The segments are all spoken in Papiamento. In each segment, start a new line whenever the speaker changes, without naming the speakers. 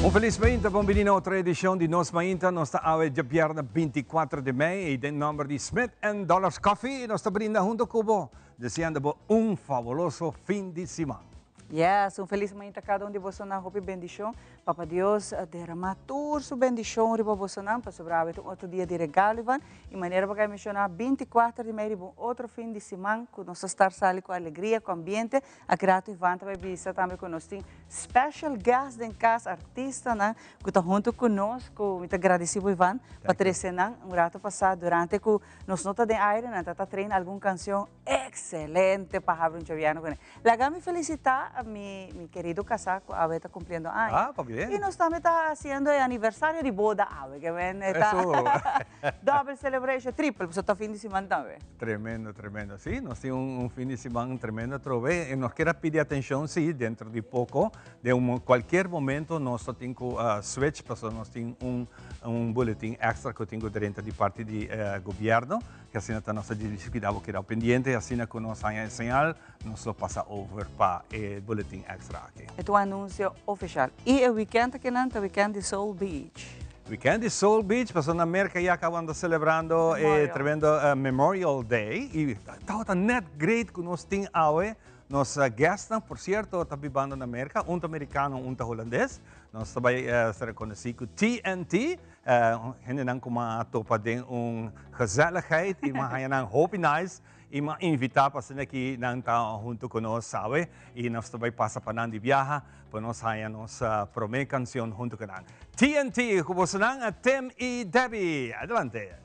Un felis mainta, bon bini na otro edicion di Nos Mainta. Nos ta awe djabièrnè 24 di mei y den nomber di Smith and Dollars Coffee nos ta brinda hunto cu bo, deseando bo un fabuloso fin di siman.
Yes, un felis mainta cada un di bosonan, hopi bendicion. Papa Dios derama tur su bendicion riba bosonan, pasobra awe ta un otro dia di regalo, Ivan. Y manera bo a menciona, 24 di mei riba un otro fin di siman cu nos ta star sali cu alegria, cu ambiente. Aki rato Ivan ta bay bisa tambe cu nos tin special guest den cas, artistanan cu ta hunto cu nos, cu mi ta gradici bo Ivan pa trece nan un rato pasa durante cu nos no ta den aire, nan ta ta train algun cancion excelente pa habri un chaviano cu ne. Laga mi felicita mi mi querido casa cu awe ta cumpliendo aña.
Ah, pabien.
Y nos tambe ta haciendo e aniversario di boda awe, ke men e ta
Eso.
double celebration, triple, pasobra ta fin di siman tambe.
Tremendo, tremendo. Sí, nos tin un un fin di siman tremendo atrobe. Y nos kier a pidi atencion, sí, dentro di poco, den un cualkier momento nos ta tin cu switch, pasobra nos tin un un boletin extra cu tin cu drenta di parti di gobierno. Y asina ta nos ta dirigi cuidado bo keda pendiente y asina cu nos haña e señal nos lo pasa over pa e boletin extra aki.
E ta un anuncio oficial. Y e weekend akinan ta weekend di Soul Beach.
Weekend di Soul Beach pasobra na Merca ya caba anda celebrando e tremendo Memorial Day y tabata net great cu nos tin awe nos guestnan por cierto ta bibando na Merca, un ta Mericano un ta Hulandes. Nos ta bay ser conoci cu TNT. Hendenan ku m'a topa den un gezelligheid i m'a haña nan hopi nice i m'a invitá pa asina ki nan ta huntu ku nos awe i nos ta bai pasa pa nan di biaha pa nos haña nos promé kanshon huntu ku nan. TNT ku bosonan Tim i Debbie. Adelante.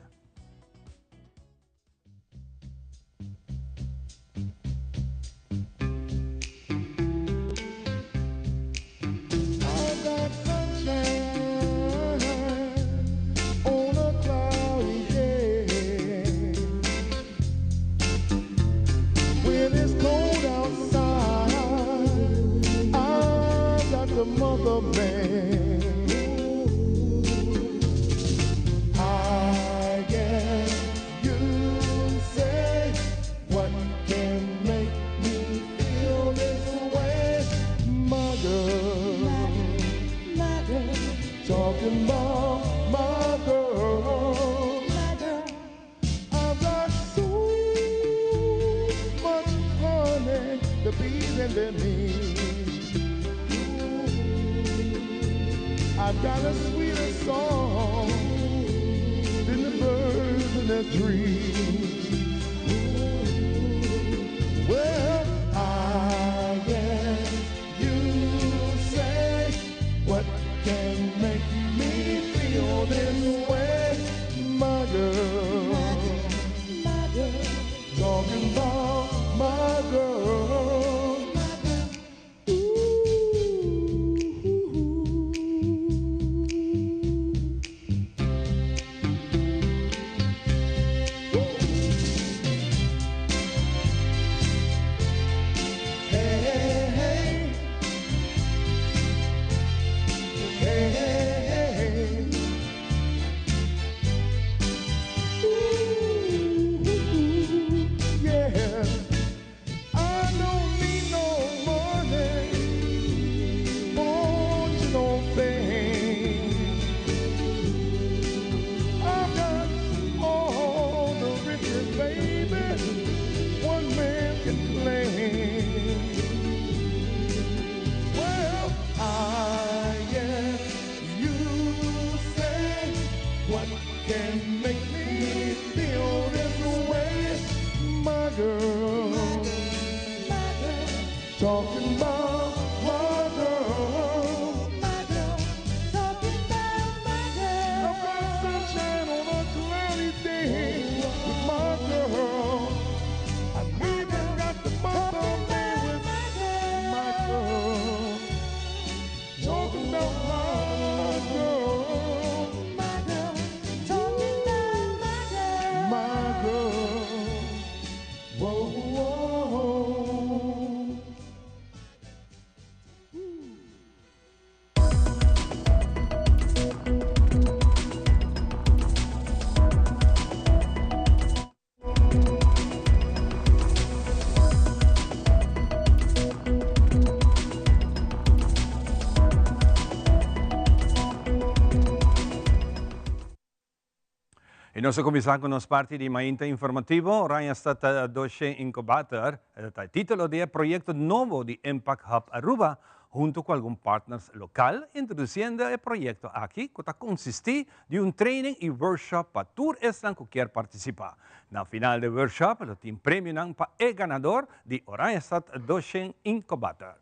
I nos ta kuminsá ku nos parti di Mainta Informativo. Oranjestad Doce Incubator ta e título di e proyekto nobo di Impact Hub Aruba huntu ku algun partners lokal, introdusiendo e proyekto aki ku ta konsistí di un training i workshop pa tur esnan ku kier partisipá. Na final di e workshop lo tin premionan pa e ganador di Oranjestad Doce Incubator.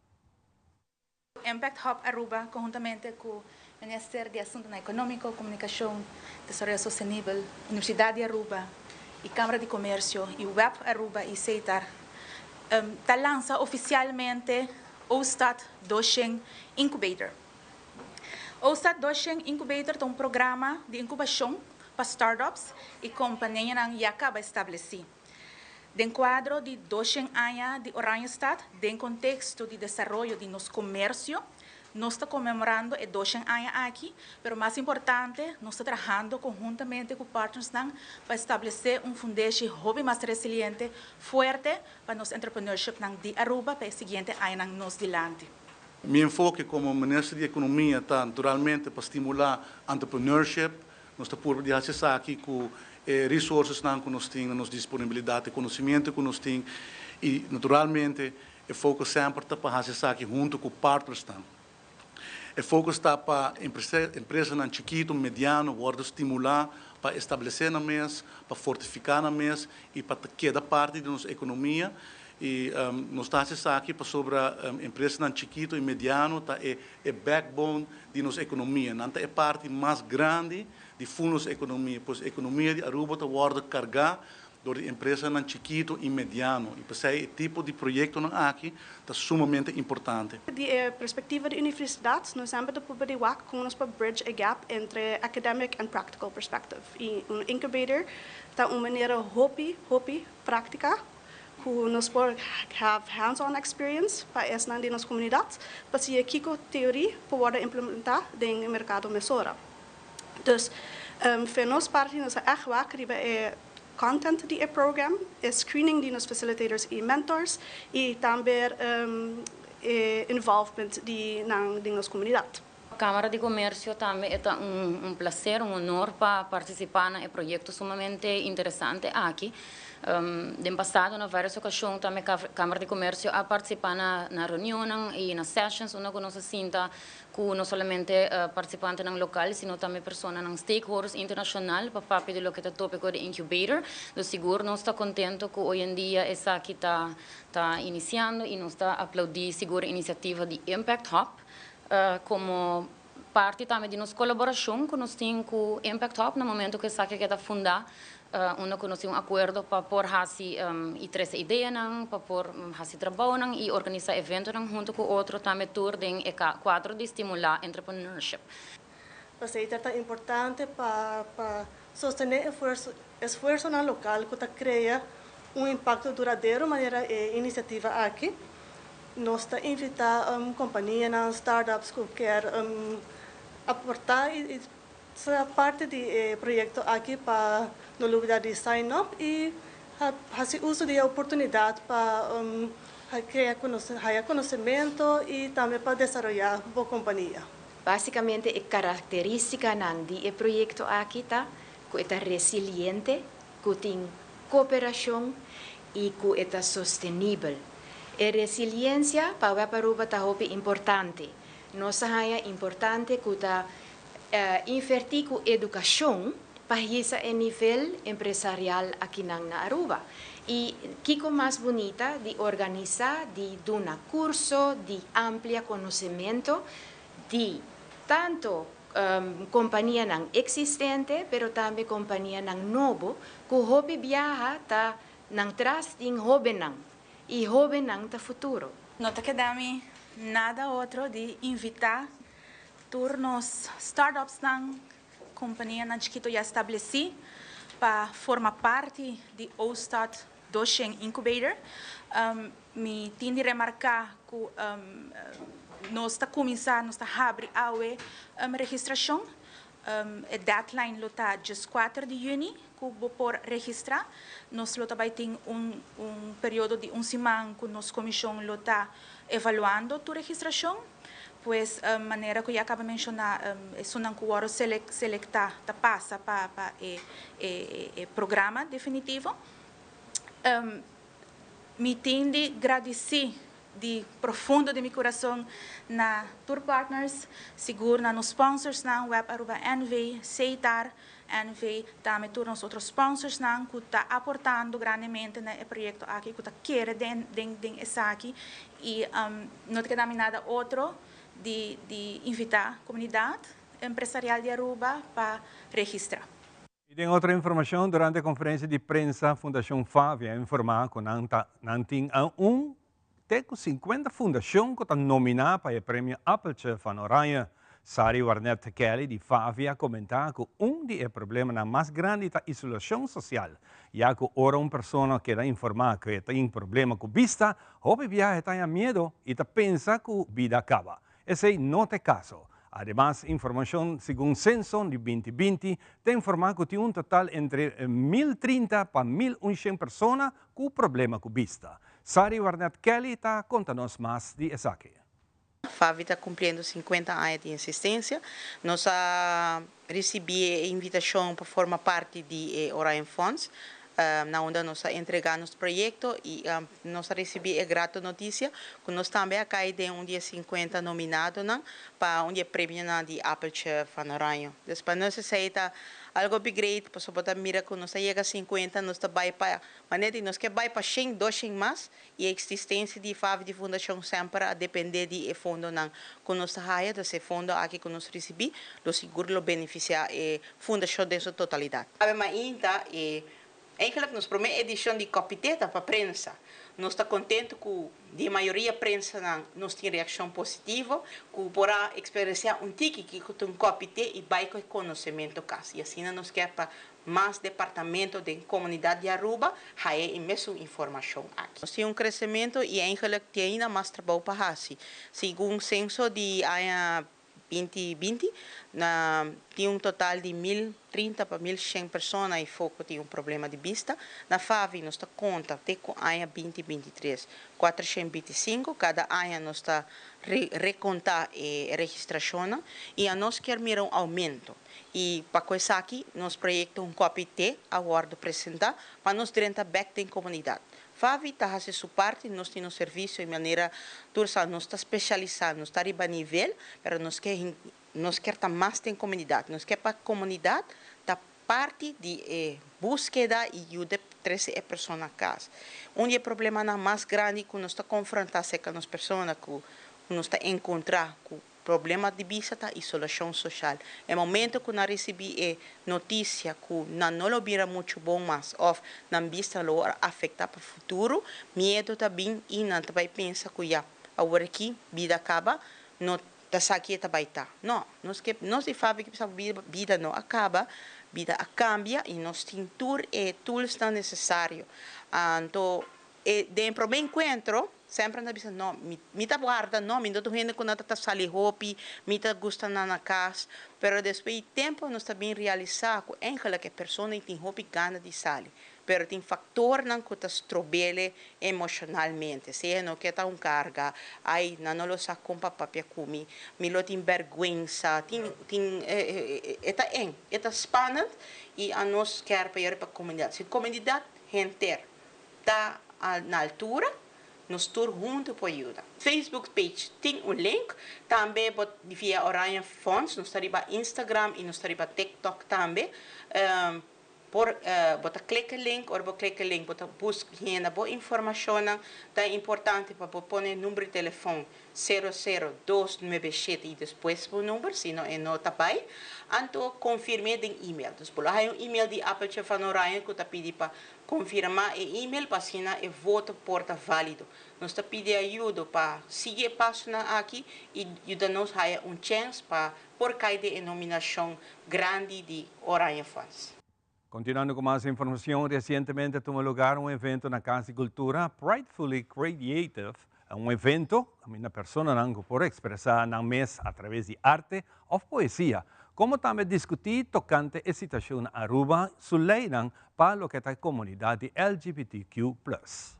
Impact Hub Aruba conhuntamente cu Minister di Asuntonan Economico, Comunicacion, Desaroyo Sostenibel, Universidad di Aruba y Camara di Comercio y web Aruba y Setar ta lansa oficialmente Oostad Doshen Incubator. Oostad Doshen Incubator ta un programa di incubacion pa startups y companianan ya caba estableci. Den kuadro di doshen aña di Oranjestad den konteksto di desaroyo di nos komersio, nos ta konmemorando e doshen aña aki, pero mas importante nos ta trahando konhuntamente ku partnersnan pa establesé un fundeshi hopi mas resiliente, fuerte pa nos entrepreneurshipnan di Aruba pa e siguiente añanan nos dilanti.
Mi enfoke komo Minister di Ekonomia ta naturalmente pa stimulá entrepreneurship. Nos ta purba di hasi esaki ku e resourcesnan ku nos tin na nos disponibilidat, e konosimiento ku nos tin i naturalmente e focus semper ta pa hasi esaki huntu ku partnersnan. E focus ta pa empresanan chikitu, mediano wòrdu stimulá pa establesé nan mes, pa fortifiká nan mes i pa keda parti di nos ekonomia. I nos ta hasi esaki pasobra empresanan chikitu i mediano ta e e backbone di nos ekonomia. Nan ta e parti mas grandi di ful nos ekonomia. Pues ekonomia di Aruba ta wòrdu kargá dor di empresanan chikitu i mediano. I p'esei e tipo di proyektonan aki ta sumamente importante.
Di e perspectiva di universidad, nos semper ta purba di wak con nos por bridge e gap entre academic and practical perspective. Y un incubator ta un manera hopi, hopi practica cu nos por have hands-on experience pa esnan di nos comunidad pa siña kico teoria por wordo implementa den e mercado mesora. Dus, for nos parti nos a echt wak riba e content di e program, e screening di nos facilitators y mentors y tambe e involvement di nan den nos comunidad.
Camara di Comercio tambe e ta un placer, un honor pa participa na e proyecto sumamente interesante aki. Den pasado na varios ocasion tambe Camara di Comercio a participa na reunionnan y na sessions unda cu nos a sinta cu no solamente participantenan local sino tambe personanan stakeholders internacional pa papia di loke ta topico di incubator. Dus sigur nos ta contento cu hoy en dia esaki ta iniciando y nos ta aplaudi sigur e iniciativa di Impact Hub Komo parti tambe di nos kolaborashon ku nos tin ku Impact Hub na momento ku esaki a keda fundá, unda ku nos tin un akuerdo pa por hasi i trese ideanan, pa por hasi trabounan i organisá eventonan huntu ku otro tambe tur den e kuadro di stimulá entrepreneurship.
P'esei ta tan importante pa pa sostené esfuersonan lokal ku ta krea un impakto duradero manera e inisiativa aki. Nos ta invitá kompanianan, startups ku kier aportá i sea parti di e proyekto aki pa no lubidá di sign up i hasi uso di e oportunidat pa krea haya konosementu i tambe pa desaroyá bo kompania.
Básikamente e karakterístikanan di e proyekto aki ta ku e ta resiliente, ku tin koperashon i ku e ta sostenibel. E resiliensia pa web Aruba ta hopi importante. Nos a haña importante ku ta invertí ku edukashon pa hisa e nivel empresarial akinan na Aruba. I kiko mas bunita di organisá, di duna kurso, di amplia konosementu di tanto kompanianan eksistente pero tambe kompanianan nobo ku hopi biaha ta nan tras tin hóbennan i hóbennan ta futuro.
No ta keda mi nada otro di invitá tur nos startupsnan, kompanianan chikito ya establesí pa forma parti di Oostad Doshen Incubator. Mi tin di remarká ku nos ta kuminsá, nos ta habri awe registrashon. E deadline lo ta djeskuater di yüni ku bo por registrá. Nos lo ta bai tin un un periodo di un siman ku nos komishon lo ta evaluando tur registrashon. Pues, manera cu ya caba menciona, esunnan cu wordo selecta ta pasa pa e programa definitivo. Mi tin di gradici di profundo di mi curason na tur partners, sigur na nos sponsorsnan, WEB Aruba NV, Setar NV, tambe tur nos otro sponsorsnan cu ta aportando grandemente na e proyecto aki, cu ta kere den esaki y no ta keda mi nada otro di invita comunidad empresarial di Aruba pa registra.
Y den otro informacion, durante conferencia di prensa, Fundacion FAVI a informa cu nan tin un te cu 50 fundacion cu ta nomina pa e premio Appeltje van Oranje. Sari Warnet Kelly di FAVI a comenta cu un di e problemanan mas grandi ta isolacion social, ya cu ora un persona keda informa cu e tin problema cu bista, hopi biaha ta miedo y ta pensa cu bida a caba. Esey no ta e caso. Ademas, informacion segun censo di 2020 ta informa cu tin un total entre 1030 pa 1100 persona cu problema cu bista. Sari Warnet Kelly ta conta nos mas di esaki.
FAVI ta cumpliendo 50 aña di existencia. Nos a ricibi e invitacion pa forma parti di Oranje Fonds, na unda nos a entrega nos proyecto y nos a ricibi e grato noticia cu nos tambe a cay den un di e 50 nominadonan pa un di e premionan di Appeltje van Oranje. Dus pa nos esey ta algo big great, pasobra bo ta mira cu nos a yega 50, nos ta bay pa manera di nos ke bay pa 100, 200 mas y e existencia di FAVI, di fundacion, semper a depende di e fondonan cu nos ta haya. Dus e fondo aki cu nos ricibi, lo sigur lo beneficia e fundacion den su totalidad. Awe mainta e eigenlijk nos prome edicion di Copi Te ta pa prensa. Nos ta contento cu di mayoria prensanan nos tin reaccion positivo, cu por a experiencia un tiki kico ta un Copi Te y bay cu e conocemento cas. Y asina nos kier pa mas departamento den comunidad di Aruba haya e mesun informacion aki. Nos tin un crecemento y eigenlijk tin ainda mas trabou pa haci. Segun censo di aña 2020, na tin un total di 1030 pa 1100 persona y foco tin un problema di bista. Na FAVI nos ta conta te cu aña 2023, 425, cada aña nos ta reconta e registracionnan y anos kier mira un aumento. Y pa cu esaki, nos proyecto Un Copi Te a wordo presenta pa nos drenta bek den comunidad. FAVI ta haci su parti, nos tin un servicio y manera tur sa, nos ta specialisa, nos ta riba nivel, pero nos kier ta mas den comunidad. Nos kier pa comunidad ta parti di e busqueda y yuda trece e persona cas. Un di e problemanan mas grandi cu nos ta confronta cerca nos persona cu nos ta encontra cu problema di bista ta isolacion social. E momento cu nan ricibi e noticia cu nan no lo bira mucho bon mas of nan bista lo afecta pa futuro, miedo ta bin y nan ta bay pensa cu ya, awor aki bida caba, no ta sa ki e ta bay ta. No, nos ke, nos di FAVI ke pensa bida no a caba, bida a cambia y nos tin tur e toolsnan necesario. Anto, e den prome encuentro, semper nan ta bisa, no, mi ta guarda, no, mi no ta hende cu nan ta sali hopi, mi ta gusta nan na cas, pero despues di tempo nos ta bin realisa cu eigenlijk e persona tin hopi gana di sali, pero tin factornan cu ta strobele emocionalmente, sea no ke ta un carga, ay, nan no lo sa con pa papia cu mi, mi lo tin berguensa, tin, e ta eng, e ta spannend, y a nos kier pa yori pa comunidad. Si comunidad henter ta na altura, nos tur hunto por yuda. Facebook page tin un link, tambe bo via Oranje Fonds, nos ta riba Instagram y nos ta riba TikTok tambe. Por bo ta click e link, ora bo click e link bo ta busca henda bo informacionnan. Ta importante pa bo pone number di telefon 00297 y despues bo number, sino e no ta bay. Anto confirme den email. Dus bo lo haya un email di Appeltje van Oranje cu ta pidi pa confirma e email pa asina e voto por ta valido. Nos ta pidi ayudo pa sigui e pasonan aki y yuda nos haya un chance pa por cay den e nominacion grandi di Oranje Fonds.
Continuando cu mas informacion, recientemente a tuma lugar un evento na Cas di Cultura, Pridefully Creative, un evento caminda personanan cu por expresa nan mes a traves di arte of poesia, como tambe discuti tocante e situacion na Aruba, su leynan pa loke ta e comunidad di LGBTQ plus.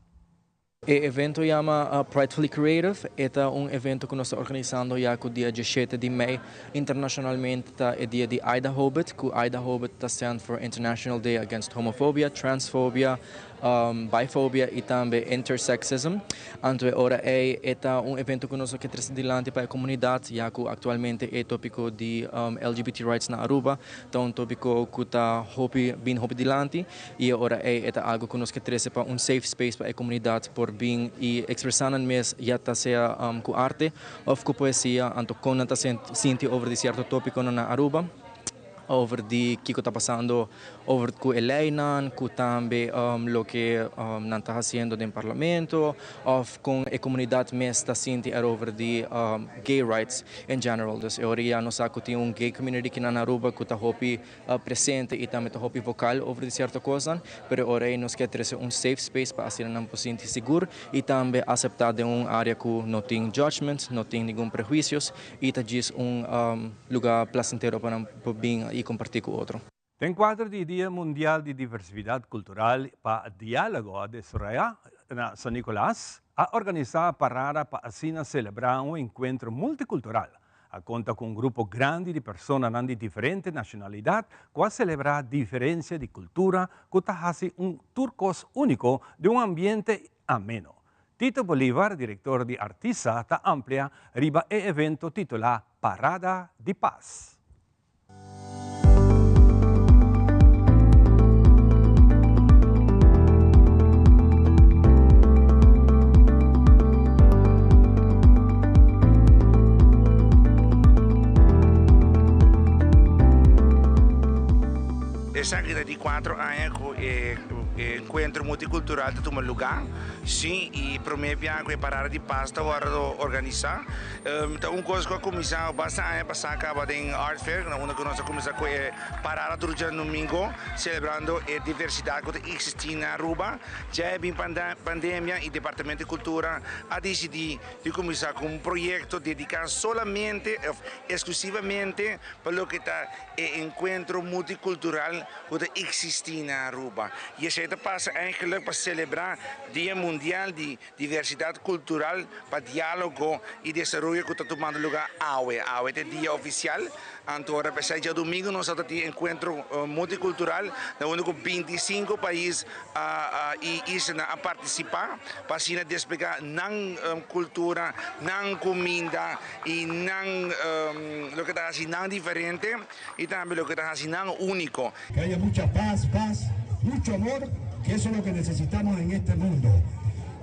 E evento yama Pridefully Creative, e ta un evento ku nos ta organisando ya ku dia diesshete di mei internashonalmente ta e dia di IDAHOBIT, ku IDAHOBIT ta stand for International Day Against Homophobia, Transphobia, Biphobia i tambe Intersexism. Anto e ora ei e ta un evento ku nos a ke trese dilanti pa e komunidat ya ku aktualmente e topiko di LGBT rights na Aruba ta un topiko ku ta hopi bin hopi dilanti. I e ora ei e ta algu ku nos ke trese pa un safe space pa e komunidat por bin i ekspresá nan mes ya ta sea ku arte òf ku poesia, anto kon nan ta sinti over di sierto tópikonan na Aruba, over di kiko ta pasando over ku e leinan, ku tambe loke nan ta hasiendo den parlamento òf kon e komunidat mes ta sinti erover di gay rights in general. Dus e ora ya nos sa ku tin un gay community kinan na Aruba ku ta hopi presente y tambe ta hopi vocal over di cierto cosnan, pero e ora ey nos kier trece un safe space pa asina nan por sinti sigur y tambe acepta den un area cu no tin judgment, no tin ningun prehuicios y ta djis un lugar placentero pa nan por bin y comparti cu otro.
Den cuadro di Dia Mundial di Diversividad Cultural pa Dialogo a desaroya na San Nicolas, a organisa parada pa asina celebra un encuentro multicultural. A konta ku un grupo grandi di personanan di diferente nashonalidat ku a selebrá diferensia di kultura ku ta hasi un tur kos úniko den un ambiente ameno. Tito Bolivar, direktor di Artisa, ta amplia riba e evento titulá Parada di Pas.
Esaki ta di cuatro aña cu e encuentro multicultural ta tuma lugar, si, y prome bia cu e parada di paz ta wordo organisa. Ta un cos cu a cuminsa basta aña pasa caba den Art Fair, na unda cu nos a cuminsa cu e parada tur djadomingo, celebrando e diversidad cu ta existi na Aruba. Dja e bin pandemia y Departamento di Cultura a dicidi di cuminsa cu un proyecto dedica solamente of exclusivamente pa loke ta e encuentro multicultural cu ta existi na Aruba. Y esey ta pasa eigenlijk pa celebra Dia Mundial di Diversidad cultural pa dialogo y desaroyo cu ta tumando lugar awe. Awe ta e dia oficial, anto ora p'esei djadomingo nos a ta tin encuentro multicultural na unda cu bintisinco pais y islanan a participa pa asina desplega nan cultura, nan cuminda y nan loke ta haci nan diferente y tambe loke ta haci nan unico.
Que haya mucha paz, paz, mucho amor, que eso es lo que necesitamos en este mundo.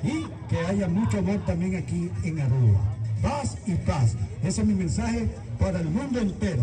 Y que haya mucho amor también aquí en Aruba. Paz y paz. Ese es mi mensaje para el mundo entero.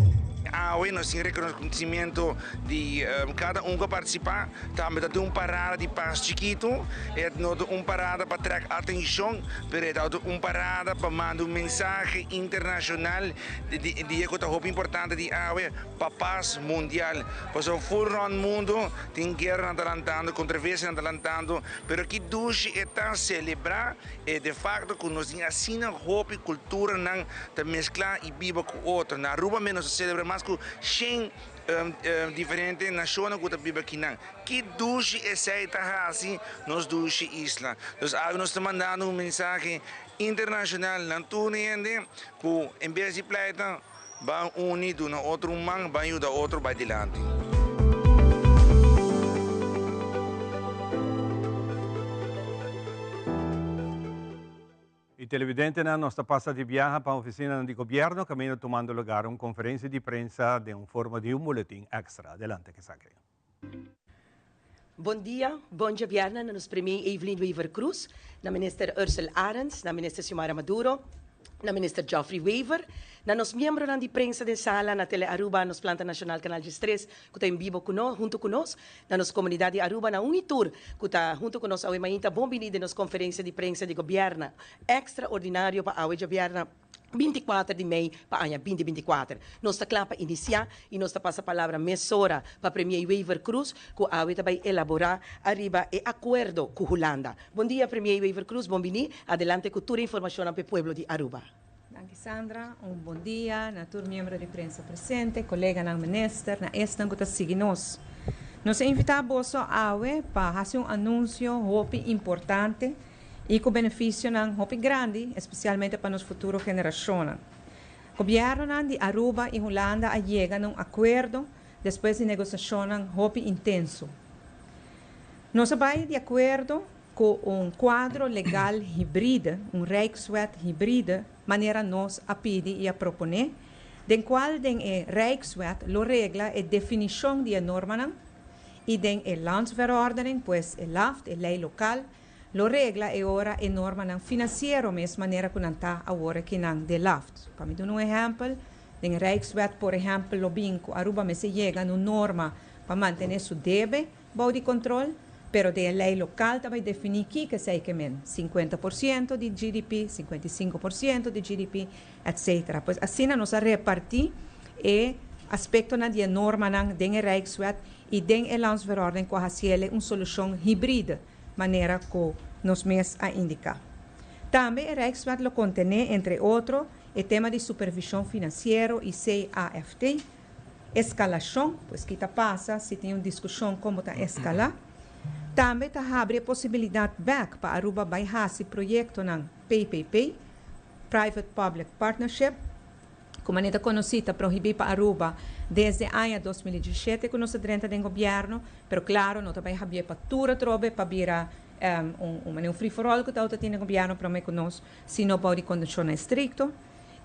Awe nos tin reconocimiento di cada un cu a participa. Tambe ta tin un parada di pas chikitu. E no ta un parada pa trek atencion, pero e ta un parada pa manda un mensahe internacional di dia cu ta hopi importante di awe. Pa pas mundial. Pasobra ful rond mundo tin gueranan ta lantando, controversianan ta lantando, pero ki dushi e ta celebra e de facto cu nos tin asina hopi culturanan ta mezcla y biba cu otro. Na Aruba mes nos ta celebra mas cu shen diferente nacionnan cu ta biba akinan. Ki dushi esey ta haci nos dushi isla. Dus awe nos ta mandando un mensahe internacional na tur hende cu en bes di pleita, Ban uni, duna otro un man, ban yuda otro bai dilanti.
Y televidentenan, nos ta pasa di biaha pa oficinanan di gobierno caminda tumando lugar un conferencia di prensa den un forma di un boletin extra. Adelante Kesake.
Bon dia, bon djabièrnè na nos Premier Evelyn Wever-Croes, na Minister Ursell Arends, na Minister Xiomara Maduro, na Minister Geoffrey Wever, na nos miembronan di prensa den sala, na Tele Aruba, nos planta nacional Canal 13 cu ta en bibo cu nos, hunto cu nos, na nos comunidad di Aruba, na un y tur cu ta hunto cu nos awe mainta, bon bini den nos conferencia di prensa di Gobierno extraordinario pa awe djabièrnè. 24 di mei pa aña 2024. Nos ta kla pa inisiá i nos ta pasa palabra mesora pa Premier Wever Croes ku awe ta bai elaborá ariba e akuerdo ku Hulanda. Bon dia Premier Wever Croes, bon biní. Adelante ku tur e informashonnan pa e pueblo di Aruba.
Danki Sandra. Un bon dia na tur miembro di prensa presente, koleganan minister, na esnan ku ta sigui nos. Nos a invitá boso awe pa hasi un anunsio hopi importante. Y cu beneficionan hopi grandi, especialmente pa nos futuro generacionnan. Gobiernonan di Aruba y Hulanda a yega na un acuerdo despues di negociacionnan hopi intenso. Nos a bay di acuerdo cu un cuadro legal hibride, un Rijkswet hibride, manera nos a pidi y a propone, den cual den e Rijkswet lo regla e definicion di e normanan y den e Landsverordening, pues e LAFT, e ley local, lo regla e ora e normanan financiero mes manera cu nan ta awor akinan den LAFT. Pa mi duna un ehempel, den Rijkswet por ehempel lo bin cu Aruba mester yega na un norma pa mantene su debe bou di control, pero den e ley local ta bay defini kico esey ke men, 50% di GDP, 55% di GDP, etc. Pues asina nos a reparti e aspectonan di e normanan den e Rijkswet y den e Landsverordening cu a haciele un solucion hibride, manera cu nos mes a indica. Tambe e Rijkswet lo contene, entre otro, e tema di supervision financiero y CAFT, escalacion, pues ki ta pasa si tin un discusion con bo ta escala. Tambe ta habri e posibilidad bek pa Aruba bay haci proyectonan PPP, Private Public Partnership, cu manera ta conoci ta prohibi pa Aruba desde aña 2017 cu nos a drenta den gobierno, pero claro, no ta bay habie pa tur atrobe pa bira un manera un free for all cu ta tin den gobierno prome cu nos, sino bou di condicionnan estricto.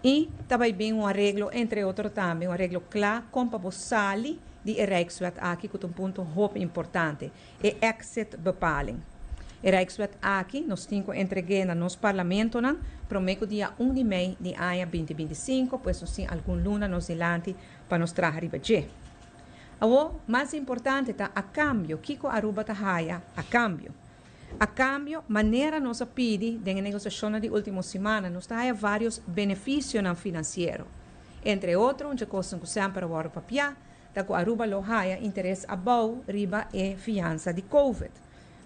Y ta bay bin un areglo, entre otro tambe, un areglo cla con pa bo sali di e Rijkswet aki, cu ta un punto hopi importante, e exit bepaling. E Rijkswet aki nos tin cu entregue na nos parlamentonan prome cu dia 1 di mei di aña 2025, pues nos tin algun luna nos dilanti pa nos traha riba dje. Awo, mas importante ta a cambio, kico Aruba ta haya a cambio? A cambio, manera nos a pidi den e negociacionnan di ultimo siman, nos ta haya varios beneficionan financiero. Entre otro, un cos cu semper a wordo papia, ta cu Aruba lo haya interes abou riba e fiansa di COVID.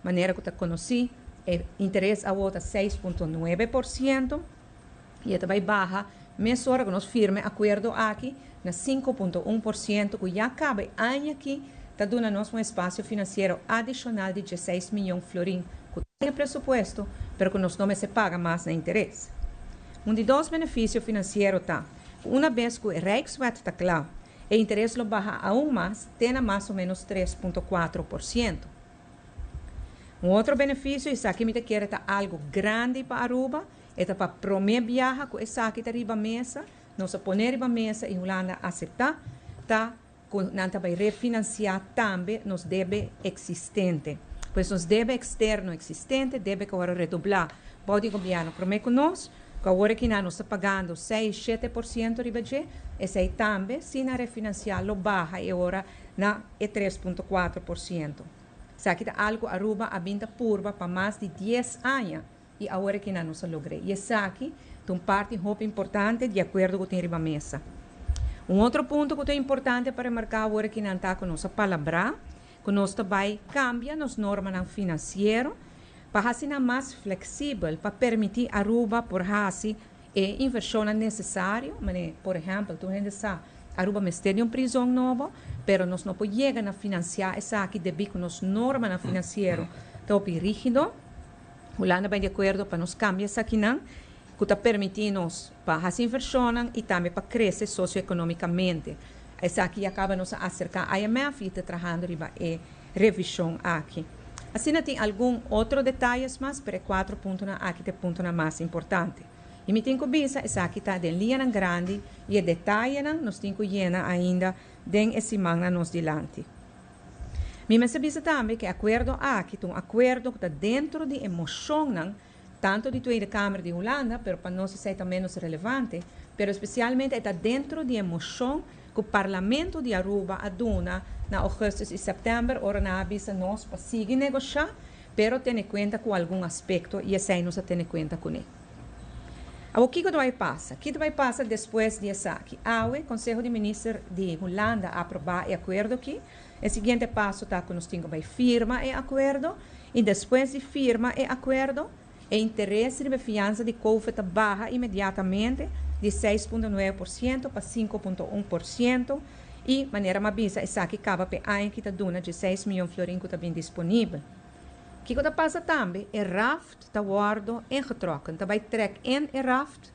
Manera cu ta conoci, e interes awo ta 6.9% y ta bay baha mesora cu nos firma e acuerdo aki na 5.1%, cu ya caba e aña aki ta duna nos un espacio financiero adicional di 16 miyon florin cu tin presupuesto, pero cu nos no mester paga mas na interes. Un di dos beneficio financiero ta, cu una bes cu e Rijkswet ta cla, e interes lo baha aun mas, te na mas o menos 3.4%. Un otro beneficio, y esaki mi ta kere ta algo grandi pa Aruba, ta pa prome biaha cu esaki ta riba mesa, nos a pone riba mesa y Hulanda a acepta, ta cu nan ta bay refinancia tambe nos debe existente. Pues nos debe externo existente, debe cu awor redobla bou di gobierno prome cu nos, cu awor aki nos ta pagando 6, 7% riba dje, esey tambe, si nan refinancia, lo baha e ora na e 3.4%. Esaki ta algo Aruba a bin ta purba pa mas di 10 aña y awor aki nos a logra. Y esaki ta un parti hopi importante di acuerdo cu tin riba mesa. Un otro punto cu ta importante pa remarca awor aki ta cu nos a palabra, cu nos ta bay cambia nos normanan financiero pa asina mas flexibel, pa permiti Aruba por haci e inversion necesario. Mas, por ehempel, tur hende sa, Aruba mester di un prison nobo, pero nos no por yega na financia esaki debi cu nos normanan financiero ta rigido. Hulanda a bay di acuerdo pa nos cambia esakinan, cu ta permiti nos pa haci inversion y tambe pa crece socioeconomicamente. Esaki a caba nos a acerca IMF y ta trahando riba e revision aki. Asina tin algun otro detaye mas, pero cuater puntonan aki ta puntonan mas importante. Y mi tin cu bisa, esaki ta den liña grandi y e detayenan nos tin cu yena ainda den e siman nos dilanti. Mi mester bisa tambe cu e acuerdo aki, un acuerdo cu ta den di e mocion, tanto di Tweede Kamer di Hulanda, pero pa nos esey ta menos relevante, pero especialmente ta den di e mocion cu Parlamento di Aruba a duna na augustus y september, ora nan a bisa nos pa sigui negocia, pero tene cuenta cu algun aspecto y esey nos a tene cuenta cu ne. Awor, kico ta bay pasa? Kico ta bay pasa despues di esaki? Awe, Conseho di Minister di Hulanda a aproba e acuerdo aki. E siguiente paso ta cu nos tin cu bay firma e acuerdo y despues di firma e acuerdo, e interes di fiansa di COVID ta baha inmediatamente di 6,9% pa 5,1% y manera m'a bisa, esaki caba pa aña cu ta duna 16 miyon florin cu ta bin disponibel. Kiko ta pasa tambe, e raft ta wordo ingetrokken, ta bay trek in e raft,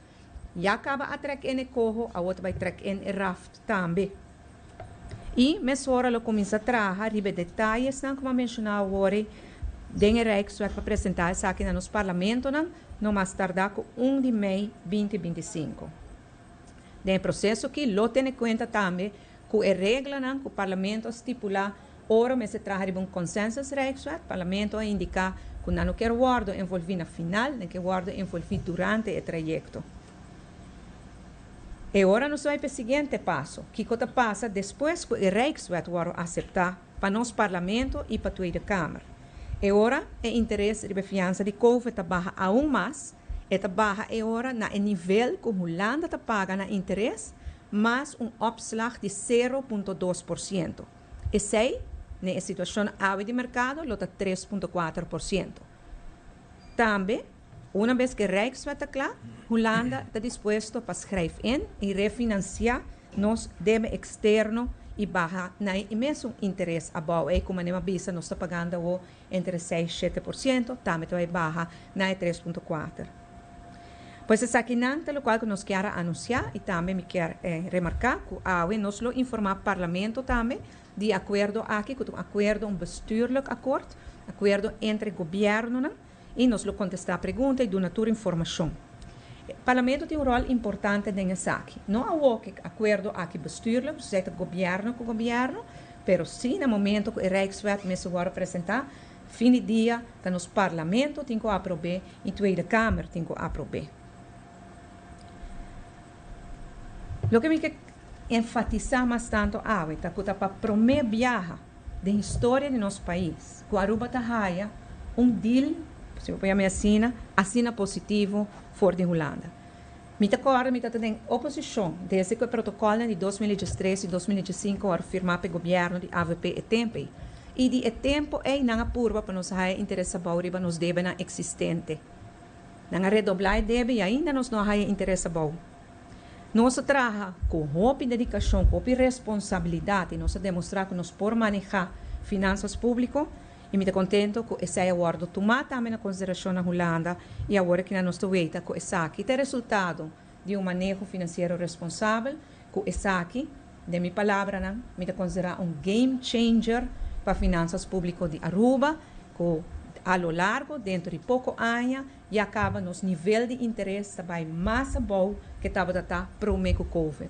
ya caba a trek in e coho, awor ta bay trek in e raft tambe. Y mesora lo cuminsa traha riba e detayesnan cu mi a menciona awor ey den e Rijkswet pa presenta esaki na nos parlamentonan no mas tarda cu un di mei binti 25. Den e proceso aki lo tene cuenta tambe cu e reglanan cu Parlamento a stipula ora mester traha riba un consensus Rijkswet. Parlamento a indica cu nan no kier wordo envolvi na final, nan kier wordo envolvi durante e trayecto. E ora nos bai pa e siguiente paso, kico ta pasa despues cu e Rijkswet wordo acepta pa nos Parlamento y pa Tweede Kamer. E ora e interes riba e fiansa di Covid ta baha aun mas, e ta baha e ora na e nivel cu Hulanda ta paga na interes mas un opslag di 0.2%. Esey, den e situacion awe di mercado, lo ta 3.4%. Tambe, una bes cu e Rijkswet ta cla, Hulanda ta dispuesto pa schrijf in y refinancia nos debe externo y baha na e mesun interes abao ey cu manera mi a bisa nos ta pagando awo entre 6 7%, tambe ta bay baha na e 3.4. Pues esakinan ta locual cu nos kier a anuncia y tambe mi kier remarca cu awe nos lo informa Parlamento tambe di e acuerdo aki cu ta un acuerdo, un bestuurlijk akkoord, acuerdo entre gobiernonan y nos lo contesta pregunta y duna tur informacion. Parlamento tin un rol importante den esaki. No awo cu e acuerdo aki bestuurlijk, dus esey ta gobierno cu gobierno, pero si na momento cu e Rijkswet mester wordo presenta, fin di dia ta nos Parlamento tin cu aprobe y Tweede Kamer tin cu aprobe. Loke mi ke enfatisa mas tanto awe ta cu ta pa prome biaha den historia di nos pais cu Aruba ta haya un deal, si bo por yama asina, asina positivo for di Hulanda. Mi ta corda mi ta den oposicion desde cu e protocolnan di 2013 y 2015 worde firma pa e gobierno di avp e tempo ey. Y di e tempo ey nan a purba pa nos haya interes abao riba nos debenan existente. Nan a redobla e debe y ainda nos no a haya interes abao. Nos a traha cu hopi dedicacion, cu hopi responsabilidad y nos a demostra cu nos por maneha finanzas publico y mi ta contento cu esey a wordo tuma tambe na consideracion na Hulanda y awor aki nos ta weta cu esaki ta e resultado di un maneho financiero responsabel cu esaki, den mi palabranan, mi ta considera un game changer pa finanzas publico di Aruba cu a lo largo, dentro di poco aña, ya caba nos nivel di interes ta bay mas abou ke tabata ta prome cu Covid.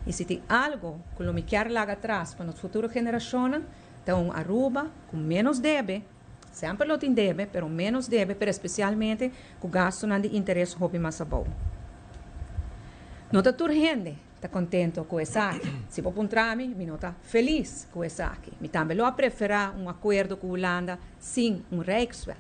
Y si tin algo cu lo mi kier laga atras pa nos futuro generacionnan, ta un Aruba cu menos debe, semper lo tin debe, pero menos debe, pero especialmente cu gastonan di interes hopi mas abou. No ta tur hende ta contento cu esaki. Si bo puntra mi, mi no ta feliz cu esaki. Mi tambe lo a prefera un acuerdo cu Hulanda sin un Rijkswet.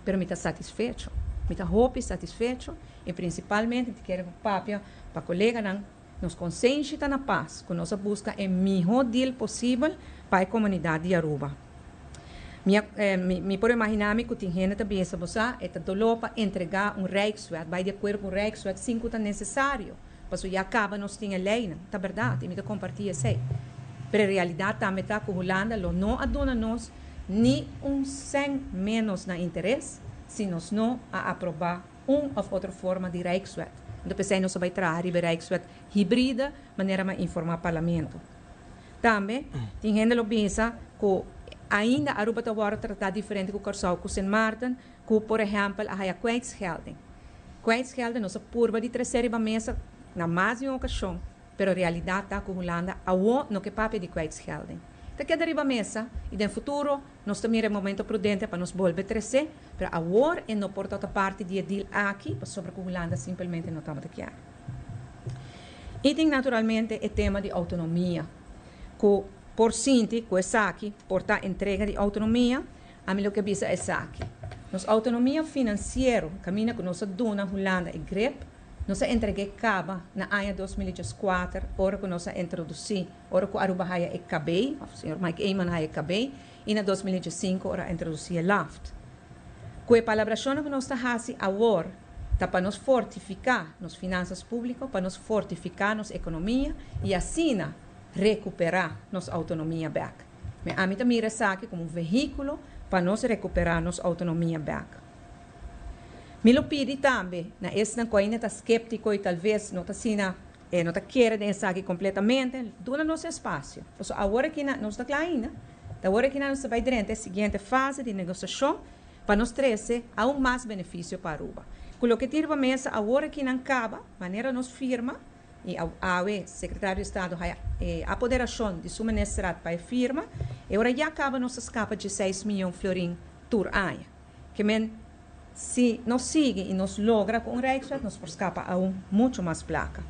Pero mi ta satisfecho. Mi ta hopi satisfecho y principalmente mi ta kere papia pa coleganan, nos consenshi ta na paz cu nos a busca e miho deal posibel pa e comunidad di Aruba. Mi a, mi, mi por imagina mi cu tin hende ta bisa, bo sa, e ta dolor pa entrega un Rijkswet, bay di acuerdo cu un Rijkswet sin cu ta necesario, pasobra ya caba nos tin e leynan. Ta berdad y mi ta comparti esey. Pero e realidad tambe ta cu Hulanda lo no a duna nos ni un cent menos na interes si nos no a aproba un of otro forma di Rijkswet. Anto p'esey nos a bay traha riba e Rijkswet hibride manera mi a informa Parlamento. Tambe tin hende lo bisa cu ainda Aruba ta wordo trata diferente cu Corsou cu Sint Maarten cu por ehempel a haya kwijtschelding. Kwijtschelding nos a purba di trece riba mesa na mas di un ocasion, pero realidad ta cu Hulanda awo no ke papia di kwijtschelding. Ta keda riba mesa y den futuro nos ta mira e momento prudente pa nos bolbe trece, pero awor e no por ta parti di e deal aki pasobra cu Hulanda simpelmente no tabata kier. Y tin naturalmente e tema di autonomia, cu por sinti cu esaki por ta entrega di autonomia, ami lo ke bisa esaki. Nos autonomia financiero, caminda cu nos a duna Hulanda e grip, nos a entregue caba na aña 2004, ora cu nos a introduci, ora cu Aruba haya e KB, of señor Mike Eman haya e KB, y na 2005 ora a introduci e LAFT. Cu e palabracionnan cu nos ta haci awor, ta pa nos fortifica nos finanzas publico, pa nos fortifica nos economia y asina recupera nos autonomia bek. Mi ami ta mira esaki como un vehiculo pa nos recupera nos autonomia bek. Mi lo pidi tambe na esnan cu ainda ta skeptico y talvez no ta asina, no ta kere den esaki completamente, duna nos espacio. Pasobra awor aki na, nos ta cla ainda, ta awor aki na nos ta bay drenta e siguiente fase di negociacion pa nos trece aun mas beneficio pa Aruba. Cu loke tin riba mesa awor aki nan caba, manera nos firma, y awe Secretario di Estado haya e apoderacion di su Ministerraad pa e firma, e ora ya caba nos ta scapa dieseis miyon florin tur aña. Ke men, si nos sigui y nos logra cu un Rijkswet, nos por scapa aun mucho mas placa.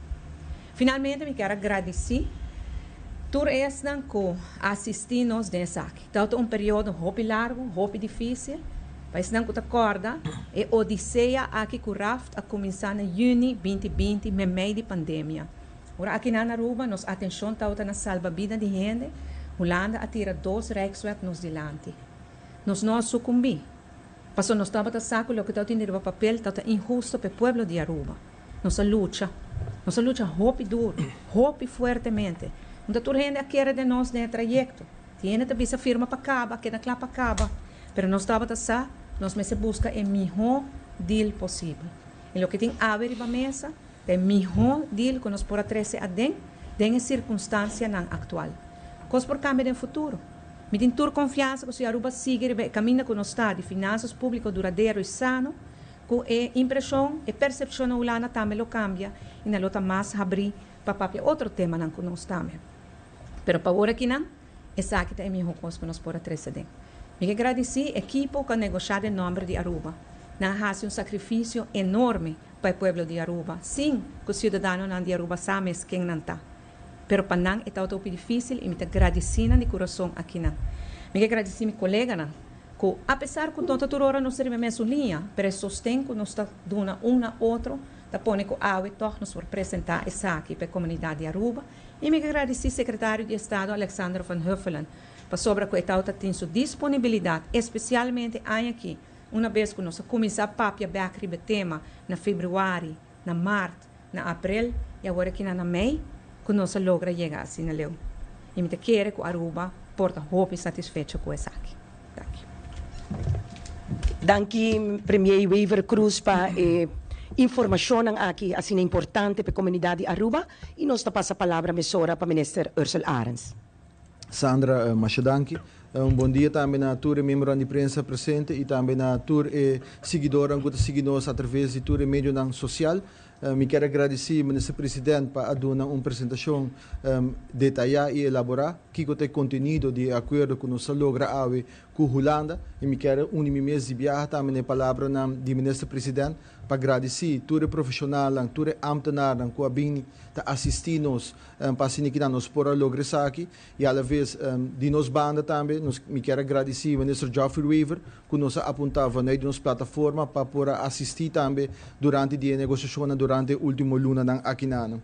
Finalmente mi kier a gradici tur esnan cu a asisti nos den esaki. Tabata un periodo hopi largo, hopi dificil. Pa esnan cu ta corda, e odisea aki cu Raft a cuminsa na juni 2020, memey di pandemia. Ora aki na Aruba nos atencion tabata na salba bida di hende, Hulanda a tira dos Rijkswet nos dilanti. Nos no a sucumbí, pasobra nos tabata sa cu loke tabatin riba papel tabata inhusto pa e pueblo di Aruba. Nos a lucha. Nos a lucha hopi duro, hopi fuertemente. Unda tur hende a kere den nos den e trayecto. Tin hende ta bisa firma pa caba, keda cla pa caba. Pero nos tabata sa, nos mester busca e miho deal posibel. Y loke tin awe riba mesa ta e miho deal cu nos por a trece aden den e circunstancianan actual. Cos por cambia den futuro. Mi tin tur confiansa cu si Aruba sigui riba e caminda cu nos ta di finanzas publico duradero y sano, cu e impresion, e percepcion na Hulanda tambe lo cambia y nan lo ta mas habri pa papia otro temanan cu nos tambe. Pero pa ora kinan, esaki ta e miho cos cu nos por a trece den. Mi ke gradici ekipo cu a negosha den nomber di Aruba. Nan a haci un sacrificio enorme pa e pueblo di Aruba, sin cu ciudadanonan di Aruba sa mes ken nan ta. Pero pa nan e tabata hopi dificil y mi ta gradici nan di curason akinan. Mi ke gradici mi coleganan cu apesar cu no ta tur ora nos ta riba e mesun liña, pero e sosten cu nos ta duna un na otro ta pone cu awe tog nos por presenta esaki pa e comunidad di Aruba. Y mi ke gradici Secretario di Estado Alexander van Huffelen pasobra cu e tabata tin su disponibilidad especialmente aña aki una bes cu nos a cuminsa papia bek riba e tema na februari, na maart, na aprel y awor aki na na mei cu nos a logra yega asina leu. Y mi ta kere cu Aruba por ta hopi satisfecho cu esaki. Danki.
Danki Premier Wever Croes pa e informacionnan aki asina importante pa e comunidad di Aruba y nos ta pasa palabra mesora pa Minister Ursell Arends.
Sandra, Masha danki. Un bon dia tambe na tur e miembronan di prensa presente y tambe na tur e siguidornan cu ta sigui nos a traves di tur e medionan social. Mi kier a gradici Minister President pa a duna un presentacion detaya y elabora kico ta e contenido di e acuerdo cu nos a logra awe cu Hulanda y mi kier a uni mi mes di biaha tambe na e palabranan di Minister President pa gradici tur e profesionalnan, tur e ambtenaarnan cu a bini ta asisti nos pa asina kinan nos por a logra esaki y alaves di nos banda tambe nos mi kier a gradici Minister Geoffrey Wever cu nos a apunta vanuit di nos plataforma pa por a asisti tambe durante di e negociacionnan durante e ultimo lunanan akinan.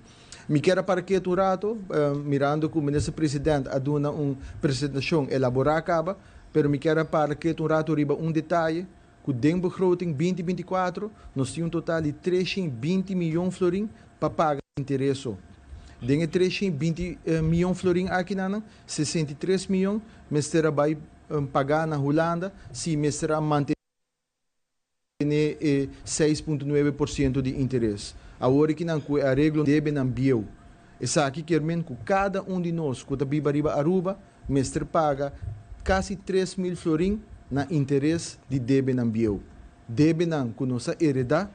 Mi kier a para ketu un rato mirando cu Minister President a duna un presentacion elabora caba pero mi kier a para ketu un rato riba un detaye cu den begroting 2024 nos tin un total di 320 miyon florin pa paga interes. Den e 320 miyon florin akinan, 63 miyon mester a bay paga na Hulanda si mester a mantene e 6,9% di interes. Awor akinan cu e areglo debenan bieu. Esaki kiermen cu cada un di nos cu ta biba riba Aruba mester paga casi 3000 florin na interes di debenan bieu. Debenan cu nos a hereda,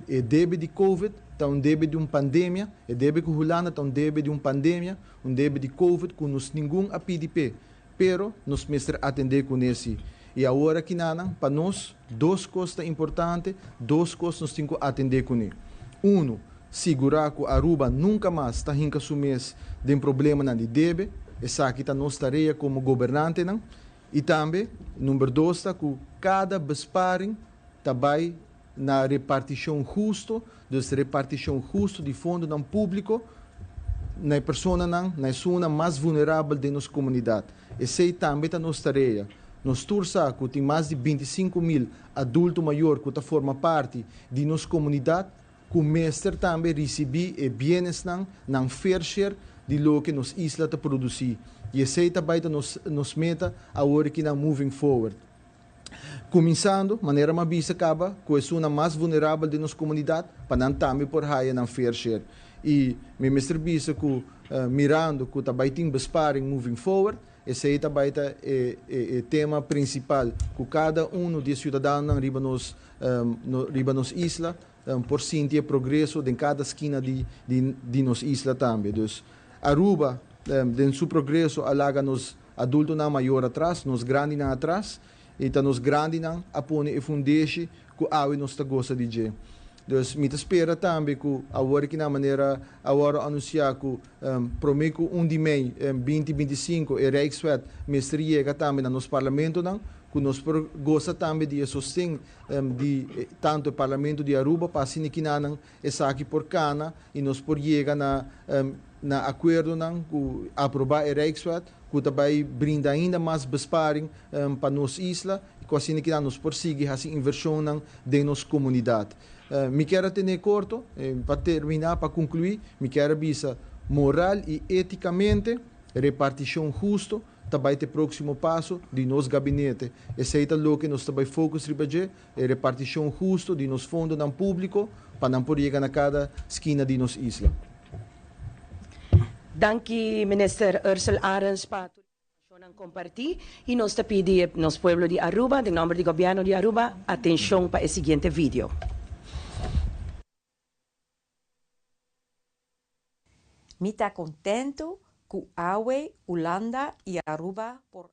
e debe di Covid ta un debe di un pandemia, e debe cu Hulanda ta un debe di un pandemia, un debe di Covid cu nos ningun a pidi pe, pero nos mester atende cu nesi. Y awor akinan, pa nos, dos cos ta importante, dos cos nos tin cu atende cu ne. Uno, sigura cu Aruba nunca mas ta hinca su mes den problemanan di debe, esaki ta nos tarea como gobernantenan. Y tambe, number dos ta cu cada besparing ta bay na reparticion husto, dus reparticion husto di fondonan publico na personanan, na esunnan mas vulnerabel den nos comunidad. Esey tambe ta nos tarea. Nos tur sa cu tin mas di 25 mil adulto mayor cu ta forma parti di nos comunidad, cu mester tambe ricibi e bienesnan, nan fair share di loke nos isla ta produci. Y esey tambe ta nos meta awor aki na moving forward.
Kuminsando, manera m'a bisa kaba, ku esunnan mas vulnerabel den nos komunidat, pa nan tambe por haya nan fair share. I mi mester bisa ku mirando ku ta bai tin besparing moving forward, esei ta bai ta e e tema prinsipal ku kada unu di e siudadanonan riba nos riba nos isla por sinti e progreso den kada skina di di nos isla tambe. Dus Aruba den su progreso a laga nos adultonan mayor atras, nos grandinan atras, i ta nos grandinan a pone e fundeshi ku awe nos ta gosa di dje. Dus mi ta spera tambe ku awor ki na manera a wòrdu anunsiá ku promé ku un di mei binti 25 e Rijkswet mester yega tambe na nos parlamentonan, ku nos por gosa tambe di e sosten di tantu e Parlamento di Aruba pa asina kinanan esaki por kana i nos por yega na na akuerdonan ku aprobá e Rijkswet ku ta bai brinda ainda mas besparing pa nos isla i ku asina kinan nos por sigui hasi invershonnan den nos komunidat. Mi kier a tene korto, pa terminá, pa konkluí, mi kier a bisa moral i étikamente repartishon husto ta bai ta e próksimo paso di nos gabinete. Esei ta loke nos ta bai focus riba dje, e repartishon husto di nos fondonan públiko pa nan por yega na kada skina di nos isla.
Danki Minister Ursell Arends pa tur informacionnan comparti y nos ta pidi nos pueblo di Aruba den nomber di Gobierno di Aruba atencion pa e siguiente video.
Mi ta contento cu awe Hulanda y Aruba por.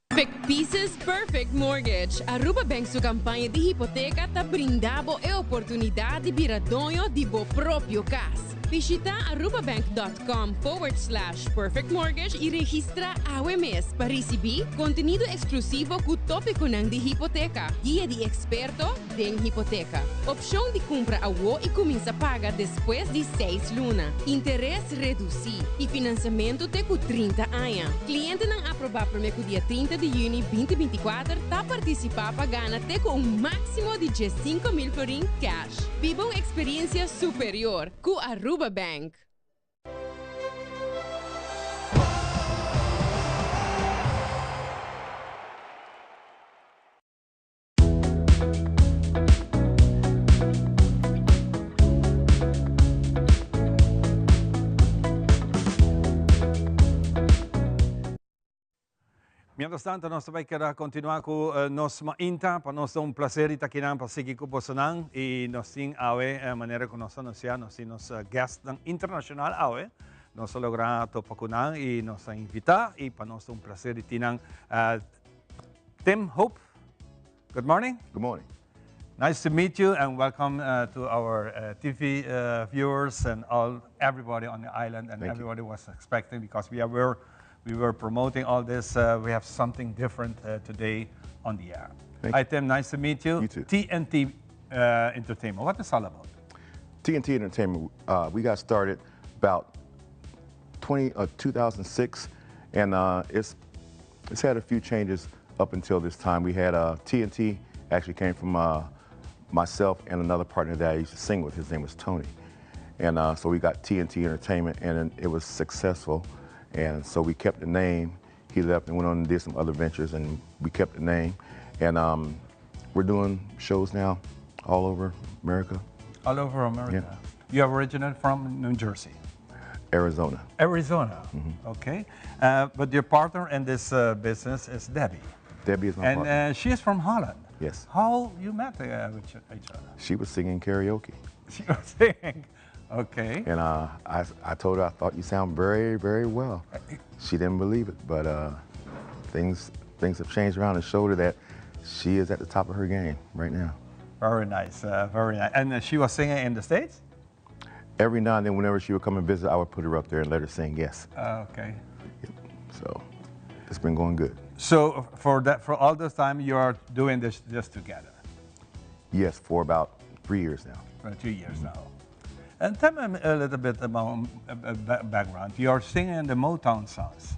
Perfect Pieces Perfect Mortgage. Aruba Bank su campaña di hipoteca ta brinda bo e oportunidad di bira doño di bo propio cas. Bishita arubabank.com forward slash perfect mortgage y registra awe mes pa ricibi contenido exclusivo cu topiconan di hipoteca, guia di experto den hipoteca, opcion di cumpra awo y cuminsa paga despues di seis luna, interes reduci y financiamento te cu 30 aña. Clientenan aproba prome cu dia 30 di juni 2024 ta participa pa gana te cu un maximo di 15,000 florin cash. Biba un experiencia superior cu Aruba Bank.
Mientras tanto, nos ta bai keda continua cu nos mainta. Pa nos ta un placer di ta akinan pa sigui cu bosonan. Y nos tin awe, manera cu nos a anuncia, nos tin nos guestnan internacional awe. Nos a logra topa cu nan y nos a invita. Y pa nos ta un placer di tin nan. Tim Hope, good morning.
Good morning.
Nice to meet you and welcome to our TV viewers and all everybody on the island and
Thank you.
everybody was expecting because we were promoting all this. We have something different today on the air.
Thank
Hi Tim, nice to meet you.
You too.
TNT Entertainment, what is all about?
TNT Entertainment, we got started about 2006, and it's had a few changes up until this time. We had TNT actually came from myself and another partner that I used to sing with. His name was Tony. And so we got TNT Entertainment, and it was successful. And so we kept the name. He left and went on and did some other ventures, and we kept the name. And we're doing shows now all over America.
All over America.
Yeah.
You are originally from New Jersey?
Arizona.
Arizona, okay. But your partner in this business is Debbie.
Debbie is my
And,
partner.
she is from Holland.
Yes.
How you met with each other?
She was singing karaoke.
She was singing, okay.
And I told her I thought you sound very, very well. She didn't believe it, but things have changed around and showed her that she is at the top of her game right now.
Very nice, very nice. And she was singing in the States?
Every now and then, whenever she would come and visit, I would put her up there and let her sing, yes.
Okay.
Yep. So it's been going good.
So for all this time, you are doing this just together?
Yes, for about 3 years now.
For 2 years now. And tell me a little bit about background. You are singing the Motown songs.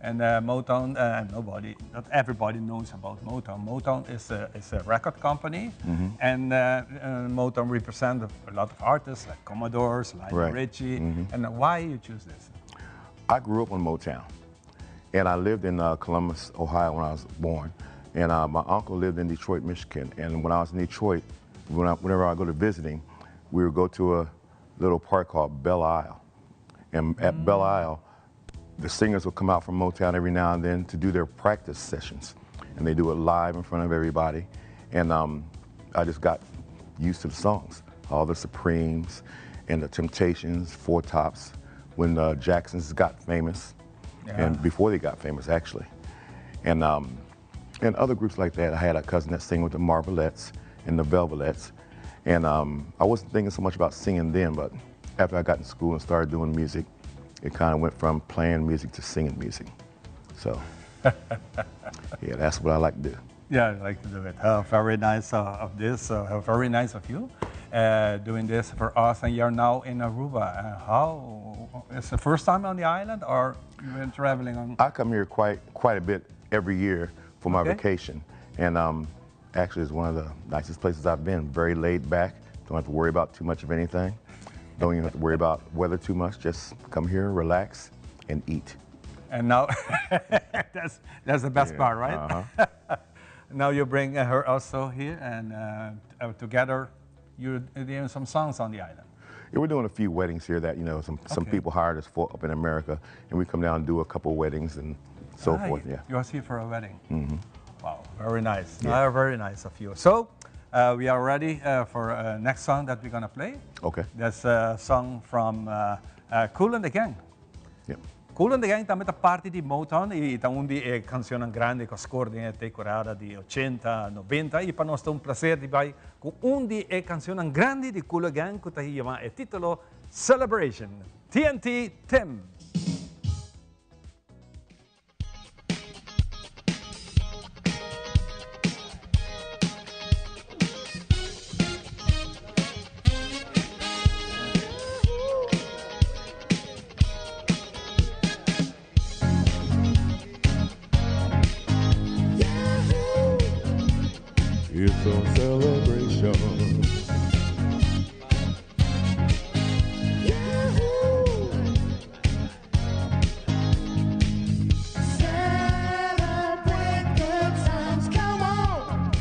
And Motown, nobody, not everybody knows about Motown. Motown is a record company, and Motown represents a lot of artists like Commodores, Lionel Richie. And why you choose this?
I grew up on Motown. And I lived in uh, Columbus, Ohio when I was born. And uh, my uncle lived in Detroit, Michigan. And when I was in Detroit, when I, whenever I go to visiting, we would go to a little park called Belle Isle. And at mm. Belle Isle, the singers would come out from Motown every now and then to do their practice sessions. And they do it live in front of everybody. And um, I just got used to the songs, all the Supremes and the Temptations, Four Tops, when the Jacksons got famous, yeah. and before they got famous, actually. And, um, and other groups like that. I had a cousin that sang with the Marvelettes and the Velvelettes. And um, I wasn't thinking so much about singing then, but after I got in school and started doing music, it kind of went from playing music to singing music. So, yeah, that's what I like to do.
Yeah, I like to do it. Oh, very nice uh, of this. Uh, very nice of you uh, doing this for us. And you're now in Aruba. Uh, how is the first time on the island, or you've been traveling on?
I come here quite quite a bit every year for my okay. vacation, and um, actually, it's one of the nicest places I've been. Very laid back. Don't have to worry about too much of anything. Don't even have to worry about weather too much. Just come here, relax, and eat.
And now, that's that's the best yeah, part, right?
Uh-huh.
now you bring her also here, and uh, uh, together you're doing some songs on the island.
Yeah, we're doing a few weddings here that, you know, some, some okay. people hired us for up in America, and we come down and do a couple weddings and so ah, forth, yeah.
You are here for a wedding?
Mm-hmm.
Wow, very nice. Yeah. very nice of you. So, uh, we are ready uh, for uh, next song that we're gonna play.
Okay.
That's a song from uh, uh, Kool and the Gang.
Yep.
Kool and the Gang tambe ta parti di Motown y ta un di e cancionnan grandi cu a score den e temporada di ochenta, nobenta y pa nos ta un placer di bay cu un di e cancionnan grandi di Kool and Gang cu ta yama e titulo Celebration. TNT Tim!
It's a celebration. Celebrate good times, come on.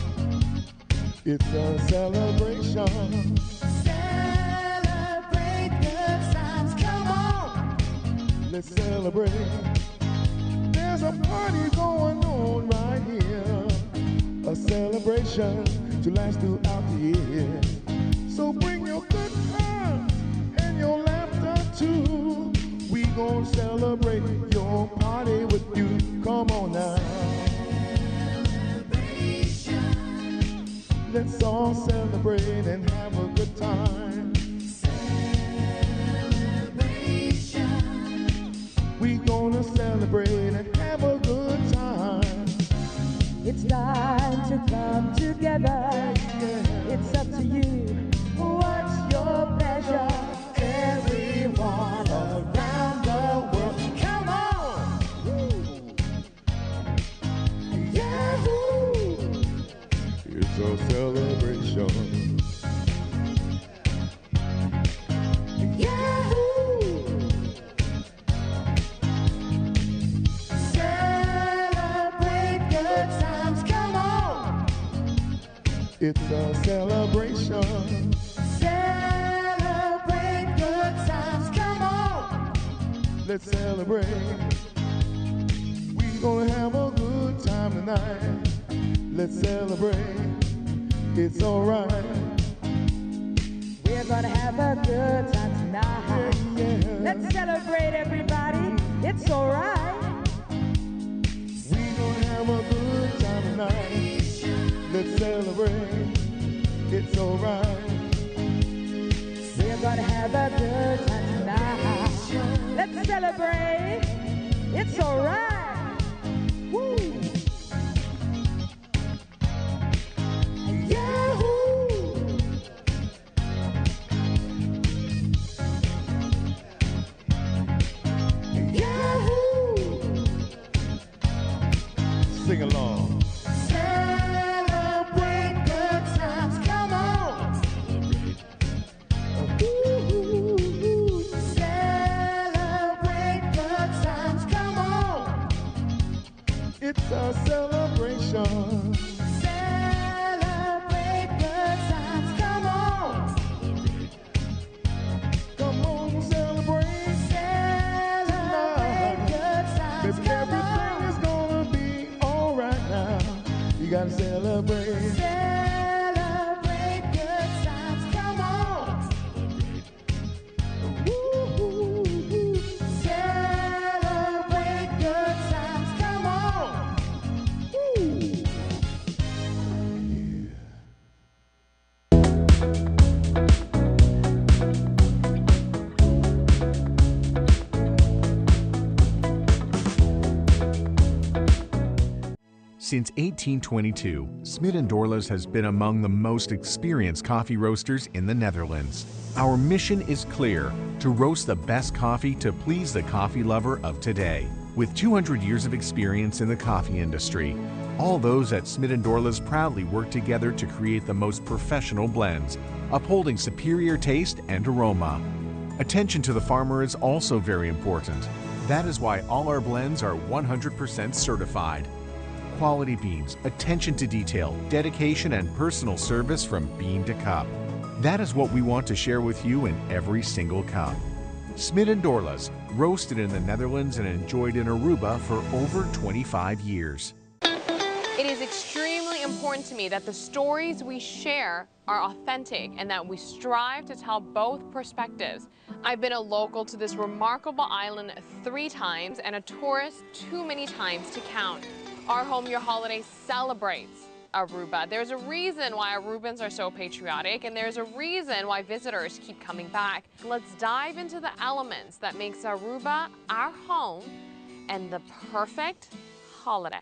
It's a celebration. Celebrate good times, come on. Let's celebrate. There's a party going on right here. A celebration to last throughout the year. So bring your good times and your laughter too. We gonna celebrate your party with you. Come on now. Celebration. Let's all celebrate and have a good time. Celebration. We gonna celebrate and have a good time.
It's time to come together. It's up to you. What's your pleasure?
Everyone around the world, come on! Yahoo! It's a celebration. Yahoo!
Celebrate good times, come on!
It's a celebration.
Celebrate good times, come on!
Let's celebrate. We gonna have a good time tonight. Let's celebrate. It's alright.
We're gonna have a good time tonight.
Yeah, yeah.
Let's celebrate, everybody. It's alright.
We gonna have a good time tonight. Let's celebrate. It's alright.
We're gonna have a good time tonight. Let's celebrate. It's alright. Woo! Yahoo!
Yahoo! Sing along.
Celebrate good times, come on! Ooh, celebrate good times, come on!
It's a celebration.
Celebrate good times, come on.
Come on, celebrate.
Celebrate good times,
Baby,
come
everything
on.
is gonna be alright now. You gotta celebrate.
Celebrate good times, come on.
Woo-hoo-hoo.
Celebrate good times, come on.
Woo.
Since 1822, Smit & Dorlas has been among the most experienced coffee roasters in the Netherlands. Our mission is clear, to roast the best coffee to please the coffee lover of today. With 200 years of experience in the coffee industry, all those at Smit & Dorlas proudly work together to create the most professional blends, upholding superior taste and aroma. Attention to the farmer is also very important. That is why all our blends are 100% certified. Quality beans, attention to detail, dedication, and personal service from bean to cup. That is what we want to share with you in every single cup. Smit & Dorlas, roasted in the Netherlands and enjoyed in Aruba for over 25 years.
It is extremely important to me that the stories we share are authentic and that we strive to tell both perspectives. I've been a local to this remarkable island 3 times and a tourist too many times to count. Our Home Your Holiday celebrates Aruba. There's a reason why Arubans are so patriotic, and there's a reason why visitors keep coming back. Let's dive into the elements that makes Aruba our home and the perfect holiday.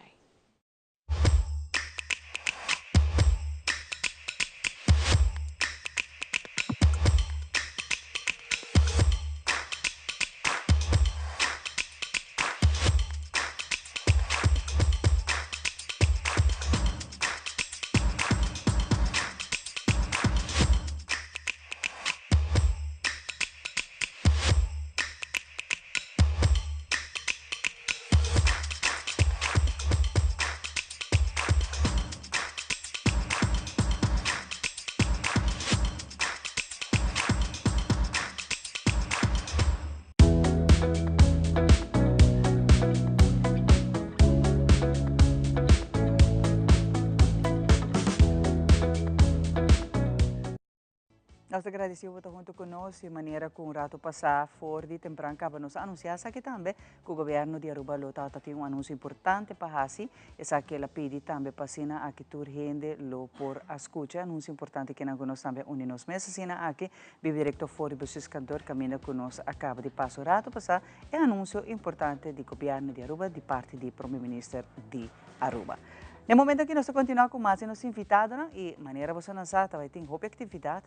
Nos ta agradeci bo ta hunto cu nos y manera cu un rato pasa for di tempran caba nos a anuncia esaki tambe cu gobierno di Aruba lo ta tin un anuncio importante pa haci. Esaki el a pidi tambe pa asina aki tur hende lo por a scucha e anuncio importante kinan cu nos tambe a uni nos mes asina aki biba directo for di bestuurskantoor caminda cu nos a caba di pasa un rato pasa e anuncio importante di gobierno di Aruba di parti di Prome Minister di Aruba. Na e momento aki nos ta continua cu mas di nos invitadonan y manera boso nan sa ta bay tin hopi actividad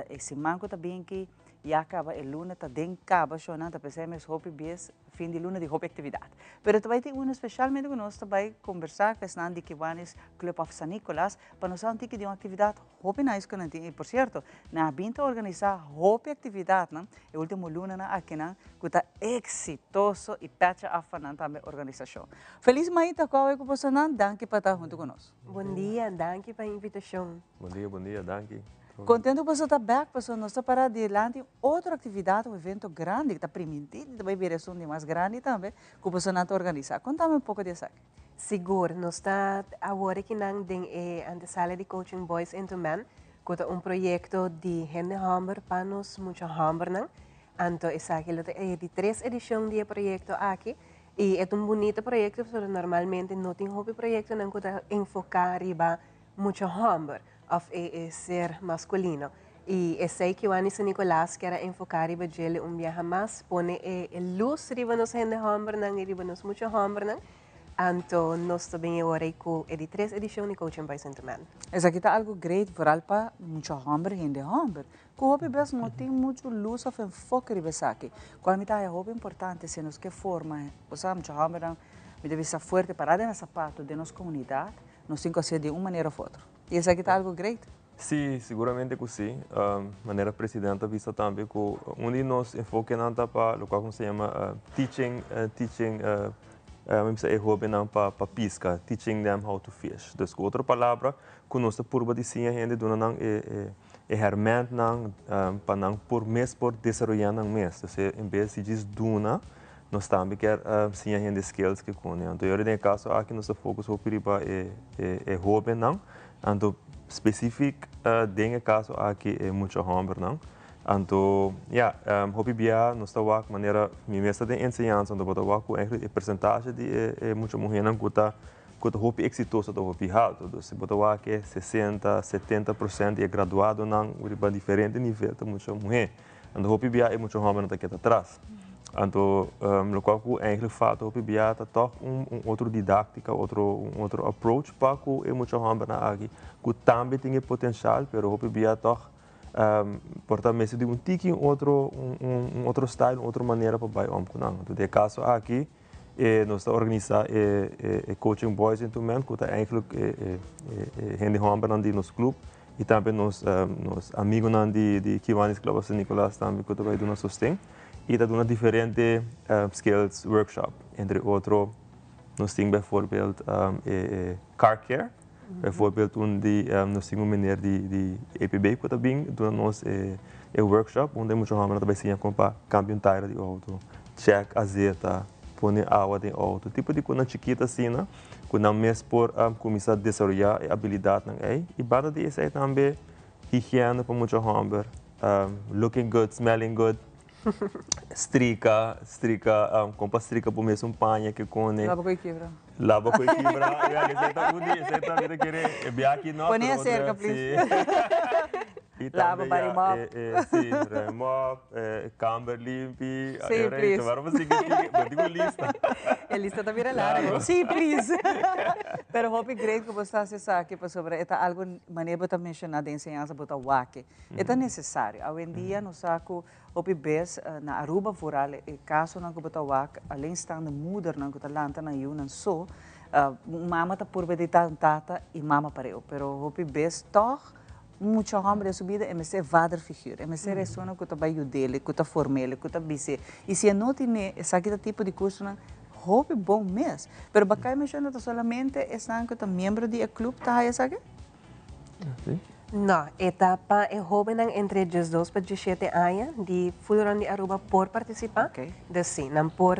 e siman cu ta bin aki ya caba e luna ta den caba shonan ta pensai mes hopi bies fin di luna di hopi actividad. Pero ta bay tin uno specialmente cu nos ta bay conversa cu esnan di Kiwanis Club of San Nicolas pa nos sa un tiki di un actividad hopi nice cu nan tin y por cierto nan a bin ta organisa hopi actividadnan e ultimo lunanan akinan cu ta exitoso y pecha af pa nan tambe organisacion. Feliz maita cu awe cu bosonan, danki pa ta hunto cu nos.
Bon dia, danki pa e invitacion.
Bon dia, bon dia, danki.
Contento boso ta bek, pasobra nos ta para dilanti un otro actividad, un evento grandi cu ta priminti di ta bay bira esun di mas grandi tambe cu bosonan ta organisa. Contame un poco di esaki.
Sigur, nos ta awor akinan den e antesala di Coaching Boys into Men, cu ta un proyecto di hende homber pa nos mucha hombernan. Anto esaki lo ta e di tres edicion di e proyecto aki y e ta un bunito proyecto pasobra normalmente no tin hopi proyectonan cu ta enfoca riba mucha homber of e ser masculino. Y esey Kiwani San Nicolas kier a enfoca riba djele un biaha mas, pone e luz riba nos hende hombernan y riba nos mucha hombernan. Anto nos ta bin e ora ei cu e di tres edicion di Coaching Boys into Men.
Esaki ta algo great vooral pa mucha homber, hende homber, cu hopi bes no tin mucho luz of enfoke riba esaki, cual mi ta haya hopi importante si nos ke forma, osea mucha hombernan mi ta bisa fuerte para den nan zapato den nos comunidad, nos tin cu hacié di un manera of otro. Y esaki ta algo great.
Sí, siguramente cu sí. Manera presidente a bisa tambe cu un di nos enfokenan ta pa locual cu nos ta yama teaching, teaching. Mi bisa e hobennan pa pa pisca, teaching them how to fish. Dus cu otro palabra, cu nos ta purba di siña hende duna nan e e e hermentnan pa nan por mes por desaroya nan mes. Dus en bes di djis duna, nos tambe kier siña hende skills ke cune. Anto yori den e caso aki nos ta focus hopi riba e e e hobennan, anto specific den e caso aki e mucha hombernan. Anto, ya, hopi bia nos ta wak manera mi mes ta den enseñansa, anto bo ta wak ku eigenlijk e persentashe di e e mucha muhénan ku ta ku ta hopi eksitoso ta hopi haltu. Dus bo ta wak e sesenta, setenta por sènt di e graduadonan riba diferente nivel ta mucha muhé. Anto hopi bia e mucha hòmbernan ta keda atras. Anto lokual ku eigenlijk falta hopi bia ta tòg un un otro didáktika, otro un otro approach pa ku e mucha hòmbernan aki ku tambe tin e potenshal pero hopi bia tòg Por ta mester di un tiki un otro un otro style, un otro manera pa bai om ku nan. Entonces den e kaso aki e nos ta organisa e e coaching boys into men ku ta eigenlijk e e e hende hòmbernan di nos club i tambe nos nos amigonan di di Kiwanis Club of San Nicolas tambe ku ta bai duna sosten i ta duna diferente skills workshop. Entre otro nos tin bijvoorbeeld e e car care. Bijvoorbeeld un di nos tin un meneer di di EPB ku ta bin duna nos e e workshop unda e mucha hòmbernan ta bai siña kon pa kambia un taira di outo, chèk azeta, pone awa den outo, tipo di kosnan chikito asina ku nan mes por kuminsá desaroyá e abilidatnan ei. I banda di esei tambe higiène pa mucha hòmber, looking good, smelling good. Strika, strika, kon pa strika bo mes un paña ke kone.
Laba ku e kibra.
Laba ku e kibra, ya, esei ta un di, esei ta mi ta kere e bia aki no.
Pone aserka, please.
Si.
Laba, bari mòp.
Si, bari mòp, kamber limpi.
Si, please.
Ora bo sigui sigui, bo tin un lista.
E lista ta bira largu. Si, please. Pero hopi great ku bo sa hasi esaki pasobra e ta algu manera bo ta menshoná den enseñansa bo ta wak. E ta nesesario. Awendia nos sa ku Hopi bes na Aruba vooral e casonan cu bo ta wak alleenstaande moedernan cu ta lanta nan yiunan so, un mama ta purba di ta un tata y mama pareu, pero hopi bes tog un mucha homber den su bida e mester e vaderfiguur, e mester e esunnan cu ta bay yud'el, cu ta form'el, cu ta bis'e y si e no tine esaki ta tipo di cursonan hopi bon mes. Pero Bakay menciona ta solamente esnan cu ta miembro di e club ta haya esaki?
No, e ta pa e hóbennan entre diesdos pa diesshete aña di full rond di Aruba por partisipá. Dus sí, nan por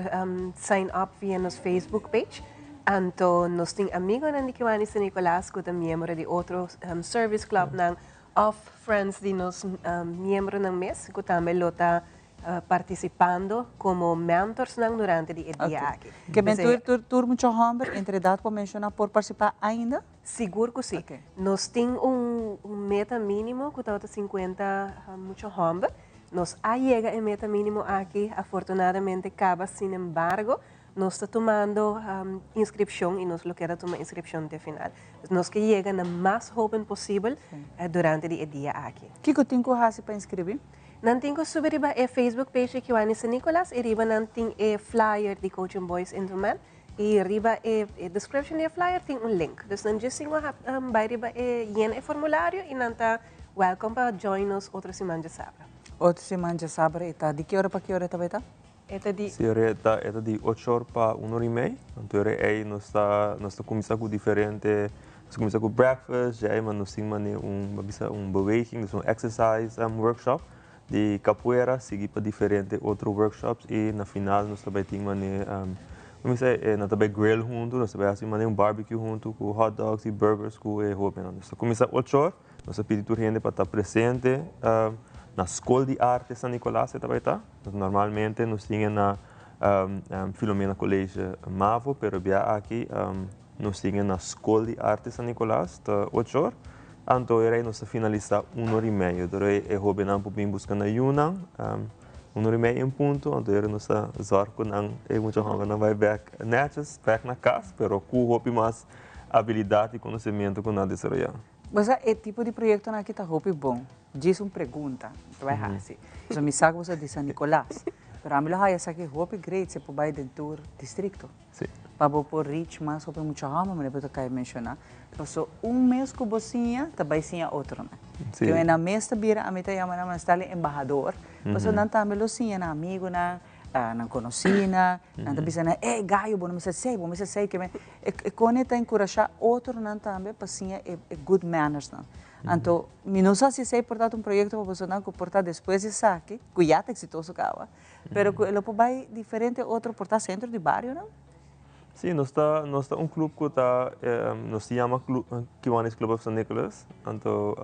sign up via nos Facebook page. Anto nos tin amigonan di Kiwanis San Nicolas ku ta miembro di otro service clubnan òf friends di nos miembronan mes ku tambe lo ta participando como mentorsnan durante di e dia aki.
Ke men tur tur tur mucha homber entre edad por menciona por participa ainda?
Sigur cu si. Nos tin un meta minimo cu tabata 50 mucha homber. Nos a yega e meta minimo aki afortunadamente caba sinembargo nos ta tumando inscripcion y nos lo keda tuma inscripcion te final. Nos ke yega na mas hoben posibel durante di e dia aki.
Kico tin cu haci pa inscribi?
Nan tin ku subi riba e Facebook page di Kiwanis San Nicolas i riba nan tin e flyer di Coaching Boys into Men i riba e description di e flyer tin un link. Dus nan djis tin ku bai riba e yena e formulario i nan ta welcome pa join nos otro siman djasabra.
Otro siman djasabra e ta di ki ora pa ki ora e ta bai ta?
E ta di.
Si ora e ta e ta di ocho or pa un or i mei. Anto ora ei nos ta nos ta kuminsá ku diferente nos ta kuminsá ku breakfast dje ei nos tin mane un bo bisa un beweging dus un exercise workshop di capoeira sigui pa diferente otro workshops i na final nos ta bai tin mane bo bisa e nan ta bai grill huntu nos ta bai hasi mane un barbecue huntu ku hotdogs i burgers ku e hobennan. Nos ta kuminsá ocho or. Nos a pidi tur hende pa ta presente na Skol di Arte San Nicolas e ta bai ta. Normalmente nos tin e na Filomena College Mavo, pero bia aki nos tin e na Skol di Arte San Nicolas ta ocho or. Anto e rei nos ta finalisa un or i meio. Dor e hobennan por bin buska nan yunan un or i meio en punto. Anto e nos ta zorg ku nan e mucha hobennan bai bek netjes bek na kas, pero ku hopi mas abilidat i konosementu ku nan a desaroyá.
Bo sa e tipo di proyectonan aki ta hopi bon. Djis un pregunta mi ta bai haci. Pasobra mi sa cu bo sa di San Nicolas. Pero ami lo haya esaki hopi great si por bai den tur districto. Pa bo por reach mas hopi mucha homber manera bo ta cay menciona. Paso un mes cu bo siña ta bai siña otronan. Ke nan mes ta bira ami ta yama nan nan sta li embahador. Pasobra nan tambe lo siña nan amigonan. Nan konosínan, nan ta bisa nan, ey gayo bo no mester esei, bo mester esei, ke e kone ta enkurashá otronan tambe pa siña e good mannersnan. Anto mi no sa si esei por ta un proyekto pa bosonan ku por ta despues di esaki, ku ya ta eksitoso kaba, pero ku e lo por bai diferente otro por ta sentro di barionan.
Sí, nos ta nos ta un club ku ta nos yama Kiwanis Club of San Nicolas, anto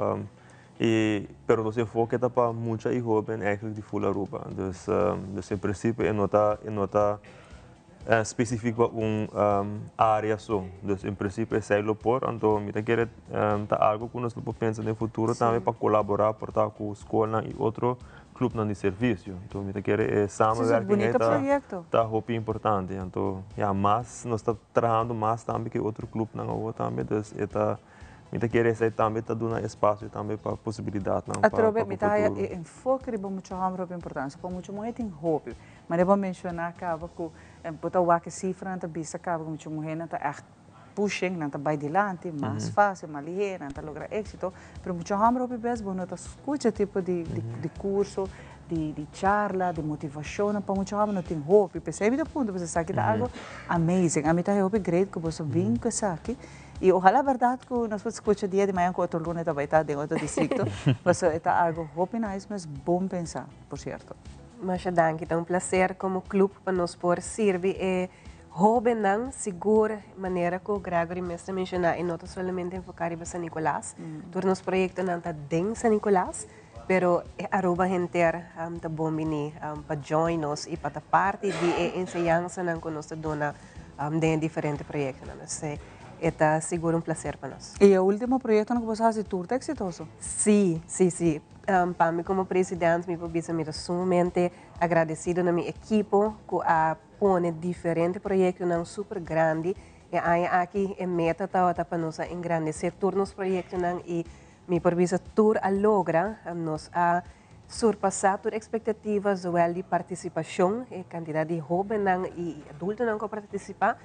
E pero nos enfoke ta pa mucha y hoben eigenlijk di full Aruba. Dus, dus en principio e no ta, e no ta specifiek pa un area so. Dus en principio esey lo por, anto mi ta kere ta algo cu nos lo por pensa den futuro tambe pa colabora por ta cu scolnan y otro clubnan di servicio. Anto mi ta kere e samenwerking ey ta, ta hopi importante. Anto ya mas nos ta trahando mas tambe cu e otro clubnan awo tambe, dus e ta. Mi ta kere esei tambe ta duna espasio tambe pa posibilidatnan pa
Atrobe mi ta haya
futuro.
e enfoke riba mucha hòmber hopi importansia. Pa mucha muhé tin hopi. Manera bo a menshoná kaba ku bo ta wak e sifranan ta bisa kaba ku mucha muhénan ta ègt pushing, nan ta bai dilanti mas fásil, mas lihé, nan ta logra éksito. Pero mucha hòmber hopi bes bo no ta skucha tipo di di kurso, di di charla, di motivashonnan. Pa mucha hòmber no tin hopi. P'esei mi ta puntra pasobra esaki ta algu amazing. Ami ta haya hopi great ku boso bin ku esaki. Y ojalá berdad cu nos por scucha dia di mañana cu otro luna ta bay ta den otro districto, pasobra e ta algo hopi nice mes bon pensa, por cierto.
Masha danki, ta un placer como club pa nos por sirbi e hobennan, sigur manera cu Gregory mes ta menciona e no ta solamente enfoca riba San Nicolas, tur nos proyectonan ta den San Nicolas, pero e Aruba henter ta bon bini pa join nos y pa ta parti di e enseñansanan cu nos ta duna den e diferente proyectonan. Esey e ta sigur un placer pa nos.
Y e ultimo proyectonan cu boso a haci tur ta exitoso?
Sí, sí, sí. Pa mi como president mi por bisa mi ta sumamente agradecido na mi ekipo cu a pone diferente proyectonan super grandi. E aña aki e meta tabata pa nos a engrandece tur nos proyectonan y Mi por bisa tur a logra, nos a surpasá tur ekspektativa zowel di partisipashon, e kantidat di hóbennan i adultonan ku a partisipá,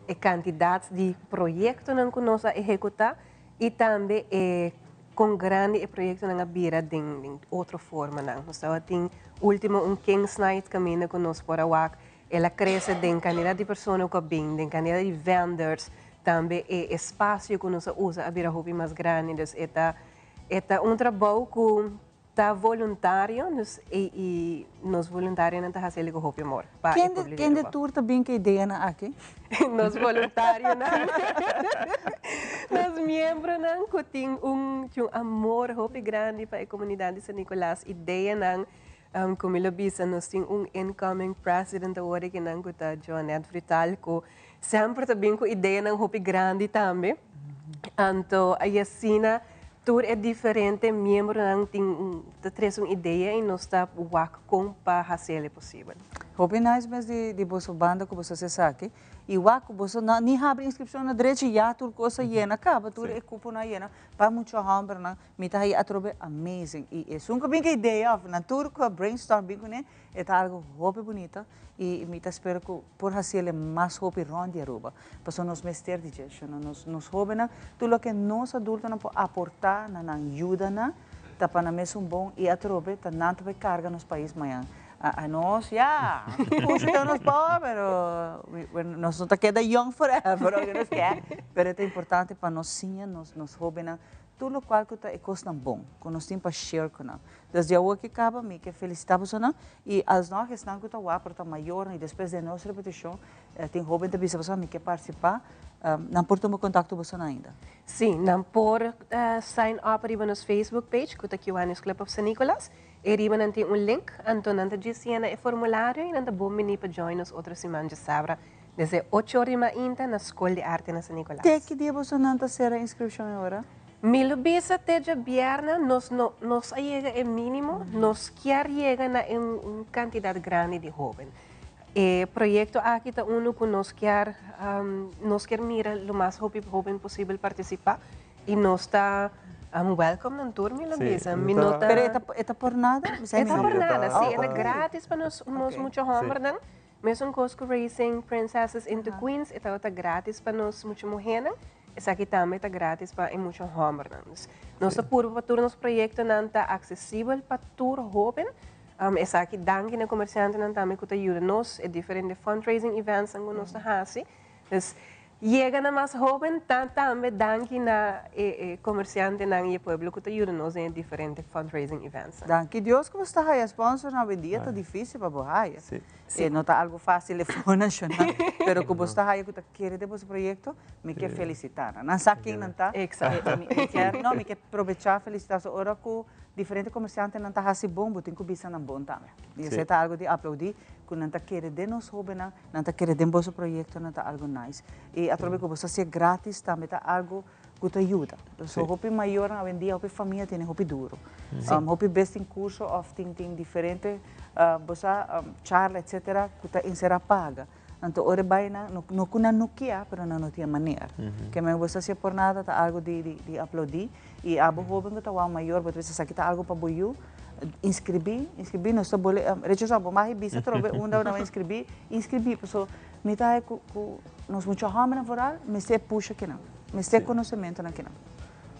e kantidat di proyektonan ku nos a ehekutá i tambe e kon grandi e proyektonan a bira den otro formanan. Nos tabatin último un Kings Night kaminda ku nos por a wak el a krese den kantidat di persona ku a bin, den kantidat di vendors, Tambe e espacio cu nos a usa a bira hopi mas grandi, dus e ta e ta un trabou cu ta voluntario, dus y y nos voluntarionan ta haci cu hopi amor pa e
Kende
pueblo di
kende
Aruba.
tur ta bin cu e ideanan aki?
Nos voluntarionan, nos miembronan cu tin un tin un amor hopi grandi pa e comunidad di San Nicolas, ideanan cu mi lo bisa nos tin un incoming president awor aki nan cu ta Joanette Vrital cu Semper ta bin ku ideanan hopi grandi tambe. Anto i asina tur e diferente miembronan tin ta trese un idea i nos ta wak kon pa hasiel posibel.
Hopi nice mes di boso banda ku boso hasi esaki. I wak ku boso no ni habri inskripshon na drechi ya tur kos a yena kaba, tur e kuponan a yena pa mucha hòmbernan. Mi ta haña atrobe amazing. I esun ku bin ku idea òf nan tur ku a brainstorm bin kuné e ta algu hopi bunita. I mi ta spera ku por hasiel e mas hopi rònt di Aruba, pasobra nos mester di dje, shona. Nos nos hóbennan, tur loke nos adultonan por aportá na nan yuda nan, ta pa nan mes un bon i atrobe ta nan ta bai karga nos pais mañan. A nos, ya, pusha ta nos power, pero nos no ta keda young forever, oke nos ke, pero e ta importante pa nos siña nos nos hóbennan Tur lokual ku ta e kosnan bon ku nos tin pa share ku nan. Dus di awor ke kaba mi ke felisitá bosonan i alsnog esnan ku ta wak pero ta mayornan i despues den nos repetishon tin hoben ta bisa boso mi ke partisipá, nan por tuma kontakto bosonan ainda?
Sí, nan por sign up riba nos Facebook page ku ta Kiwanis Club of San Nicolas. E riba nan tin un link, anto nan ta djis yena e formulario i nan ta bon bini pa join nos otro siman djasabra Desde ocho ora di mainta na Skol di Arte na San Nicolas.
Te ki dia bosonan ta sera inskripshon e ora?
Mi lo bisa te djabièrnè nos no nos a yega e mínimo, nos kier yega na e un kantidat grandi di hóben. E proyekto aki ta unu ku nos kier nos kier mira lo mas hopi hóben posibel partisipá i nos ta wèlkòm nan tur mi lo bisa. Mi no ta.
Pero e ta por nada?
E ta por nada, si, e ta grátis pa nos nos mucha hòmbernan. Mesun kos ku Raising Princesses into Queens, e tabata gratis pa nos mucha muhénan, esaki tambe ta gratis pa e mucha hòmbernan. Dus nos ta purba pa tur nos proyektonan ta aksesibel pa tur hóben. Esaki danki na comerciantenan tambe cu ta yuda nos, e diferente fundraising eventsnan cu nos ta haci. Dus yega na mas hoben ta tambe danki na e comerciantenan y e pueblo cu ta yuda nos den e diferente fundraising eventsnan.
Danki Dios cu bo sta haya sponsornan awendia ta dificil pa bo haya. E no ta algo facil e for nacional, pero cu bo sta haya cu ta kere den boso proyecto, mi ke felicita nan. Nan sa ken nan ta. Mi kier, no, mi ke probecha felicita so ora cu diferente comerciantenan ta haci bon, bo tin cu bisa nan bon tambe. Y esey ta algo di aplaudi, cu nan ta kere den nos hobennan, nan ta kere den boso proyectonan, ta algo nice. Y atrobe cu bo sa hacié gratis tambe ta algo cu ta yuda. So hopi mayornan awendia, hopi famia tene hopi duro. Hopi bes tin curso of tin tin diferente bo sa charla etcetera cu ta encera paga. Anto ora e bay nan, no no cu nan no kia, pero nan no tin e manera. Ke men bo sa hacié por nada ta algo di di di aplaudi. Y abo hoben cu ta wou mayor bo ta bisa esaki ta algo pa bo yu, inscribi, inscribi nos ta bole, Richardson bo mag bisa atrobe unda nan a inscribi, inscribi paso mi ta hay cu cu nos mucha homennan vooral mester e push akinan, mester e conocimentonan akinan.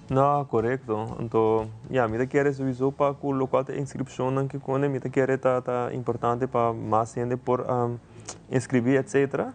No, corecto. Anto, ya, mi ta kere souiso pa cu locual ta inscripcionnan ki cone, mi ta kere ta ta importante pa mas hende por inscribi etcetera.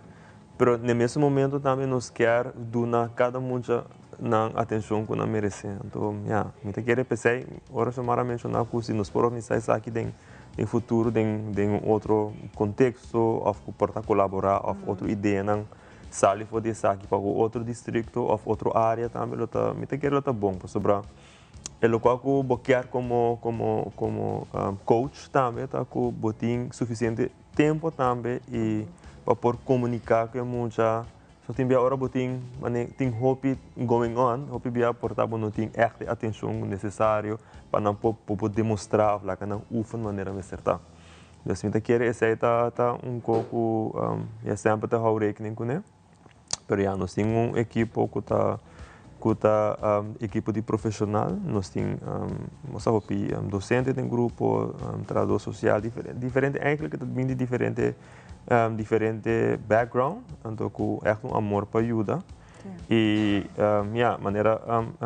Pero n'e mesun momento tambe nos kier duna cada mucha nan atencion cu nan merece. Anto, ya, mi ta kere p'esey, ora Xiomara a menciona cu si nos por organisa esaki den den futuro den den un otro contexto of cu por ta colabora of otro ideanan sali for di esaki pa cu otro districto of otro area tambe lo ta, mi ta kere lo ta bon pasobra e locual cu bo kier como como como coach tambe ta cu bo tin suficiente tempo tambe y pa por comunica cu e mucha. So tin bia ora bo tin mane tin hopi going on, hopi bia por ta bo no tin echt e atencion necesario pa nan por por demostra of laga nan oefen manera mester ta. Dus mi ta kere esey ta ta un co cu ya semper ta hou rekening cune. Pero ya nos tin un ekipo cu ta cu ta ekipo di profesional, nos tin nos a hopi docente den grupo, trahador social, diferente eigenlijk ta bin di diferente diferente background, anto cu echt un amor pa yuda. Y ya, manera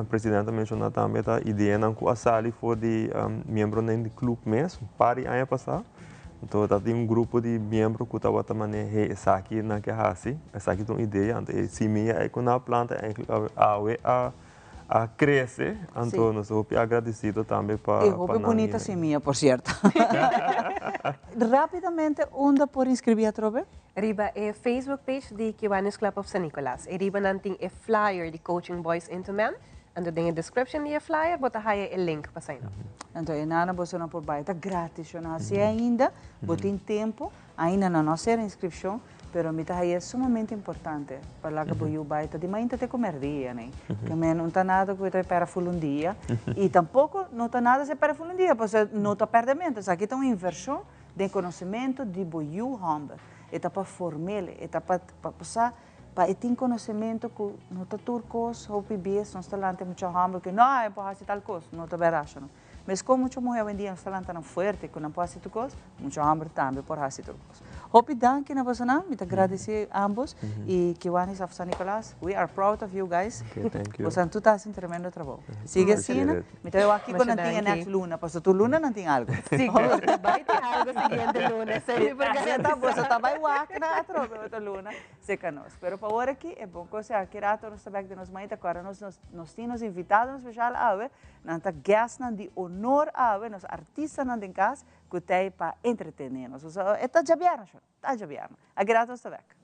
presidente a menciona tambe ta ideanan cu a sali for di miembronan di club mes un par di aña pasa. Anto ta tin un grupo di miembro cu tabata mane hey esaki nan ke haci, esaki ta un idea, anto e simia ey cu nan a planta eigenlijk awe a a crece, anto nos ta hopi agradecido tambe pa
E hopi
nan
bunita simia por cierto. Rapidamente unda por inscribi atrobe?
Riba e Facebook page di Kiwanis Club of San Nicolas. E riba nan tin e flyer di Coaching Boys into Men. Anto den e description di e flyer bo ta haya e link pa sign up.
Anto e nana boso no por bai, ta gratis yo no haci ainda, bo tin tempo, ainda no no cera inscripcion, pero mi ta haya sumamente importante pa laga bo yu bai, ta di mainta te cu merdia ne, ke men no ta nada cu ta pera ful un dia, y tampoco no ta nada si pera ful un dia, pasobra no ta perdemento, esaki ta un inversion den conocimento di bo yu homber, e ta pa formele, e ta pa pa sa. Pa e tin konosementu ku no ta tur kos hopi bies nos ta lanta e mucha hòmber ku no e por hasi tal kos, no ta bèrdat asha no. Meskos mucha muhé awendia nos ta lanta nan fuerte ku nan por hasi tur kos, mucha hòmber tambe por hasi tur kos. Hopi danki na bosonan, mi ta gradisí ambos i Kiwanis of San Nicolas, we are proud of you guys. Bosonan tur ta hasi un tremendo trabou. Sigui asina. Mi ta wak kiko nan tin e next luna, pasobra tur luna nan tin algo.
Sigur, ta bai tin algo siguiente luna, esei mi por garantisa.
Boso ta bai wak na atrobe otro luna cerca nos. Pero pa ora aki e bon cos ya, ki rato nos ta bek den nos mainta, corda nos, nos tin nos invitadonan special awe, nan ta guestnan di honor awe, nos artistanan den cas cu t'ey pa entretene nos. So, e ta djabièrnè, shor, ta djabièrnè. Aki rato nos ta bek.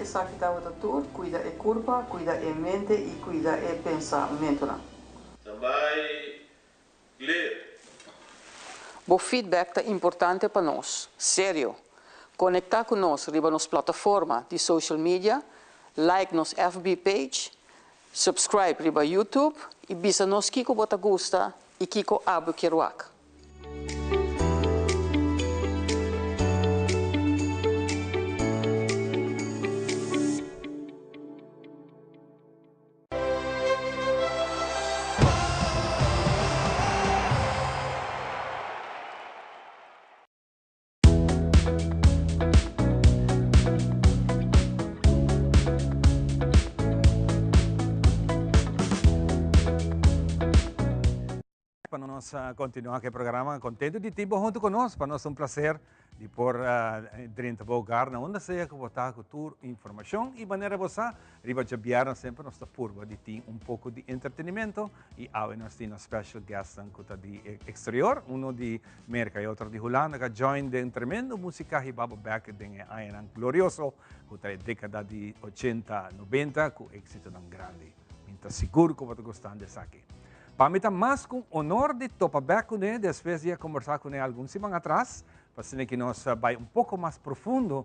Esaki tabata tur, cuida e curpa, cuida e mente y cuida e pensamentonan.
Standby, clear.
Bo feedback ta importante pa nos. Serio! Conecta cu nos riba nos plataforma di social media, like nos FB page, subscribe riba YouTube y bisa nos kico bo ta gusta y kico abo kier wak.
Pa nos continua cu e programa contento di tin bo hunto cu nos. Pa nos ta un placer di por drenta bo hogar na unda sea cu bo ta cu tur informacion y manera bo sa riba djabièrnè semper nos ta purba di tin un poco di entretenimento y awe nos tin nos special guestnan cu ta di exterior, uno di Merca y otro di Hulanda cu a join den tremendo musica hiba bo bek den e añanan glorioso cu ta e decada di ochenta, nobenta cu exitonan grandi. Mi ta sigur ku bo ta gustando esaki. Pa mi ta mas ku un honor di topa bek kuné despues di a kombersá kuné algun siman atras, pa asina ki nos bai un poko mas profundo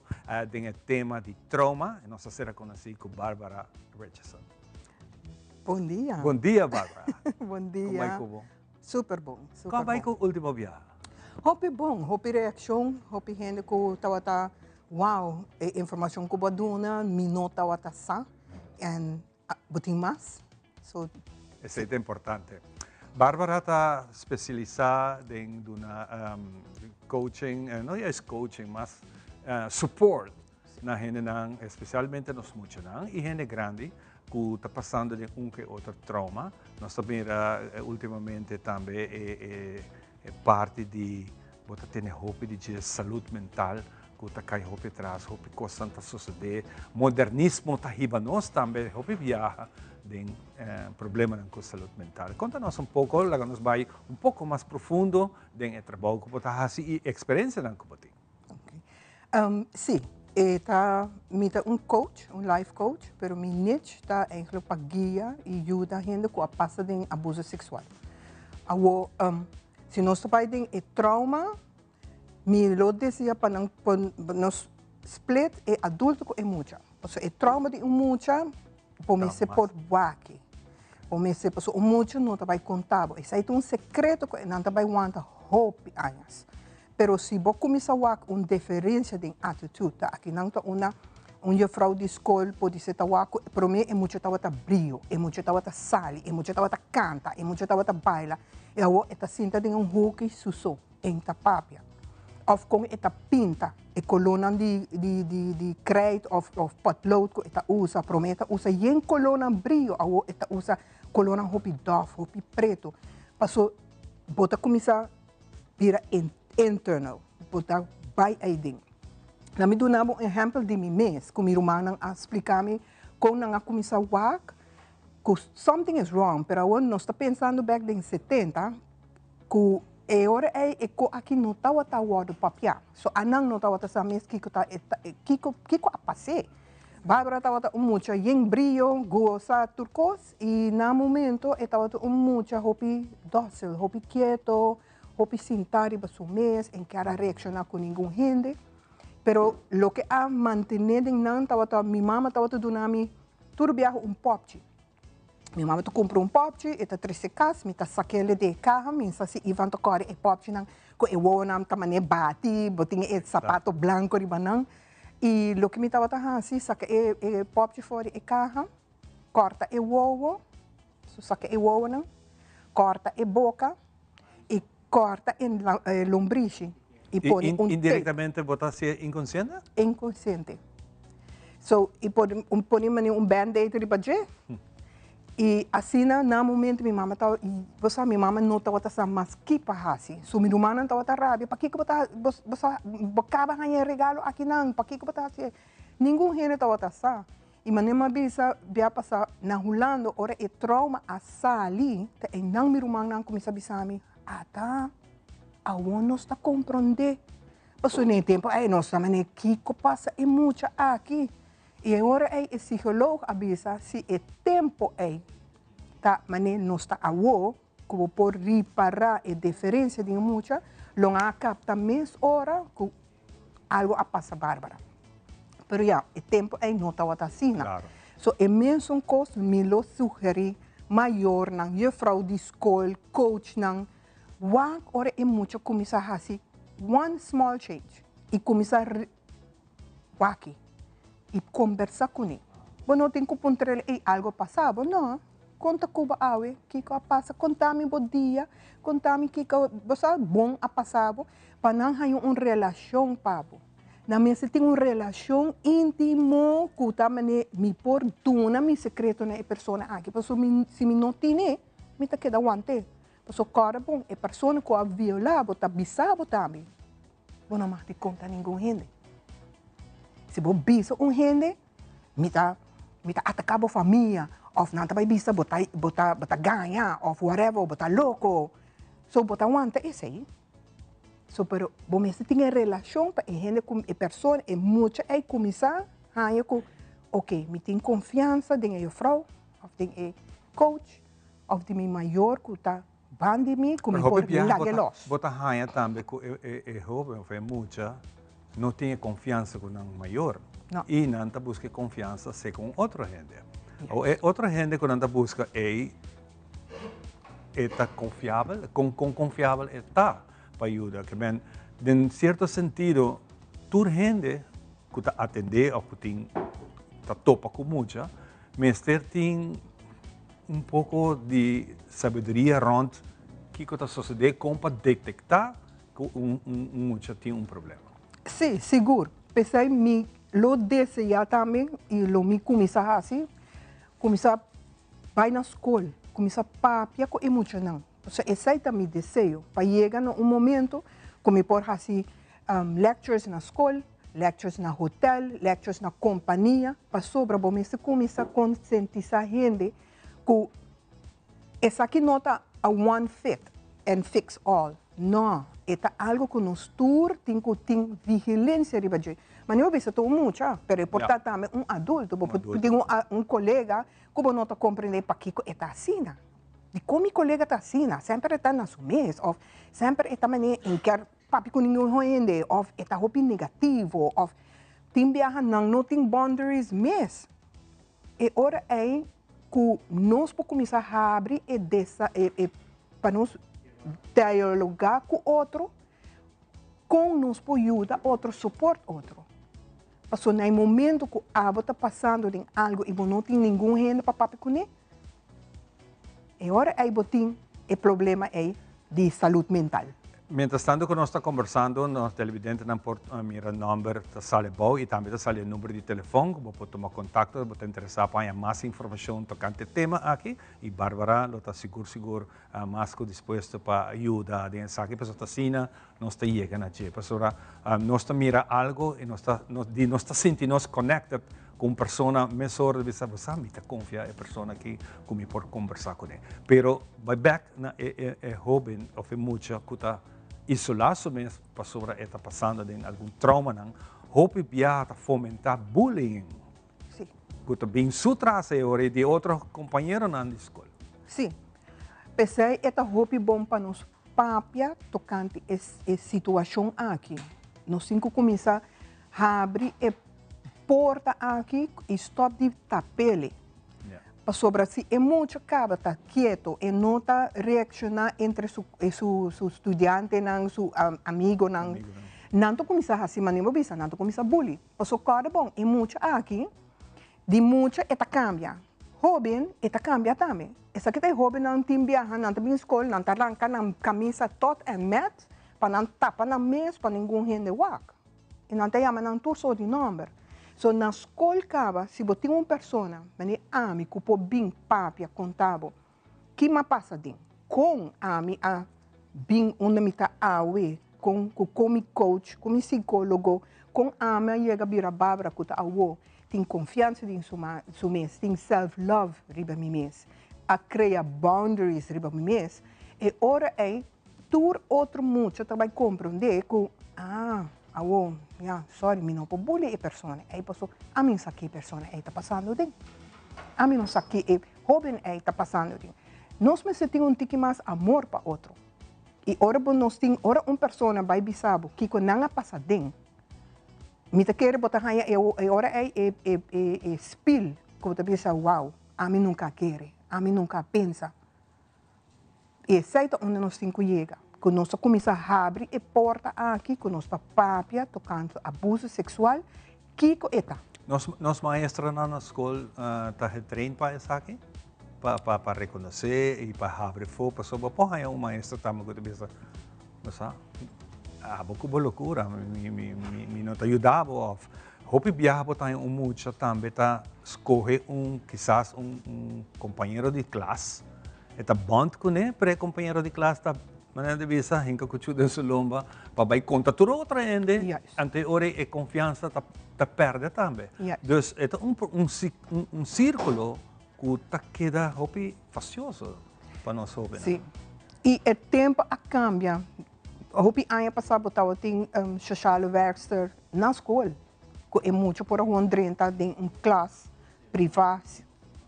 den e tema di trauma. Nos a sera konosí ku Barbara Richardson.
Bon dia.
Bon dia, Barbara.
Bon dia.
Kon bai ku bo?
Super bon, super
Kon bai
bon.
ku último biaha?
Hopi bon, hopi reakshon, hopi hende ku tabata, wow, e informashon ku bo a duna mi no tabata sa. En Bo tin mas? So.
Esei ta importante. Barbara ta spesialisá den duna coaching, no juist coaching, mas support na hendenan, espesialmente nos muchanan i hende grandi ku ta pasando den un ke otro trauma. Nos ta mira ultimamente tambe e parti di Bo ta tene hopi di dje salud mental ku ta kai hopi atras, hopi kosnan ta sosodé. Modernismo ta hiba nos tambe hopi biaha den problemanan ku salud mental. Konta nos un poko, laga nos bai un poko mas profundo den e trabou ku bo ta hasi i eksperensianan ku bo tin.
Sí, e ta, mi ta un coach, un life coach, pero mi niche ta eigenlijk pa guia i yuda hende ku a pasa den abuso seksual. Awor, Si nos ta bai den e trauma, mi lo desea pa nan pon nos split e adulto ku e mucha. Pasobra e trauma di un mucha bo mester por wak. Bo mester, pasobra un mucha no ta bai konta bo. Esei ta un sekreto ku nan ta bai wanta hopi añas. Pero si bo kuminsá wak un diferensia den atitut, ta aki nan ta una un jufrou di skol podisé ta wak ku promé e mucha tabata brio, e mucha tabata sali, e mucha tabata kanta, e mucha tabata baila, i awor e ta sinta den un hoki su so, en ta papia. Òf kon e ta pinta e kolónan di di di di krijt òf òf potlood ku e ta usa, promé e ta usa yen kolónan brio, awor e ta usa kolónan hopi dòf, hopi pretu. Paso bo ta kuminsá bira internal, bo ta bai aiden. Na mi duna bo un ehèmpel di mi mes, ku mi rumannan a splika mi kon nan a kuminsá wak ku something is wrong, pero awor nos ta pensando bèk den setenta ku e ora ei e ko aki no tabata wòrdu papiá. So anan no tabata sa mes kiko ta e kiko kiko a pas'é. Barbara tabata un mucha yen brio, gosa tur kos i na momento e tabata un mucha hopi dòsil, hopi kieto, hopi sintá riba su mes, en kier a reakshoná ku ningun hende. Pero loke a mantené den nan tabata mi mama tabata duna mi tur biaha un pòpchi. Mi mama ta kumpra un pòpchi, e ta trese kas, mi ta sak'el di e kaha, mi sa si Ivan ta kòrda e pòpchinan ku e wowonan ta manera bati, bo tin e sapato blanko riba nan. I loke mi tabata hasi, saka e e pòpchi for di e kaha, kòrta e wowo, so saka e wowonan, kòrta e boka i kòrta e lombrishi i pone un tape.
Indirektamente bo ta hasié inkonsiente?
Inkonsiente. So i pone un pone manera un band-aid riba dje i asina na momento mi mama tabata, bo sa mi mama no tabata sa mas ki pa hasi. So mi rumannan tabata rabia, pakiko bo ta bo bo sa bo kaba haña e regalo akinan, pakiko bo ta hasié? Ningun hende tabata sa. I manera mi a bisa bia pasá na Hulanda ora e trauma a sali ta einan mi rumannan kuminsá bisa mi, Ata, awor nos ta komprondé. Pasobra den e tempu ei nos ta manera kiko pasa e mucha aki. I e ora ei e psicoloog a bisa si e tempo ei ta mane nos ta awo ku bo por ripara e diferensia den e mucha, lo nan a kapta mes ora ku algo a pasa Barbara. Pero ya, e tempo ei no tabata asina.
Claro.
So e mesun kos mi lo sugeri mayornan, juffrouw di skol, coachnan, wak ora e mucha kuminsá hasi one small change i kuminsá wak i kombersá kuné. Bo no tin ku puntra el, ey, algo a pasa bo? No. Konta ku bo awe, kiko a pasa, konta mi bo dia, konta mi kiko bo sa bon a pasa bo, pa nan haña un relashon pa bo. Nan mester tin un relashon íntimo ku ta manera mi por duna mi sekreto na e persona aki, pasobra mi si mi no tine, mi ta keda want'é. Pasobra kòrda bon, e persona ku a violá bo ta bisa bo tambe, bo no mag di konta ningun hende. Si bo bisa un hende, mi ta mi ta ataká bo famia òf nan ta bai bisa bo ta bo ta bo ta gaña òf whatever bo ta loko. So bo ta wanta esei. So pero bo mester tin e relashon pa e hende ku e persona e mucha ei kuminsá haña ku oke mi tin konfiansa den e jufrou òf den e coach òf di mi mayor ku ta ban di mi ku mi por laga e los.
Bo ta haña tambe ku e hoben of e mucha no tin e konfiansa ku nan mayor.
No.
I nan ta buska e konfiansa seka un otro hende. O e otro hende ku nan ta buska ei e ta konfiabel? Kon kon konfiabel e ta pa yuda? Ke men den sierto sentido tur hende ku ta atendé of ku tin ta topa ku mucha mester tin un poko di sabiduria rond kiko ta sosodé, kon pa detektá ku un mucha tin un problema.
Sí, sigur. P'esei mi lo deseá tambe i lo mi kuminsá hasi, kuminsá bai na skol, kuminsá papia ku e muchanan. Pasobra esei ta mi deseo, pa yega na un momento ku mi por hasi lectures na skol, lectures na hotel, lectures na kompania, pasobra bo mester kuminsá konsientisá hende ku esaki no ta a one fit and fix all, no, e ta algu ku nos tur tin ku tin vigilensia riba dje. Manera bo bisa ta un mucha, pero e por ta tambe un adulto, bo por tin un kolega ku bo no ta komprendé pakiko e ta asina. Dikon mi kolega ta asina? Semper e ta na su mes òf semper e ta manera e kier papia ku ningun hende òf e ta hopi negativo òf tin biaha nan no tin boundaries mes. E ora ei ku nos por kuminsá habri e desa e e pa nos dialogá ku otro kon nos por yuda otro soport otro. Pasobra na e momento ku abo ta pasando den algu i bo no tin ningun hende pa papia kuné, e ora ei bo tin e problema ei di salud mental.
Mientras tanto ku nos ta kombersando, nos televidentenan por mira nòmber ta sali abou i tambe ta sali e number di telefòn ku bo por tuma kontakto si bo ta interesá pa haña mas informashon tokante e tema aki i Barbara lo ta sigur sigur mas ku dispuesto pa yuda den esaki pasobra ta asina nos ta yega na dje pasobra nos ta mira algo y nos ta di nos ta sinti nos connected cu un persona mesora ta bisa bo sa mi ta confia e persona aki cu mi por conversa cune pero bai bek na e e hoben of e mucha cu ta isola su mes pasobra e ta pasando den algun traumanan hopi biaha ta fomenta bullying cu ta bin su tras e ora y di otro compañeronan di scol.
Si, p'esei e ta hopi bon pa nos papia tokante e e situashon aki. Nos tin ku kuminsá habri e porta aki i stòp di tap'el. Pasobra si e mucha kaba ta kieto, e no ta reakshoná entre su su su studiantenan, su amigonan, nan ta kuminsá hasi manera bo bisa, nan ta kuminsá bully. Pasobra kòrda bon, e mucha aki Di mucha e ta cambia. Hoben e ta cambia tambe. Esaki ta e hobennan tin biaha, nan ta bin scol, nan ta ranca nan camisa tot en met pa nan tapa nan mes pa ningun hende wak. Y nan ta yama nan tur soort di nomber. So na scol caba si bo tin un persona manera ami cu por bin papia conta bo ki m'a pasa den, con ami a bin unda mi ta awe, con cu con mi coach, cu mi psicologo, con ami a yega bira Barbara cu ta awo, tin confiansa den su su mes, tin self love riba mi mes, a crea boundaries riba mi mes, e ora ey tur otro mucha ta bay comprende cu, ah. Awo, ya, sorry, mi no por bully e persona ei paso ami no sa ki e persona ei ta pasando den. Ami no sa ki e hoben ei ta pasando den. Nos mester tin un tiki mas amor pa otro. I ora bo nos tin, ora un persona bai bisa bo kiko nan a pasa den, mi ta kere bo ta haña e e ora ei e e e e spil ku bo ta bisa, wow, ami nunka a kere, ami nunka a pensa. I esei ta unda nos tin ku yega, ku nos ta kuminsá habri e porta aki, ku nos ta papia tokante abuso seksual, kiko e ta.
Nos nos maestronan na skol ta getrain pa esaki? Pa pa pa rekonosé i pa habri afó, pasobra bo por haña un maestro tambe ku ta bisa, bo sa, abo ku bo lokura, mi mi mi mi no ta yuda bo òf hopi biaha bo ta haña un mucha tambe ta skohe un kisas un un kompañero di klas E ta bond kuné, pero e kompañero di klas ta manera di bisa hinka kuchu den su lomba pa bai konta tur otro hende, anto e ora e konfiansa ta ta pèrdè tambe. Dus e ta un un un sírkulo ku ta keda hopi fasioso pa nos hóbennan.
Sí. I e tempu a kambia. Hopi aña pasá bo tabatin sociale werkster na skol ku e mucha por a hon drenta den un klas privá,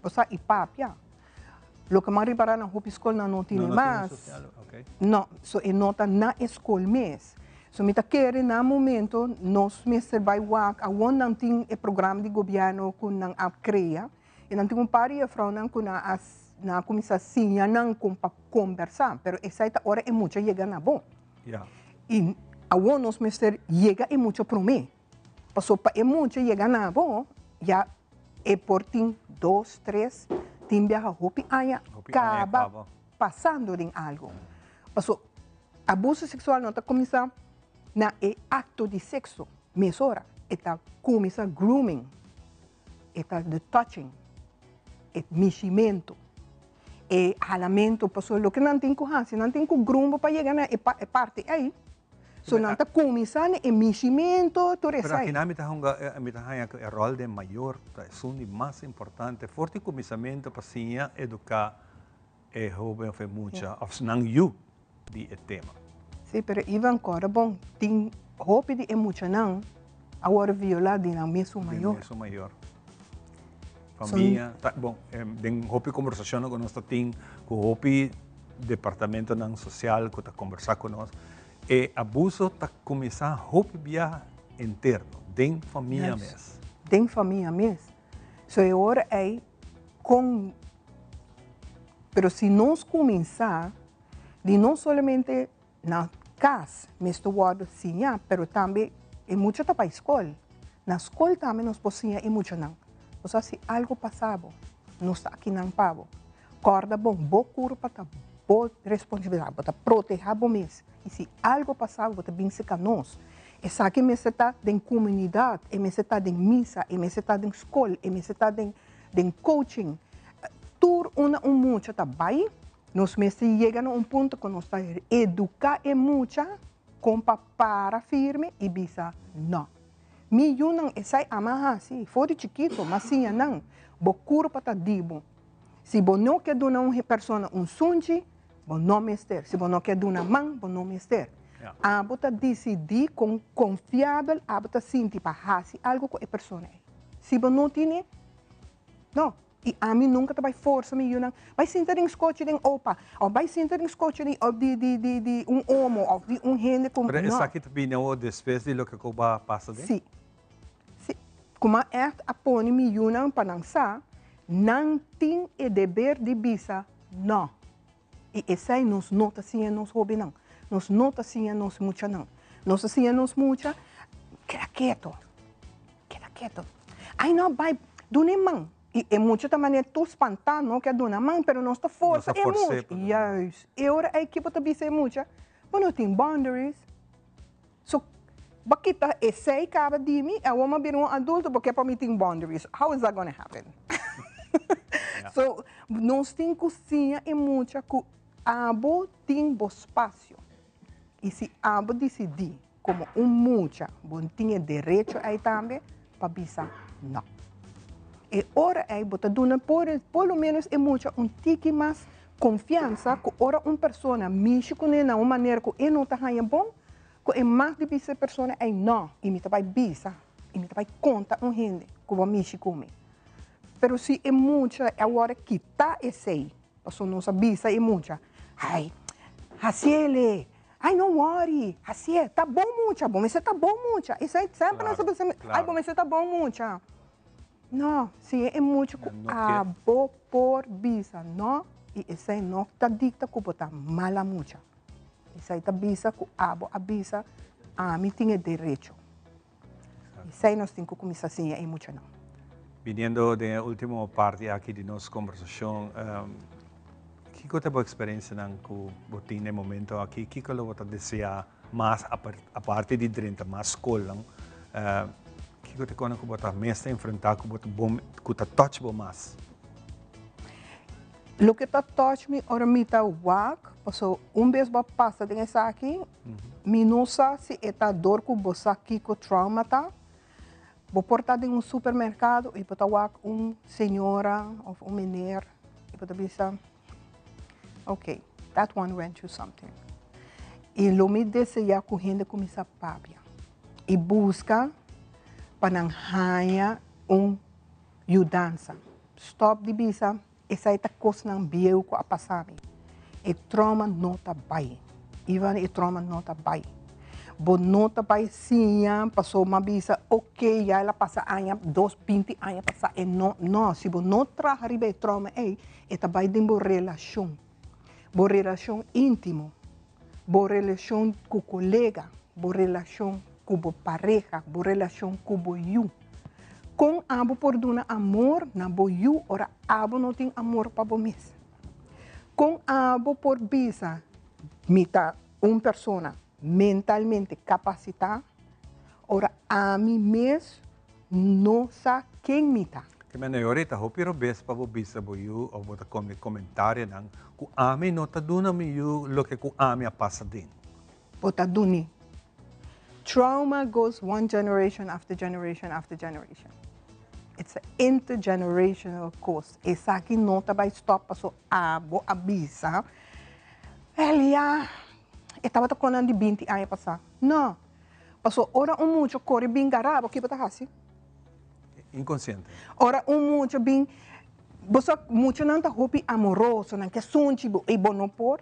bo sa, i papia. Loke m'an ripará na hopi skolnan no tene mas. No, so e no ta na e skol mes. So mi ta kere na momento nos mester bai wak awor nan tin e programa di gobièrnu ku nan a krea i nan tin un par di jefrounan ku nan a nan a kuminsá siña nan kon pa kombersá, pero esei ta ora e mucha yega na bo. I awor nos mester yega e mucha promé. Paso pa e mucha yega na bo, ya e por tin dos, tres, tin biaha hopi aña kaba pasando den algo. Paso abuso seksual no ta kuminsá na e akto di sekso mesora, e ta kuminsá grooming, e ta the touching, e mishimentu, e halamentu. Paso loke nan tin ku hasi, nan tin ku groom bo pa yega na e parti ei. So nan ta kuminsá na e mishimento tur
esei. Pero akinan mi ta hunga, mi ta haña ku e ròl den mayor ta esun di mas importante for di kuminsamentu pa siña eduká e hóben òf e mucha òf nan yu di e tema.
Sí, pero Ivan kòrda bon, tin hopi di e muchanan a wòrdu violá di nan mesun mayor.
Di mesun mayor. Famia, ta, bon, den hopi kombersashonnan ku nos ta tin ku hopi departamentonan sosial ku ta kombersá ku nos, e abuso ta kuminsá hopi bia interno, den famia mes.
Den famia mes. So e ora ei kon, pero si nos kuminsá di no solamente Na kas mester wòrdu siñá, pero tambe e mucha ta bai skol. Na skol tambe nos por siña e muchanan. Osea si algu pasa bo, nos ta akinan pa bo. Kòrda bon, bo kurpa ta bo responsabilidat, bo ta protehá bo mes. I si algu pasa bo, bo ta bin serka nos. Esaki mester ta den komunidat, e mester ta den misa, e mester ta den skol, e mester ta den den coaching. Tur unda un mucha ta bai, Nos mester yega na un punto ku nos ta eduká e mucha kon pa para firme i bisa nò. Mi yunan esei ama hasi for di chikitu, m'a siña nan, bo kurpa ta di bo. Si bo no ke duna un persona un sunchi, bo no mester. Si bo no ke duna man, bo no mester. Abo ta disidí kon konfiabel abo ta sinti pa hasi algu ku e persona ei. Si bo no tine, no. I ami nunka ta bai forsa mi yunan, bai sinta den skochi den opa, òf bai sinta den skochi di di di di di un omo òf di un hende ku
Pero esaki ta bini awor despues di loke ku bo a pasa den?
Sí. Sí. Kuma ègt a pone mi yunan pa nan sa, nan tin e deber di bisa nò. I esei nos no ta siña nos hóbennan. Nos no ta siña nos muchanan. Nos ta siña nos mucha, keda keto, keda keto. Ai no, bai, duna e man. I e mucha ta manera tur spantá, no ke a duna man, pero nos ta forsa e mucha. Juist. E ora ei ke bo ta bisa e mucha, bo no tin boundaries. So, bo kita esei kaba di mi, awor mi a bira un adulto, bo ke pa mi tin boundaries. How is that gonna happen? So, nos tin ku siña e mucha ku abo tin bo spasio. I si abo disidí komo un mucha, bo tin e derecho ei tambe pa bisa no. E ora ei bo ta duna por por lo menos e mucha un tiki mas konfiansa ku ora un persona mishi kuné na un manera ku e no ta haña bon, Ku e mag di bisa e persona ei no, i mi ta bai bisa, i mi ta bai konta un hende ku bo a mishi ku mi. Pero si e mucha awor kita esei, pasobra nos a bisa e mucha, ai, hasiele, ai no wòri, hasié, ta bon mucha, bo mester ta bon mucha. Esei semper nos ta bisa, ai bo mester ta bon mucha. No, si e mucha ku abo por bisa no, i esei no ta dikta ku bo ta mala mucha. Esei ta bisa ku abo a bisa ami tin e derecho. Esei nos tin ku kuminsá siña e muchanan.
Biniendo den e último parti aki di nos kombersashon, kiko ta bo eksperensianan ku bo tin na e momento aki? Kiko lo bo ta deseá mas aparte di drenta mas skolnan? Kiko ta e kosnan ku bo ta mes ta enfrentá ku bo ta ku ta touch bo mas?
Loke ta touch mi ora mi ta wak, paso un bes bo a pasa den esaki, mi no sa si e ta dor ku bo sa kiko trauma ta. Bo por ta den un supermerkado i bo ta wak un señora of un meneer i bo ta bisa, ok, that one went through something. I lo mi desea ku hende kuminsá papia i buska pa nan haña un yudansa. Stop di bisa esai ta kosnan bieu ku a pasa mi. E trauma no ta bai. Ivan e trauma no ta bai. Bo no ta bai siña paso m'a bisa ok ya el a pasa aña dos binti aña pasa e no no si bo no traha riba e trauma ei e ta bai den bo relashon. Bo relashon intimo, bo relashon ku kolega, bo relashon ku bo pareha, bo relashon ku bo yu. Kon abo por duna amor na bo yu ora abo no tin amor pa bo mes? Kon abo por bisa, Mi ta un persona mentalmente kapasitá, ora ami mes no sa ken mi ta?
Te mende ahorita hopi robes pa bo bisa bo yu of bo ta come comentarionan cu ami no ta duna mi yu loke cu ami a pasa den.
Bo ta duni. Trauma goes one generation after generation after generation. It's a intergenerational cos. Esaki no ta bay stop paso abo a bisa, Wel ya, e tabata con nan di binti aña pasa. No. Paso ora un mucha core bin gara bo, kibo ta haci?
Inconsciente.
Ora un mucha bin, bo sa muchanan ta hopi amoroso, nan ke sunchi bo y bo no por.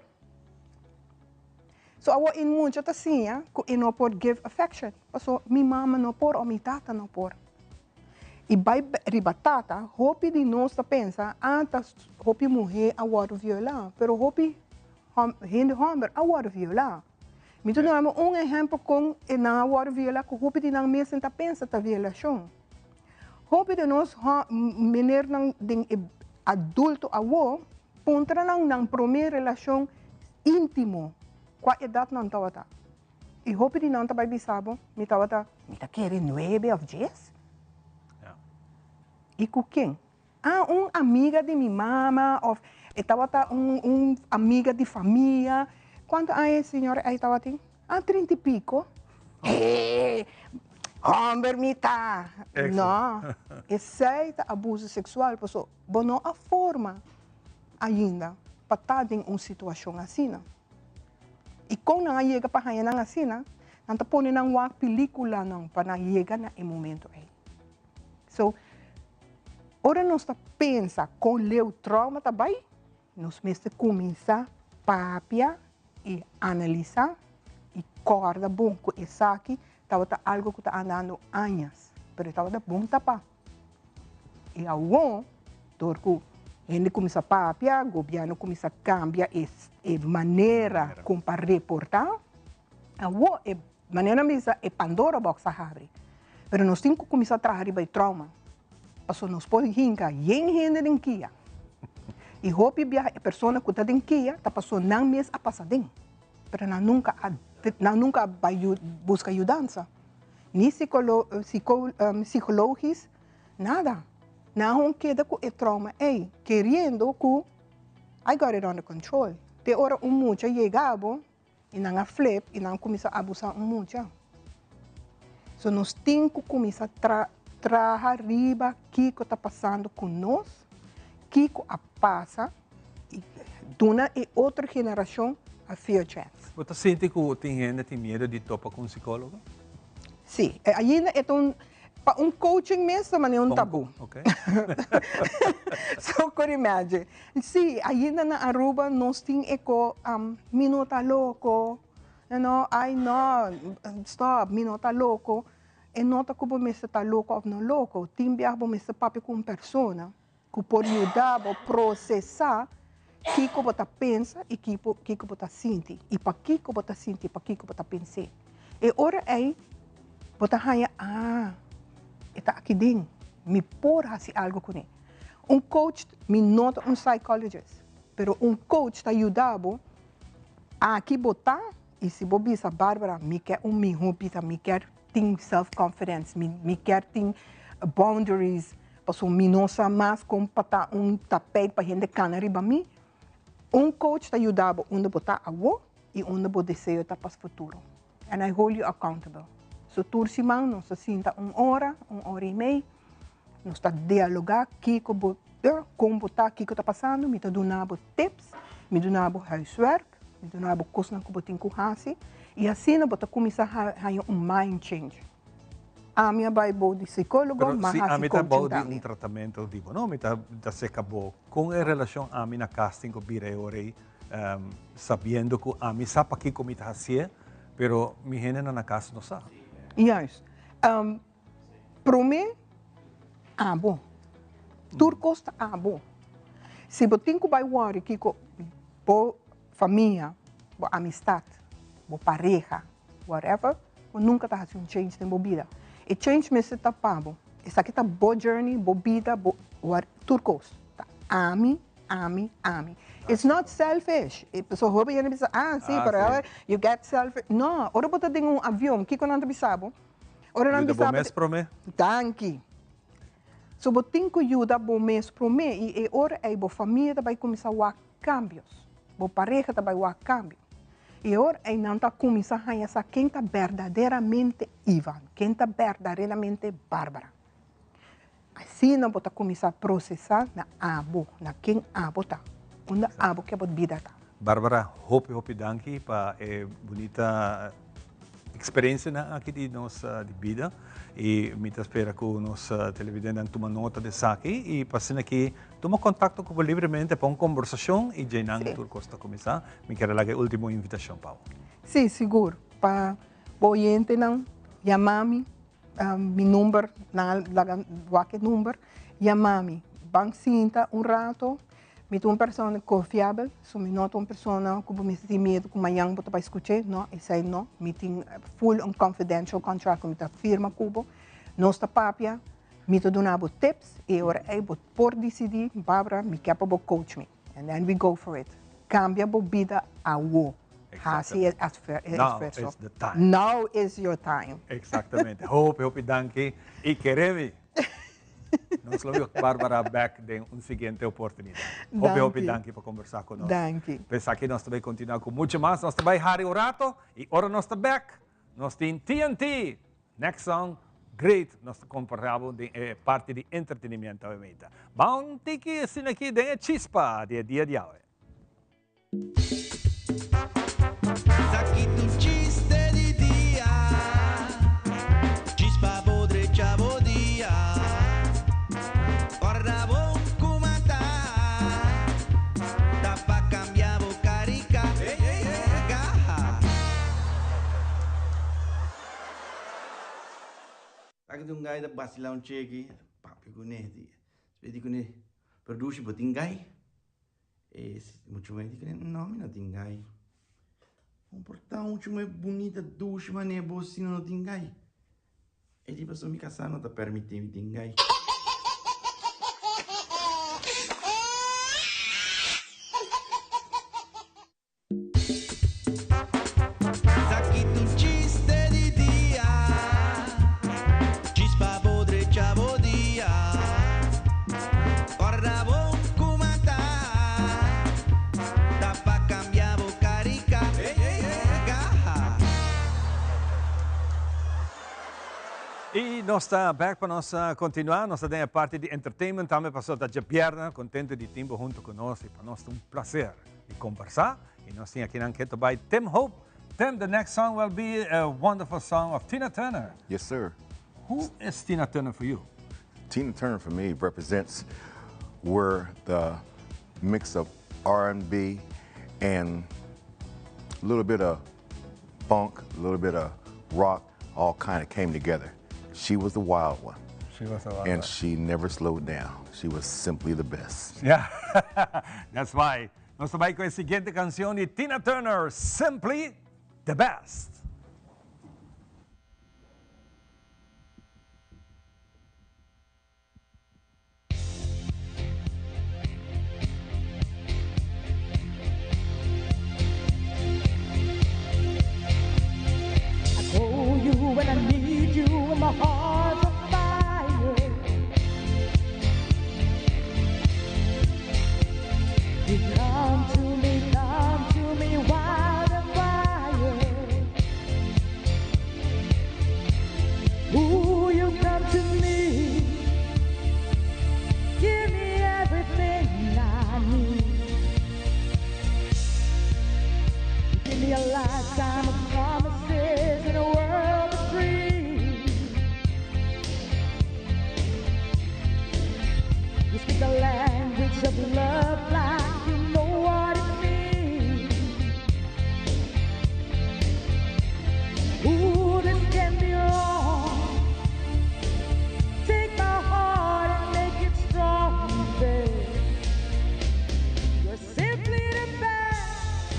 So awor e mucha ta siña cu e no por give affection, paso mi mama no por o mi tata no por. Y bay riba tata, hopi di nos ta pensa, ah ta hopi muhe a wordo viola, pero hopi hende homber a wordo viola. Mi ta duna un ehempel con e nan a wordo viola cu hopi di nan mes ta pensa ta violacion. Hopi di nos menernan den e adulto awo puntra nan nan prome relacion intimo cua edad nan tabata. Y hopi di nan ta bay bisa bo mi tabata mi ta kere nuebe of dies. Y cu ken? Ah, un amiga di mi mama of e tabata un un amiga di famia. Cuanto aña e señora ey tabatin? Ah, trinta y pico. Hee, homber mi ta! No, esey ta abuso sexual paso bo no a forma ainda pa ta den un situacion asina. Y con nan a yega pa haña nan asina? Nan ta pone nan wak peliculanan pa nan yega na e momento ey. So, ora nos ta pensa kon leu trauma ta bai, nos mester kuminsá papia i analisá i kòrda bon ku esaki tabata algu ku ta andando añas, pero e tabata bon tapá. I awor, dor ku hende kuminsá papia, gobièrnu kuminsá kambia e e manera kon pa reportá, awor e Manera nan bisa e Pandora box a habri. Pero nos tin ku kuminsá traha riba e trauma. Pasobra nos por hinka yen hende den kia. I hopi biaha e persona ku ta den kia ta pasobra nan mes a pasa den. Pero nan nunka a nan nunka a bai buska yudansa. Ni sikolo sikologis, nada. Nan a keda ku e trauma ei, keriendo ku I got it under control. Te ora un mucha yega bo I nan a flip i nan a kuminsá abusá un mucha. So nos tin ku kuminsá tra traha riba kiko ta pasando ku nos, kiko a pasa i duna e otro generashon a fair chance.
Bo ta sinti ku tin hende tin miedu di topa ku un sikólogo?
Sí, ainda e ta un, pa un coaching mes ta manera un tabú.
Ok.
So por imagine. Sí, ainda na Aruba nos tin e ko, mi no ta loko, you know, ay no, stop, mi no ta loko. E no ta ku bo mester ta loko òf no loko, tin biaha bo mester papia ku un persona ku por yuda bo prosesá kiko bo ta pensa i kiko kiko bo ta sinti i pakiko bo ta sinti i pakiko bo ta pens'é. E ora ei bo ta haña, ah, e ta aki den, mi por hasi algu kuné. Un coach, mi no ta un psychologist, pero un coach ta yuda bo aki bo ta i si bo bisa, Barbara, mi ke un mihó bida, mi kier tin self confidence, mi mi kier tin boundaries, Pasobra mi no sa mas kon pa ta un tapijt pa hende kana riba mi. Un coach ta yuda bo unda bo ta awo i unda bo deseo ta pas futuro. And I hold you accountable. So tur siman nos ta sinta un ora, un ora i mei, nos ta dialoga kiko bo kon bo ta, kiko ta pasando, mi ta duna bo tips, mi duna bo huiswerk, mi duna bo kosnan ku bo tin ku hasi i asina bo ta kuminsá haña un mind change. Ami a bai bou di psicólogo,
ma
hasi coaching tambe.
Pero si ami ta bou di un tratamento di bo, no, mi ta seca bo. Con e relacion ami na cas tin cu bira e ora ei, sabiendo cu ami sa pakico mi ta hacié, pero mi hendenan na cas no sa?
Juist. Prome, abo. Tur cos ta abo. Si bo tin cu bai worry kico bo famia, bo amistad, bo pareha, whatever, bo nunca ta haci un change den bo bida. E change mester ta pa bo. Esaki ta bo journey, bo bida, bo what, tur cos. Ta ami, ami, ami. It's not selfish. E pasobra hopi hende bisa, ah, si, pero ah, you get selfish. No, ora bo ta den un avion, kico nan ta bisa bo? Ora nan
Yuda
bisa
bo mes prome.
Danki. So bo tin cu yuda bo mes prome y e ora ey bo famia ta bay cuminsa wak cambios. Bo pareha ta bay wak cambio. I ora ei nan ta kuminsá haña sa ken ta berdaderamente Ivan, ken ta berdaderamente Barbara. Asina bo ta kuminsá prosesá na abo, na ken abo ta, unda abo ke bo bida ta.
Barbara, hopi hopi danki pa e bunita eksperensianan aki di nos di bida i mi ta spera ku nos televidentenan tuma nota di esaki i pa asina ki Tuma contacto cu bo libremente pa un conversacion y djeinan tur cos ta cuminsa. Mi kier a laga e ultimo invitacion pa bo.
Sí, sigur. Pa bo oyentenan, yama mi. Mi number, nan a laga wak e number. Yama mi. Ban sinta un rato. Mi ta un persona confiabel, so mi no ta un persona cu bo mester tin miedo cu mañan bo ta bay scuch'e. No, esey no. Mi tin full un confidential contract cu mi ta firma cu bo. Nos ta papia. Mi ta duna bo tips y e ora ey bo por dicidi, Barbara, mi kier pa bo coach mi. And then we go for it. Cambia bo bida awo. Haci e
Now
esfuerzo.
is the time.
Now is your time.
Exactamente. Hopi, hopi danki y kere mi. Nos lo wak Barbara bek den un siguiente oportunidad. Hopi, hopi
Danki.
danki pa combersa cu nos.
Danki.
P'esaki nos ta bay continua cu mucho mas. Nos ta bay hari un rato y ora nos ta bek, nos tin TNT. Next song, great, nos ta compará bo den e parti di entretenimiento awe meita. Ban tiki asina aki den e chispa di e dia di awe.
Esaki ta un chiste di dia, chispa bo drecha bo dia, Corda bo kuma ta, ta pa cambia bo carica.
Aki ta un gai ta basila un cheki, papia kuné, di despues di kuné, pero dushi bo tin gai? E muchu muhé di kuné, no mi no tin gai. Kon por ta un muchu muhé bunita dushi manera bo si no tin gai? E di pasobra mi kasá no ta permití mi tin gai.
Esaki ta un chiste di dia, chispa bo drecha bo dia, Corda bo kuma ta, ta pa cambia bo carica.
Y nos ta back pa nos continua, nos ta den e parti di entertainment tambe pasobra ta djabièrnè, contento di tin bo hunto cu nos y pa nos ta un placer di conversa y nos tin akinan keto bay Tim Hope. Tim, the next song will be a wonderful song of Tina Turner.
Yes sir.
Who is Tina Turner for you?
Tina Turner for me represents where the mix of R&B and a little bit of funk, a little bit of rock, all kind of came together. She was the wild one.
She was the wild
And
one.
she never slowed down. She was simply the best.
Yeah, that's why. Nos ta bai cu e siguiente cancion di Tina Turner, Simply the Best.
I call you when I need you and my heart's on fire. You come to me, come to me wild and fire. Ooh, you come to me. Give me everything I need. You give me a lifetime of promises and a world of dreams. You speak the language of love like you know what it means. Ooh, this can be wrong. Take my heart and make it strong, babe. You're simply the best.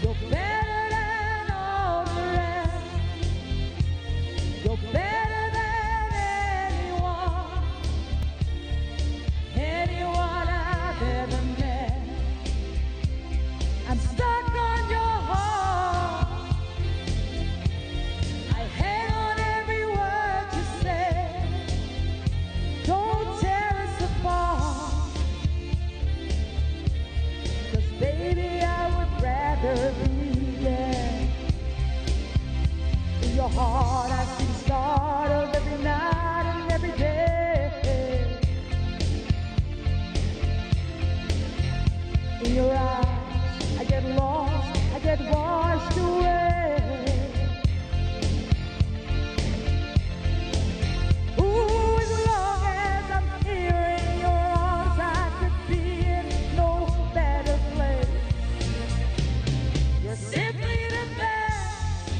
You're better than all the rest. You're better than anyone, anyone I've ever met. I'm stuck on your heart. I hang on every word you say. Don't tear us apart. 'Cause baby, I would rather be there. In your heart, I see the start of every night and every day. In your eyes, I get lost, I get washed away. Ooh, as long as I'm here in your arms, I could be in no better place. You're simply the best.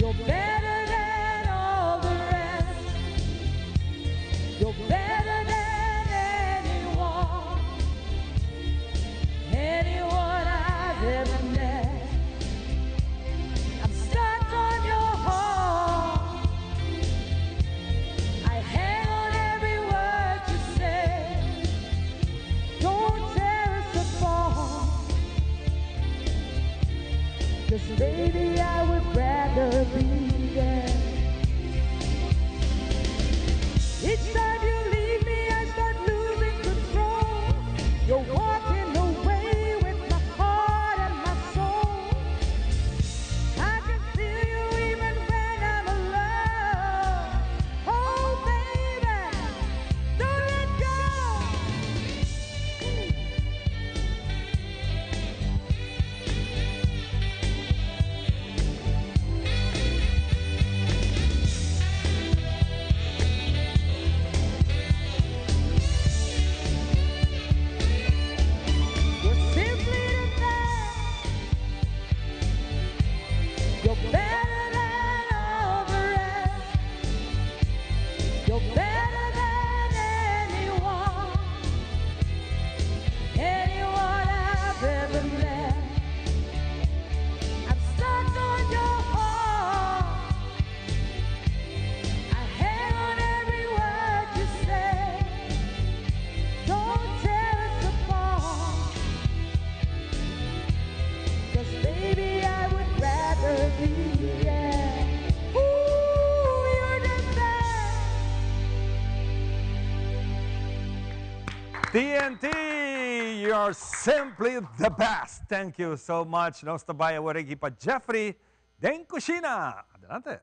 You're better than all the rest. You're better than anyone, anyone I've ever met. I'm stuck on your heart. I hang on every word you say. Don't tear us apart. 'Cause baby, I would rather be there. Each time you leave me, I start losing control. You're walking away with my heart and my soul. I can feel you even when I'm alone. Oh, baby, don't let go. You're simply the best. You're better than all the rest. You're better than anyone, anyone I've ever met. I'm stuck on your heart. I hang on every word you say. Don't tear us apart. 'Cause baby, I would rather be there. Ooh, you're the best.
TNT, you're simply the best. Thank you so much. Nos ta bai awor aki pa Jeffrey Den Cushina! Adelante!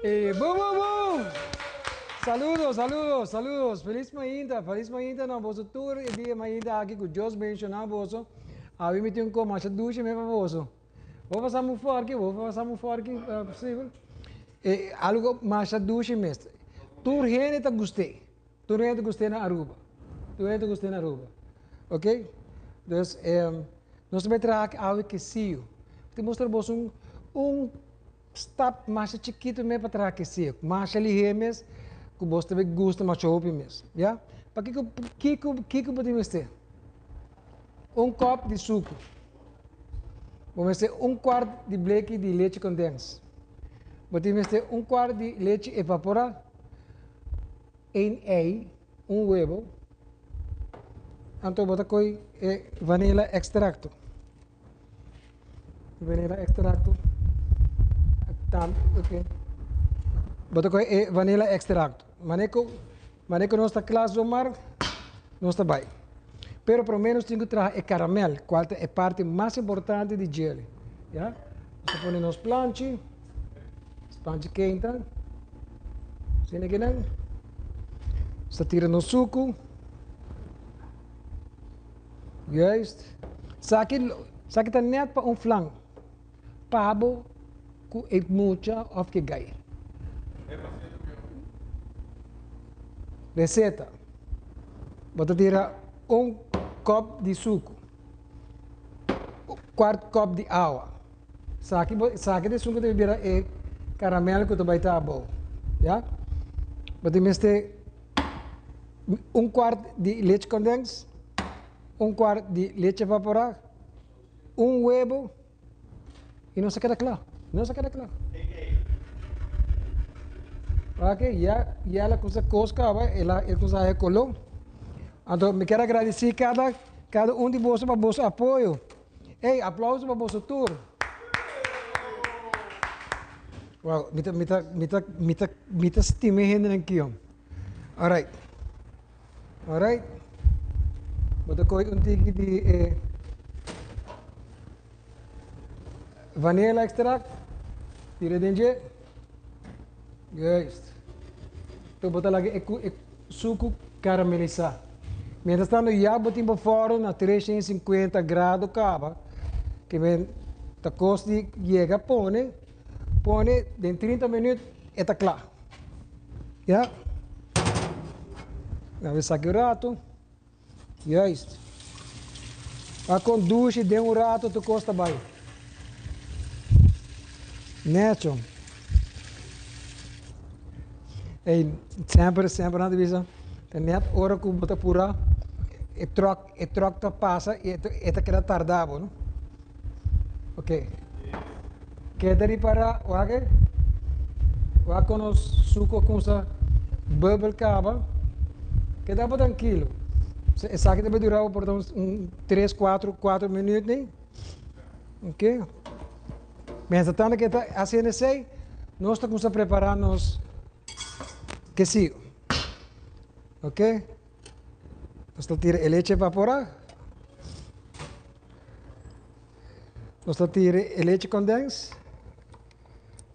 Eh, boom, boom, boom! Saludos, saludos, saludos. Feliz mainta, feliz mainta na boso tur e dia mainta aki ku Dios bendiciona boso. Awi mi tin un ko masha dushi me pa boso. Bo pasa mu forki, bo pasa mu forki, uh, posibel. Eh, algo masha dushi mes. Tur hende ta gust'é. Tur hende ta gust'é na Aruba. Tur hende ta gust'é na Aruba. Ok? Dus, eh, nos ta bai traha awe quesillo. Mi ta mustra boso un, un Stap masha chikitu mes pa traha kesio, masha lihé mes ku bos ta bay gusta masha hopi mes, ya. Pakiko kiko kiko bo tin mester? Un kòp di suku, bo mester un kuart di bleki di lechi kondens, bo tin mester un kuart di lechi evaporá, ein ei, un webo, anto bo ta koi e vanilla ekstrakto. Vanilla extracto. Tam, ok. Bo ta kohe e vanilla extracto. Mane ku, mane ku nos ta kla zomar, nos ta bai. Pero prome nos tin ku traha e caramel, kual ta e parti mas importante di jelly. Ya? Nos ta pone nos planchi, nos planchi keinta. Asina kinan. Nos ta tira nos suku. Juist. Saki, saki ta net pa un flan. Pabo ku e mucha of ke gai. Receta. Bo ta tira un kop di suku. Kwart kop di awa. Saki bo, saki di esun ku ta bira e karamel ku ta bai ta abou. Ya? Bo tin mester Un kwart di leche condens, un kwart di leche evaporá, un webo y nos a keda kla. Nos a keda kla. Ok, ya, ya la cosa kos kaba, el a, el cosa haya koló. Anto mi kier agradeci kada, kada un di boso pa boso apoyo. Ey, aplauso pa boso tur. Wow, mi ta, mi ta, mi ta, mi ta, mi ta stima e hendenan kion. Alright. Alright. Bo ta kohe un tiki di e vanilla extract. Tira den dje. Juist. To bo ta laga e, e suku karamelisa. Mientras tanto ya bo tin bo forno na 350 grado kaba. Ke men ta kos di yega pone, pone den 30 minuut e ta kla. Ja. Dan we saki un rato. Juist. A conduci den un rato tu cos ta bay. Necho. Ey, semper, semper nan ta bisa, ta net ora cu bo ta pura, e truck, e truck ta pasa y e ta keda tarda bo, no? Ok. Keda ripara, wak e? Wak kon nos suku a kumsa bubble kaba. Keda bo trankilo. Esaki ta bay dura bo por ta un tres, kuatro, kuatro minuut ni. Ok. Mientras tanto ke ta hasiendo esei, nos ta kumsa prepara nos quesillo. Ok. Nos ta tira e leche evapora. Nos ta tira e leche condens.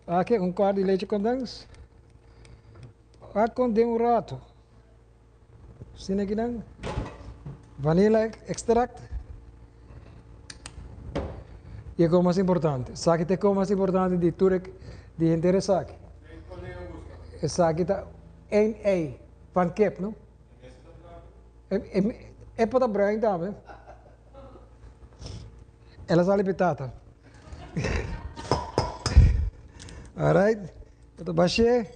Aki un kwart di leche condens. Wak kon den un rato. Asina aki nan. Vanilla extract. Y e cosa mas importante. Esaki ta e cosa mas importante di tur e di henter esaki. Esaki ta één ei van kip, no? E por ta bruin tambe. El a sali pi tata. Alright. Bo ta bash'é.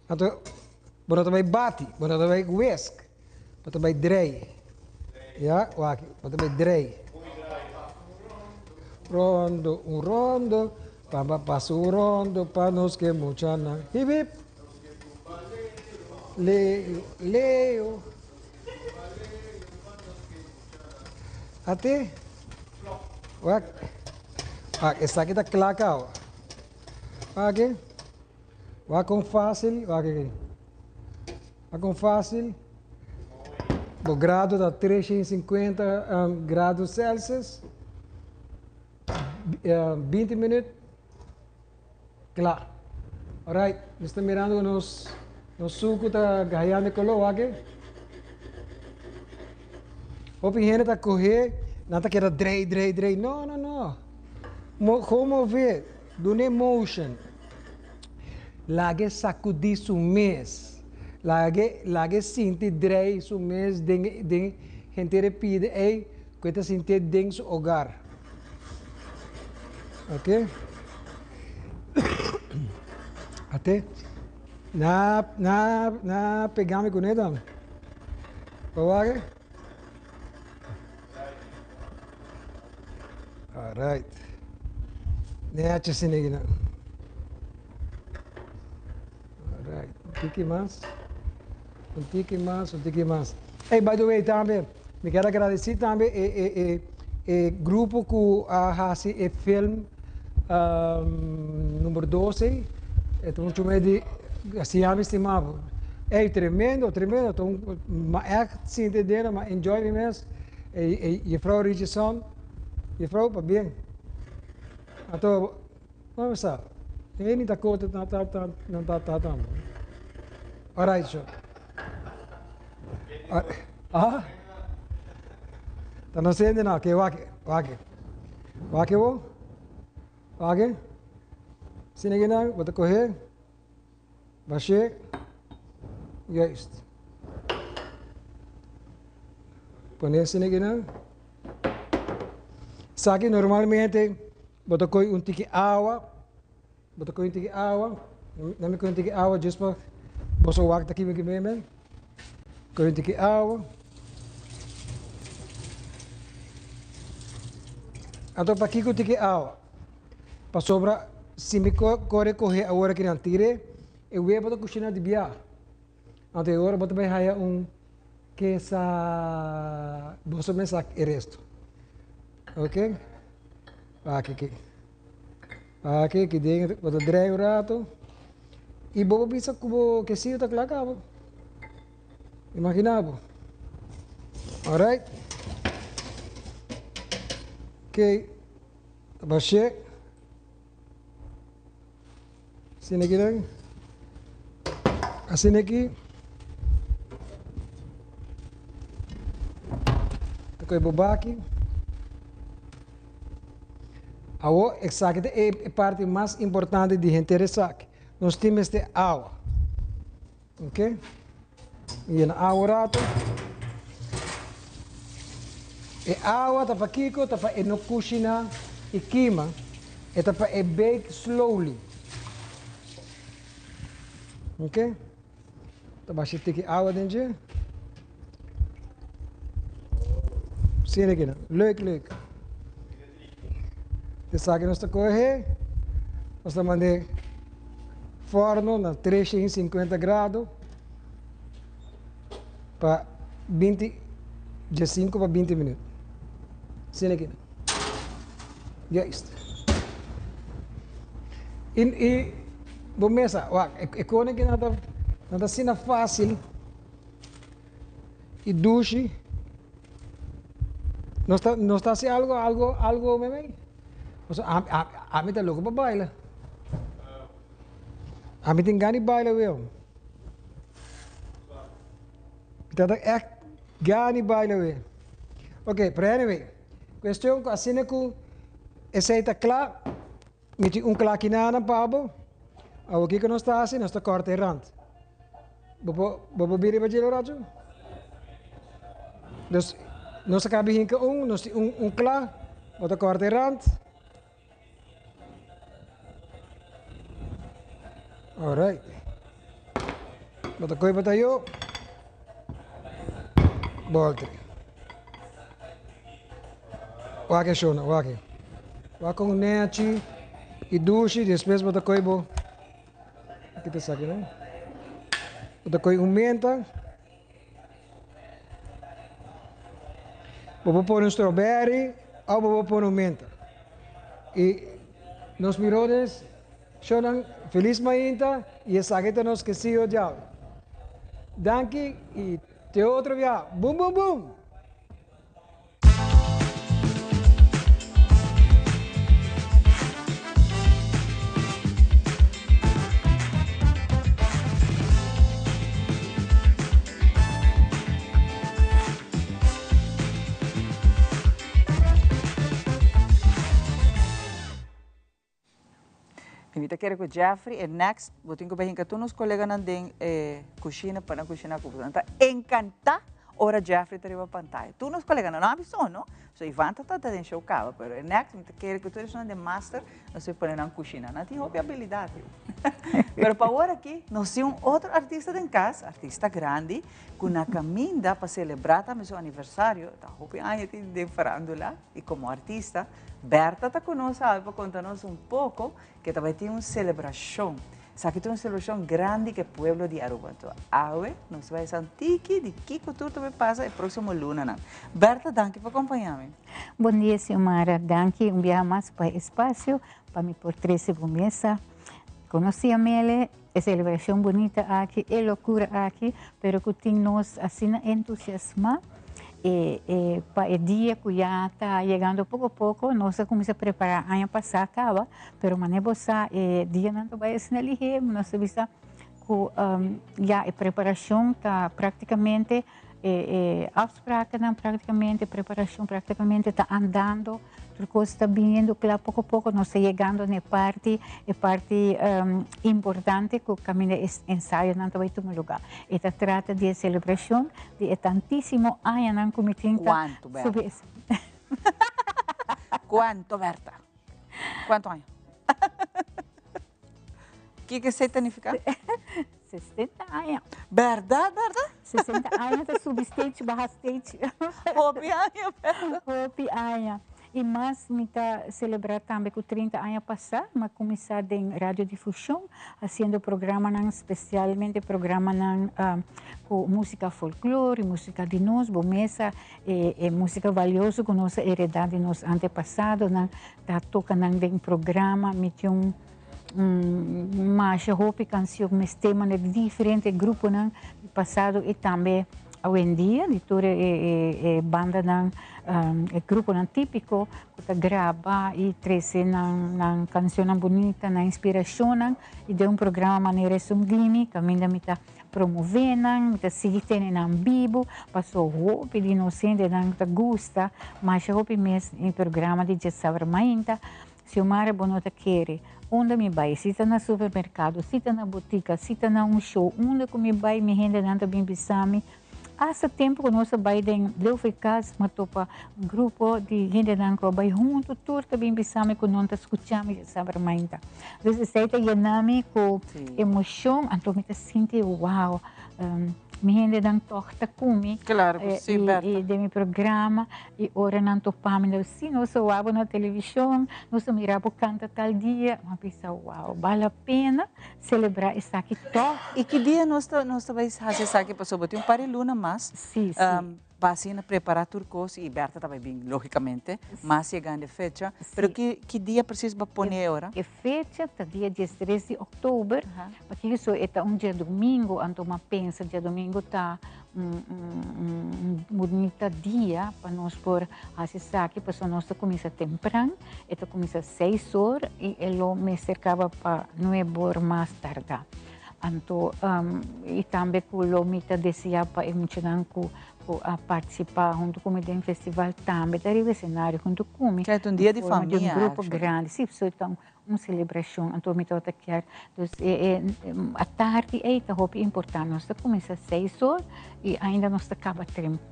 Anto bo no ta bai bati, bo no ta bai whisk. Bo ta bai drei. Ya, wak, bo ta bai drei. Rondo, un rondo, pa pa pasa un rondo pa nos ke muchanan. Hip hip. Leo, Leo. Ate? Wak. Wak, esaki ta kla kaba. Wak aki. Wak kon fásil. Wak aki. Wak kon fásil. Bo grado ta 350 grado Celsius. 20 minuut. Kla. Alright, mi sta mirando ku nos nos suku ta gayando e koló, wak e. Hopi hende ta kohe, nan ta keda drei, drei, drei. No, no, no. Mo, gewoon move, dun'e motion. Lag'e sakudí su mes. Lag'e, lag'e sinti drei su mes den, den henter e pida ei ku e ta sintié den su hogar. Ok. Ate. Na, na, na pegami kuné tambe. Bo wak e? Alright. Nechi asina aki nan. Alright. Un tiki mas. Un tiki mas, un tiki mas. Hey, by the way tambe, mi kier agradeci tambe e, e, e, e grupo cu a haci e film um, number 12. E ta mucho mee di Asina mi stima bo. Ey, tremendo, tremendo. Ta un, ma echt sinti dentro, ma enjoy mi mes. Ey, ey, juffrouw Richardson, juffrouw, pabien. Anto, Bo sa, e ni ta kote ta ta ta nan ta ta ta. Alright, so. Ah? Ta no sende na, ke wake, wake. Wake bo? Wake? Sine gina, bo ta kohe. Bashe. Juist. Pone sine gina. Saki normalmente Bo ta kohe un tiki awa, bo ta kohe un tiki awa, na mi kohe un tiki awa just pa boso wak ta kimi kimi men. Kohe un tiki awa. Anto pakiko tiki awa? Pasobra si mi kore kohe awor aki nan tire, e webo ta kushina di bia. Anto e ora bo ta bai haya un kesa boso mes sak e resto. Ok? Aki ki. Aki ki den bo ta drei un rato. I bo por bisa ku bo kesiyo ta kla kaba. Imagina bo. Alright. Ok. Ta bashé. Asina aki nan. Asina aki. Ta kohe bo baki. Awor esaki ta e parti mas importante di henter esaki. Nos tin mester awa. Ok. Yena awa un rato. E awa ta pa kiko? Ta pa e no kushina i kima. E ta pa e bake slowly. Ok. Ta basha tiki awa den dje. Sina kina. Leuk, leuk. Esaki nos ta kohe. Nos ta mand'é forno na 350 grado pa 20, 15 pa 20 minuut. Asina aki. Juist. I, i bo mesa, wak, e, e kone ki nan ta, nan ta asina fácil i dushi. Nos ta, nos ta hasi algo, algo, algo memey? Pasobra ami, ami, ami ta loko pa baila. Ami tin gana di baila weo. Mi ta ta echt gana di baila weo. Ok, pero anyway, cuestion cu asina cu esey ta cla, mi tin un cla kinanan pa bo. Awor kico nos ta haci? Nos ta corta e rand. Bo por, bo por bira riba dje rato? Dus, nos a caba hinca un, nos tin un, un cla, bo ta corta e rand. Alright. Bo ta koe batayo. Bolter. Wak e shona, wak e. Wak con nechi y dushi, despues bo ta koe bo. Aki ta esaki no. Bo ta koe un menta. Bo por pone un strawberry òf bo por pone un menta. I nos mirones, shownan felis mainta i esaki ta nos kesiyo djawe. Danki i te otro bia. Bum bum bum!
Mi ta kere ku Jeffrey e next bo tin ku bai hinka tur nos koleganan den e kushina pa nan kushina ku bo. Nan ta enkantá ora Jeffrey ta riba pantaya. Tur nos koleganan, no a bisto no, so Ivan ta ta den show kaba, pero e next mi ta kere ku tur esnan den master nos ta pone nan kushina. Nan tin hopi abilidat yu. Pero pa awor aki nos tin un otro artista den kas, artista grandi, ku na kaminda pa selebrá tambe su aniversario, ta hopi aña tin den farándula i komo artista. Bertha ta ku nos awe pa konta nos un poko ke ta bai tin un selebrashon. Esaki ta un selebrashon grandi ku e pueblo di Aruba. Anto awe nos bai sa un tiki di kiko tur ta bai pasa e próksimo lunanan. Bertha, danki pa kompañá mi.
Bon dia Xiomara, danki un biaha mas pa e espasio pa mi por trese bo mesa. Konosí a Mele, e selebrashon bunita aki, e lokura aki, pero ku tin nos asina entusiasmá e e pa e dia ku ya ta yegando poko poko. Nos a kuminsá prepará aña pasá kaba, pero manera bo sa e dianan ta bai asina lihé, nos ta bisa ku ya e preparashon ta praktikamente E e afsprakennan praktikamente, preparashon praktikamente ta andando, tur kos ta biniendo kla poko poko, nos ta yegando na e parti, e parti importante ku kaminda e ensayonan ta bai tuma lugá. E ta trata di e selebrashon di e tantísimo añanan ku mi tin ta
Kuantu, Berta?
subi
Kuantu, Berta? Kuantu aña? Kiko esei ta nifiká?
60 aña.
Berdad, Berta?
60 aña ta subi stage, baha stage.
Hopi aña, Berta.
Hopi aña. I mas mi ta celebra tambe cu 30 aña pasa mi a cuminsa den radiodifusion haciendo programanan, specialmente programanan cu musica folklore, musica di nos, bo mesa, e musica valioso cu nos a hereda di nos antepasadonan, ta toca nan den programa. Mi tin un Masha hopi cancion mes tema di diferente gruponan di pasado y tambe awendia di tur e bandanan e gruponan tipico cu ta graba y trece nan cancionnan bunita, nan inspiracionnan y den un programa manera esun dimi caminda mi ta promove nan, mi ta sigui tene nan bibo paso hopi di nos hendenan ta gusta masha hopi mes e programa di Djasabra Mainta. Xiomara bo no ta kere. Unda mi bai, si ta na supermerkado, si ta na botika, si ta na un show, unda ku mi bai mi hendenan ta bin bisa mi. Asta tempu ku nos a bai den Leeuwvicas mi a topa un grupo di hendenan ku a bai huntu, tur ta bin bisa mi ku nan ta skucha mi djasabra mainta. Dus esei ta yena mi ku emoshon, anto mi ta sinti wow. Mi hendenan tòg ta ku mi.
Claro ku si, Berta.
I den mi programa, i ora nan topa mi, nan si, nos a wak bo na televishon, nos a mira bo kanta tal dia. Mi a bisa, wow, bal la pena selebrá esaki tòg.
I ki dia nos ta nos ta bai hasi esaki? Pasobra bo tin un par di luna mas.
Si, si.
Pa asina prepará tur kos, i Berta ta bai bin, lógikamente, mas yegando e fecha. Pero ki ki dia presis bo a pone e ora?
E fecha ta dia diestres di òktober, pakico so e ta un djadumingu, anto m'a pensa djadumingu ta un un bunita dia pa nos por hasi esaki, pasobra nos ta kuminsa tempran, e ta kuminsa seis or i e lo mester kaba pa nuebe or mas tarda. Anto i tambe ku lo mi ta desea pa e muchanan ku ku a partisipá huntu ku mi den festival tambe ta riba esenario huntu ku mi.
Kla, ta un dia di famia,
Di un grupo grandi, si, pasobra ta un selebrashon, anto mi tabata kier, dus e atardi ei ta hopi importante, nos ta kuminsá seis or i ainda nos ta kaba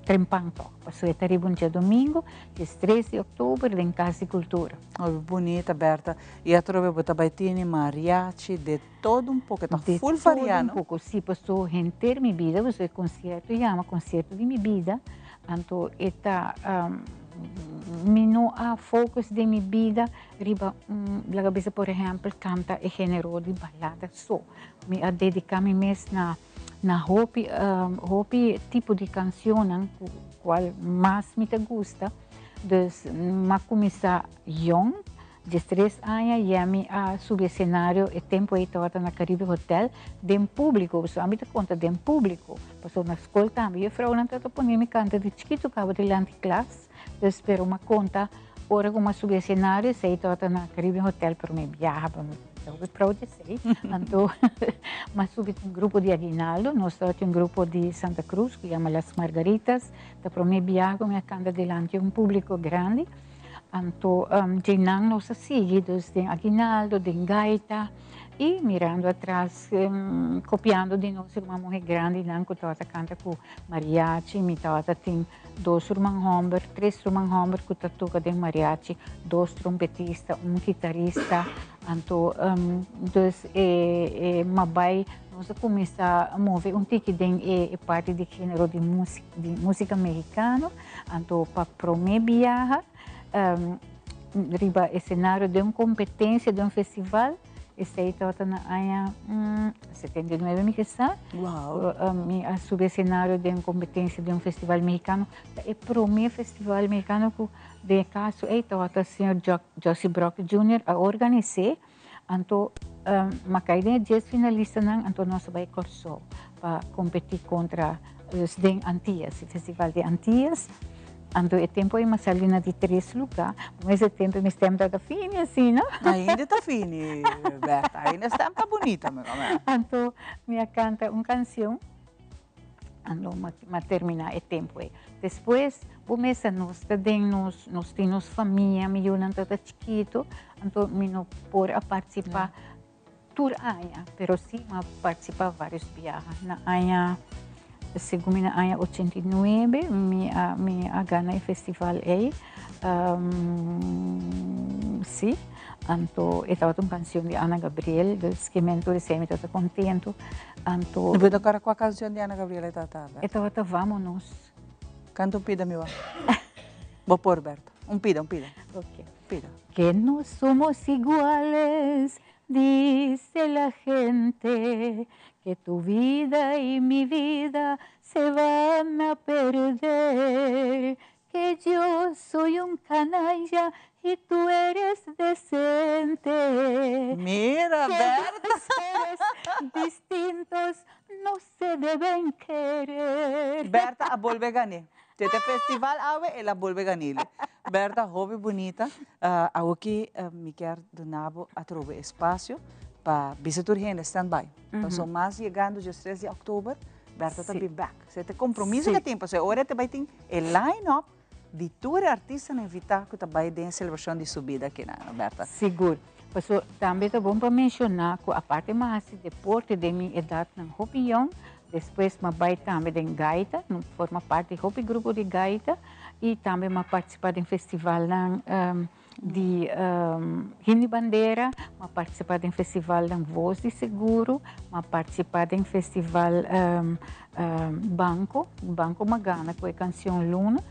trempan tòg, pasobra e ta riba un djadumingu, diestres di òktober den Kas di Kultura.
Hopi bunita, Bertha, i atrobe bo ta bai tene mariachi de Todo un poco, ta full varia,
no? De todo un poco, si, paso henter mi bida, paso e concierto yama concierto di mi bida, anto e ta, mi no a focus den mi bida riba un, laga bisa por ehempel canta e genero di balada so, mi a dedica mi mes na. na hopi hopi tipo di cancionnan cu cual mas mi ta gusta. Dus m'a cuminsa yong, diestres aña ya mi a subi escenario, e tempo ey tabata na Caribe Hotel, den publico, pasobra ami ta conta den publico, pasobra na scol tambe juffrouwnan tabata pone mi canta di chikito caba dilanti klas, dus pero m'a conta ora cu m'a subi escenario esey tabata na Caribe Hotel pero mi biaha pa mi ta hopi proud di esey, anto m'a subi cu un grupo di Aguinaldo, nos tabatin un grupo di Santa Cruz cu yama Las Margaritas, Ta prome biaha cu mi a canta dilanti un publico grandi, anto dje nan nos a sigui dus den aguinaldo, den gaita y mirando atras copiando di nos ruman muhe grandinan cu tabata canta cu mariachi, mi tabata tin dos ruman homber, tres ruman homber cu ta toca den mariachi, dos trompetista, un kitarista, anto dus e m'a bay Nos a kuminsá move un tiki den e parti di género di músika mexikano, anto pa promé biaha riba esenario den un kompetensia den un festival, esei tabata na aña 79 mi ke sa, mi a subi esenario den un kompetensia den un festival mexikano, ta e promé festival mexikano ku den e kaso ei tabata señor Jossie Brock Junior a organis'é. Anto m'a kai den e dies finalistanan, anto nos a bai Kòrsou pa kompetí kontra dus den Antillas, e festival di Antillas. Anto e tempu ei m'a sali na di tres lugá. Bo mester tempu mi stèm tabata fini asina.
Ainda ta fini, Bertha, ainda stèm ta bunita, mi gomè.
Anto mi a kanta un kansion. Anto m'a terminá e tempu ei. Despues bo mester nos ta den nos, nos tin nos famia, mi yunan ta ta chikitu, anto mi no por a partisipá tur aña, pero sí m'a partisipá vários biaha. Na aña, segun mi na aña 89 mi a mi a gana e festival ei, sí, anto e tabata un kanshon di Ana Gabriel, dus ke men tur esei mi tabata kontentu. Anto.
Bo ta kòrda kua kanshon di Ana Gabriel e tabata, Berta?
E tabata Vámonos.
Kanta un pida mi wak. Bo por, Berta. Un pida, un pida.
Ok.
Pida.
Que no somos iguales, dice la gente, que tu vida y mi vida se van a perder, que yo soy un canalla y tú eres decente.
Mira,
Que
Berta.
dos seres distintos no se deben querer.
Berta a bolbe gané. Te te festival awe el a bolbe ganele. Berta, hopi bunita. Uh, awoki uh, mi kier duna bo atrobe espacio pa bisa tur hende stand by. Mm -hmm. Paso mas yegando dje 3 di oktober, Berta ta bin back. Se te compromiso que tin, paso ora te bai tin e line-up di tur e artistanan invitá ku ta bai den e selebrashon di su bida aki nan, Berta.
Sigur. Paso tambe ta bon pa menshoná ku aparte mi a hasi deporte den mi edatnan hopi yòn, despues mi a bai tambe den gaita, mi forma parti di hopi grupo di gaita i tambe mi a partisipá den festivalnan di Himno Bandera, mi a partisipá den festivalnan Voz di Seguro, mi a partisipá den festival Banco, Banco mi a gana ku e kanshon Luna,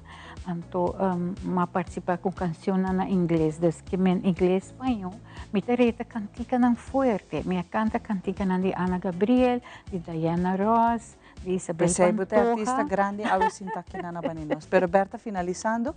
anto mi a partisipá ku kanshonnan na ingles, dus ke men ingles spañó, mi ta reta kantikanan fuerte, mi a kanta kantikanan di Ana Gabriel, di Diana Ross, di Isabel
P'esei bo ta e
Pantoja.
artista grandi awe sinta aki na Bani Nos. Pero Bertha finalisando,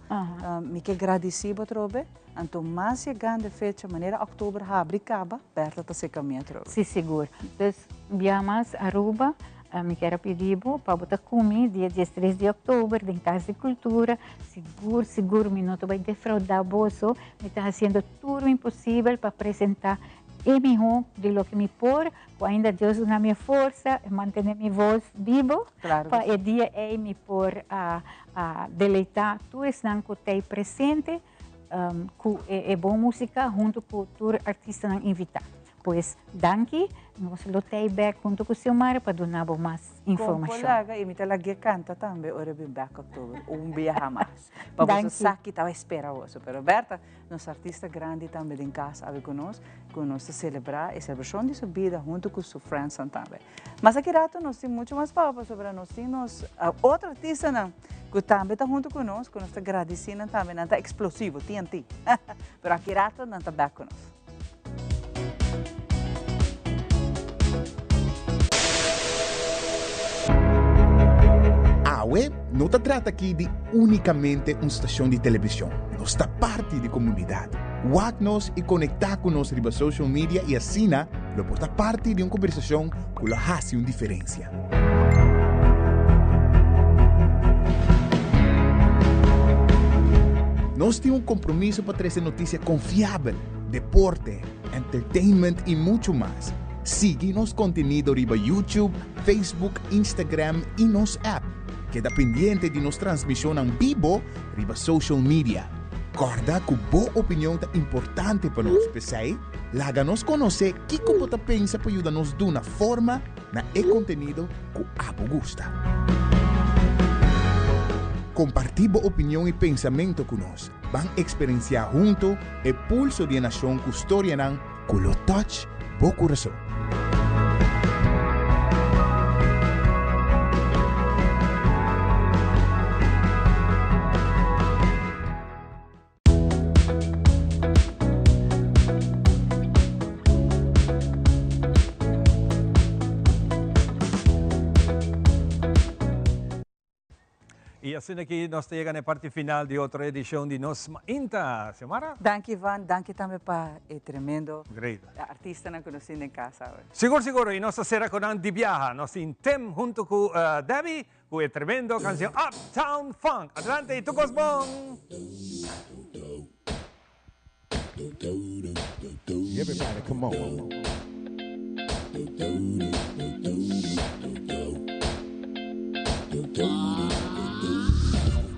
mi ke gradisí bo atrobe. Anto mas yegando e fecha manera oktober habri kaba, Bertha ta seka mi atrobe.
Sí, sigur. Dus bia mas Aruba, mi kier a pidi bo pa bo ta ku mi dia diestres di oktober den Kas di Kultura. Sigur, sigur mi no ta bai defraudá boso. Mi ta hasiendo tur mi posibel pa presentá e mihó di loke mi por. Cu ainda Dios duna mi e forsa e mantene mi voz bibo pa e dia ey mi por a deleita tur esnan cu t'ey presente cu e bon musica hunto cu tur artistanan invita. Pues danki, nos lo t'ey bek hunto cu Xiomara pa duna bo mas informacion.
Con por laga y mi ta lag'e canta tambe ora e bin bek october, un biaha mas. Pa boso sa ki ta spera boso. Pero Bertha, Nos artista grandi tambe den cas awe cu nos, cu nos ta celebra e celebracion di su bida hunto cu su friendsnan tambe. Mas aki rato nos tin mucho mas pao pasobra nos tin nos otro artistanan cu tambe ta hunto cu nos, cu nos ta gradici nan tambe, nan ta explosivo, TNT. Pero aki rato nan ta back cu nos.
No ta trata aki di únikamente un stashon di televishon, nos ta parti di komunidat. Wak nos i konektá ku nos riba social media i asina lo por ta parti di un kombersashon ku lo hasi un diferensia. Nos tin un kompromiso pa trese notisia konfiabel, deporte, entertainment i muchu mas. Sigui nos kontenido riba YouTube, Facebook, Instagram i nos app. Keda pendiente di nos transmishonnan bibo riba social media. Kòrda ku bo opinion ta importante pa nos, p'esei laga nos konosé kiko bo ta pensa pa yuda nos duna forma na e kontenido ku abo gusta. Kompartí bo opinion i pensamentu ku nos. Ban eksperensiá huntu e pulso di e nashon ku storianan ku lo touch bo kurason.
Y asina aki nos ta yega na e parti final di otro edicion di Nos Mainta. Xiomara?
Danki Ivan, danki tambe pa e tremendo
Great.
artistanan cu nos tin den casa awe.
Sigur sigur, y nos ta cera cu nan di biaha. Nos tin Tim hunto cu Debbie cu e tremendo cancion Uptown Funk. Adelante y tur cos bon!
Everybody come on.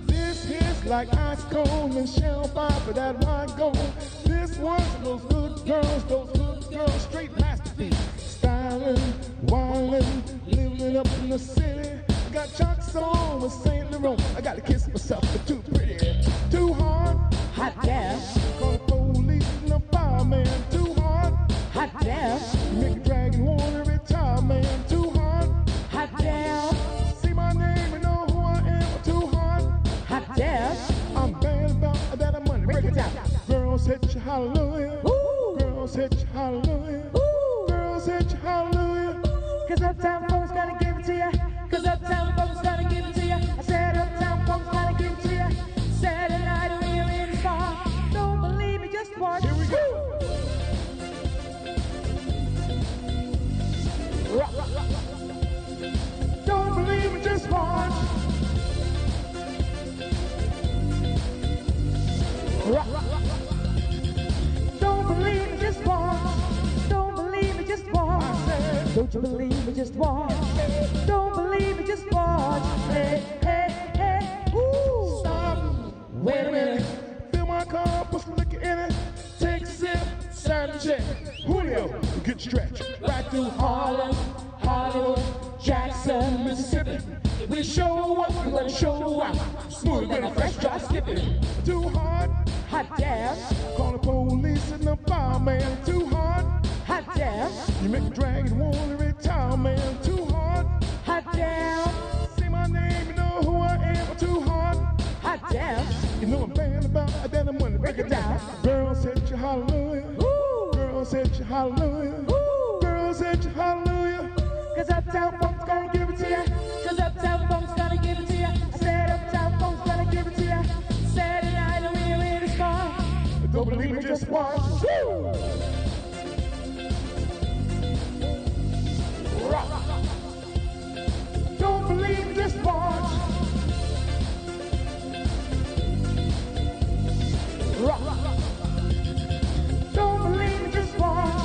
This here's like ice cold Michelle Pfeiffer that white gold. This one's for those good girls, those good girls, straight masterpiece. Styling, wildin', living up in the city. Got chucks on with Saint Laurent. I gotta kiss myself for too pretty, too hard. Hot damn. Call the police and the fireman. Too hard. Hot damn. Make a dragon wanna retire, man. Too hard. Hot damn. See my name and know who I am. Too hard. Hot damn. I'm bad about that money. Break it down. Girls hit you hallelujah. Ooh. Girls hit you hallelujah. Ooh. Girls hit you hallelujah.
Cause Uptown Funk's gonna give it to ya. Cause Uptown Funk's gonna give it to ya. I said Uptown Funk's gonna give it to ya. Saturday night we're in the spot. Don't believe me, just watch.
Here we go. Don't believe me, just watch.
Don't believe me, just watch. Don't believe me, just watch. Don't you believe me, just watch. Don't believe me, just watch. Hey, hey, hey, ooh.
Stop. Wait a minute. Fill my cup, put some liquor in it. Take a sip, sign the check. Julio, get stretched. Right through Harlem, Hollywood, Jackson, Mississippi. We show up, we gonna show out. Smooth than a fresh drop skipping. Too hard.
Hot damn.
Call the police and the fireman. Too hard.
Hot damn.
You make a dragon wanna retire, man. Too hard.
Hot damn.
Say my name, you know who I am. Too hard.
Hot damn.
You know I'm bad about that money. Break it down. Girls hit you hallelujah.
Ooh.
Girls hit you hallelujah.
Ooh.
Girls hit you hallelujah.
Cause Uptown Funk's gonna give it to ya. Cause Uptown Funk's gonna give it to ya. I said Uptown Funk's gonna give it to ya. Saturday night and we're in the spot.
Don't believe me, just watch. Woo! Rock. Don't believe me, just watch.
Rock. Don't believe me, just watch.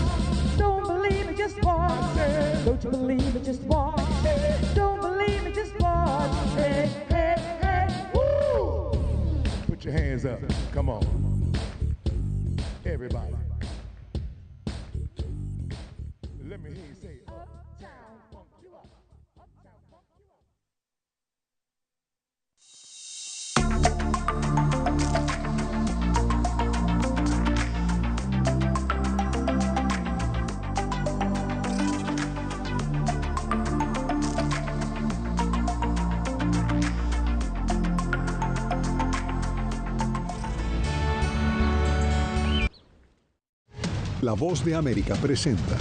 Don't believe me, just watch. Don't you believe me, just watch. Don't believe me, just watch. Hey, hey, hey,
woo! Put your hands up. Come on. Everybody. Let me hear you say it. Uptown funk you up. Uptown funk you up.
La Voz de América presenta.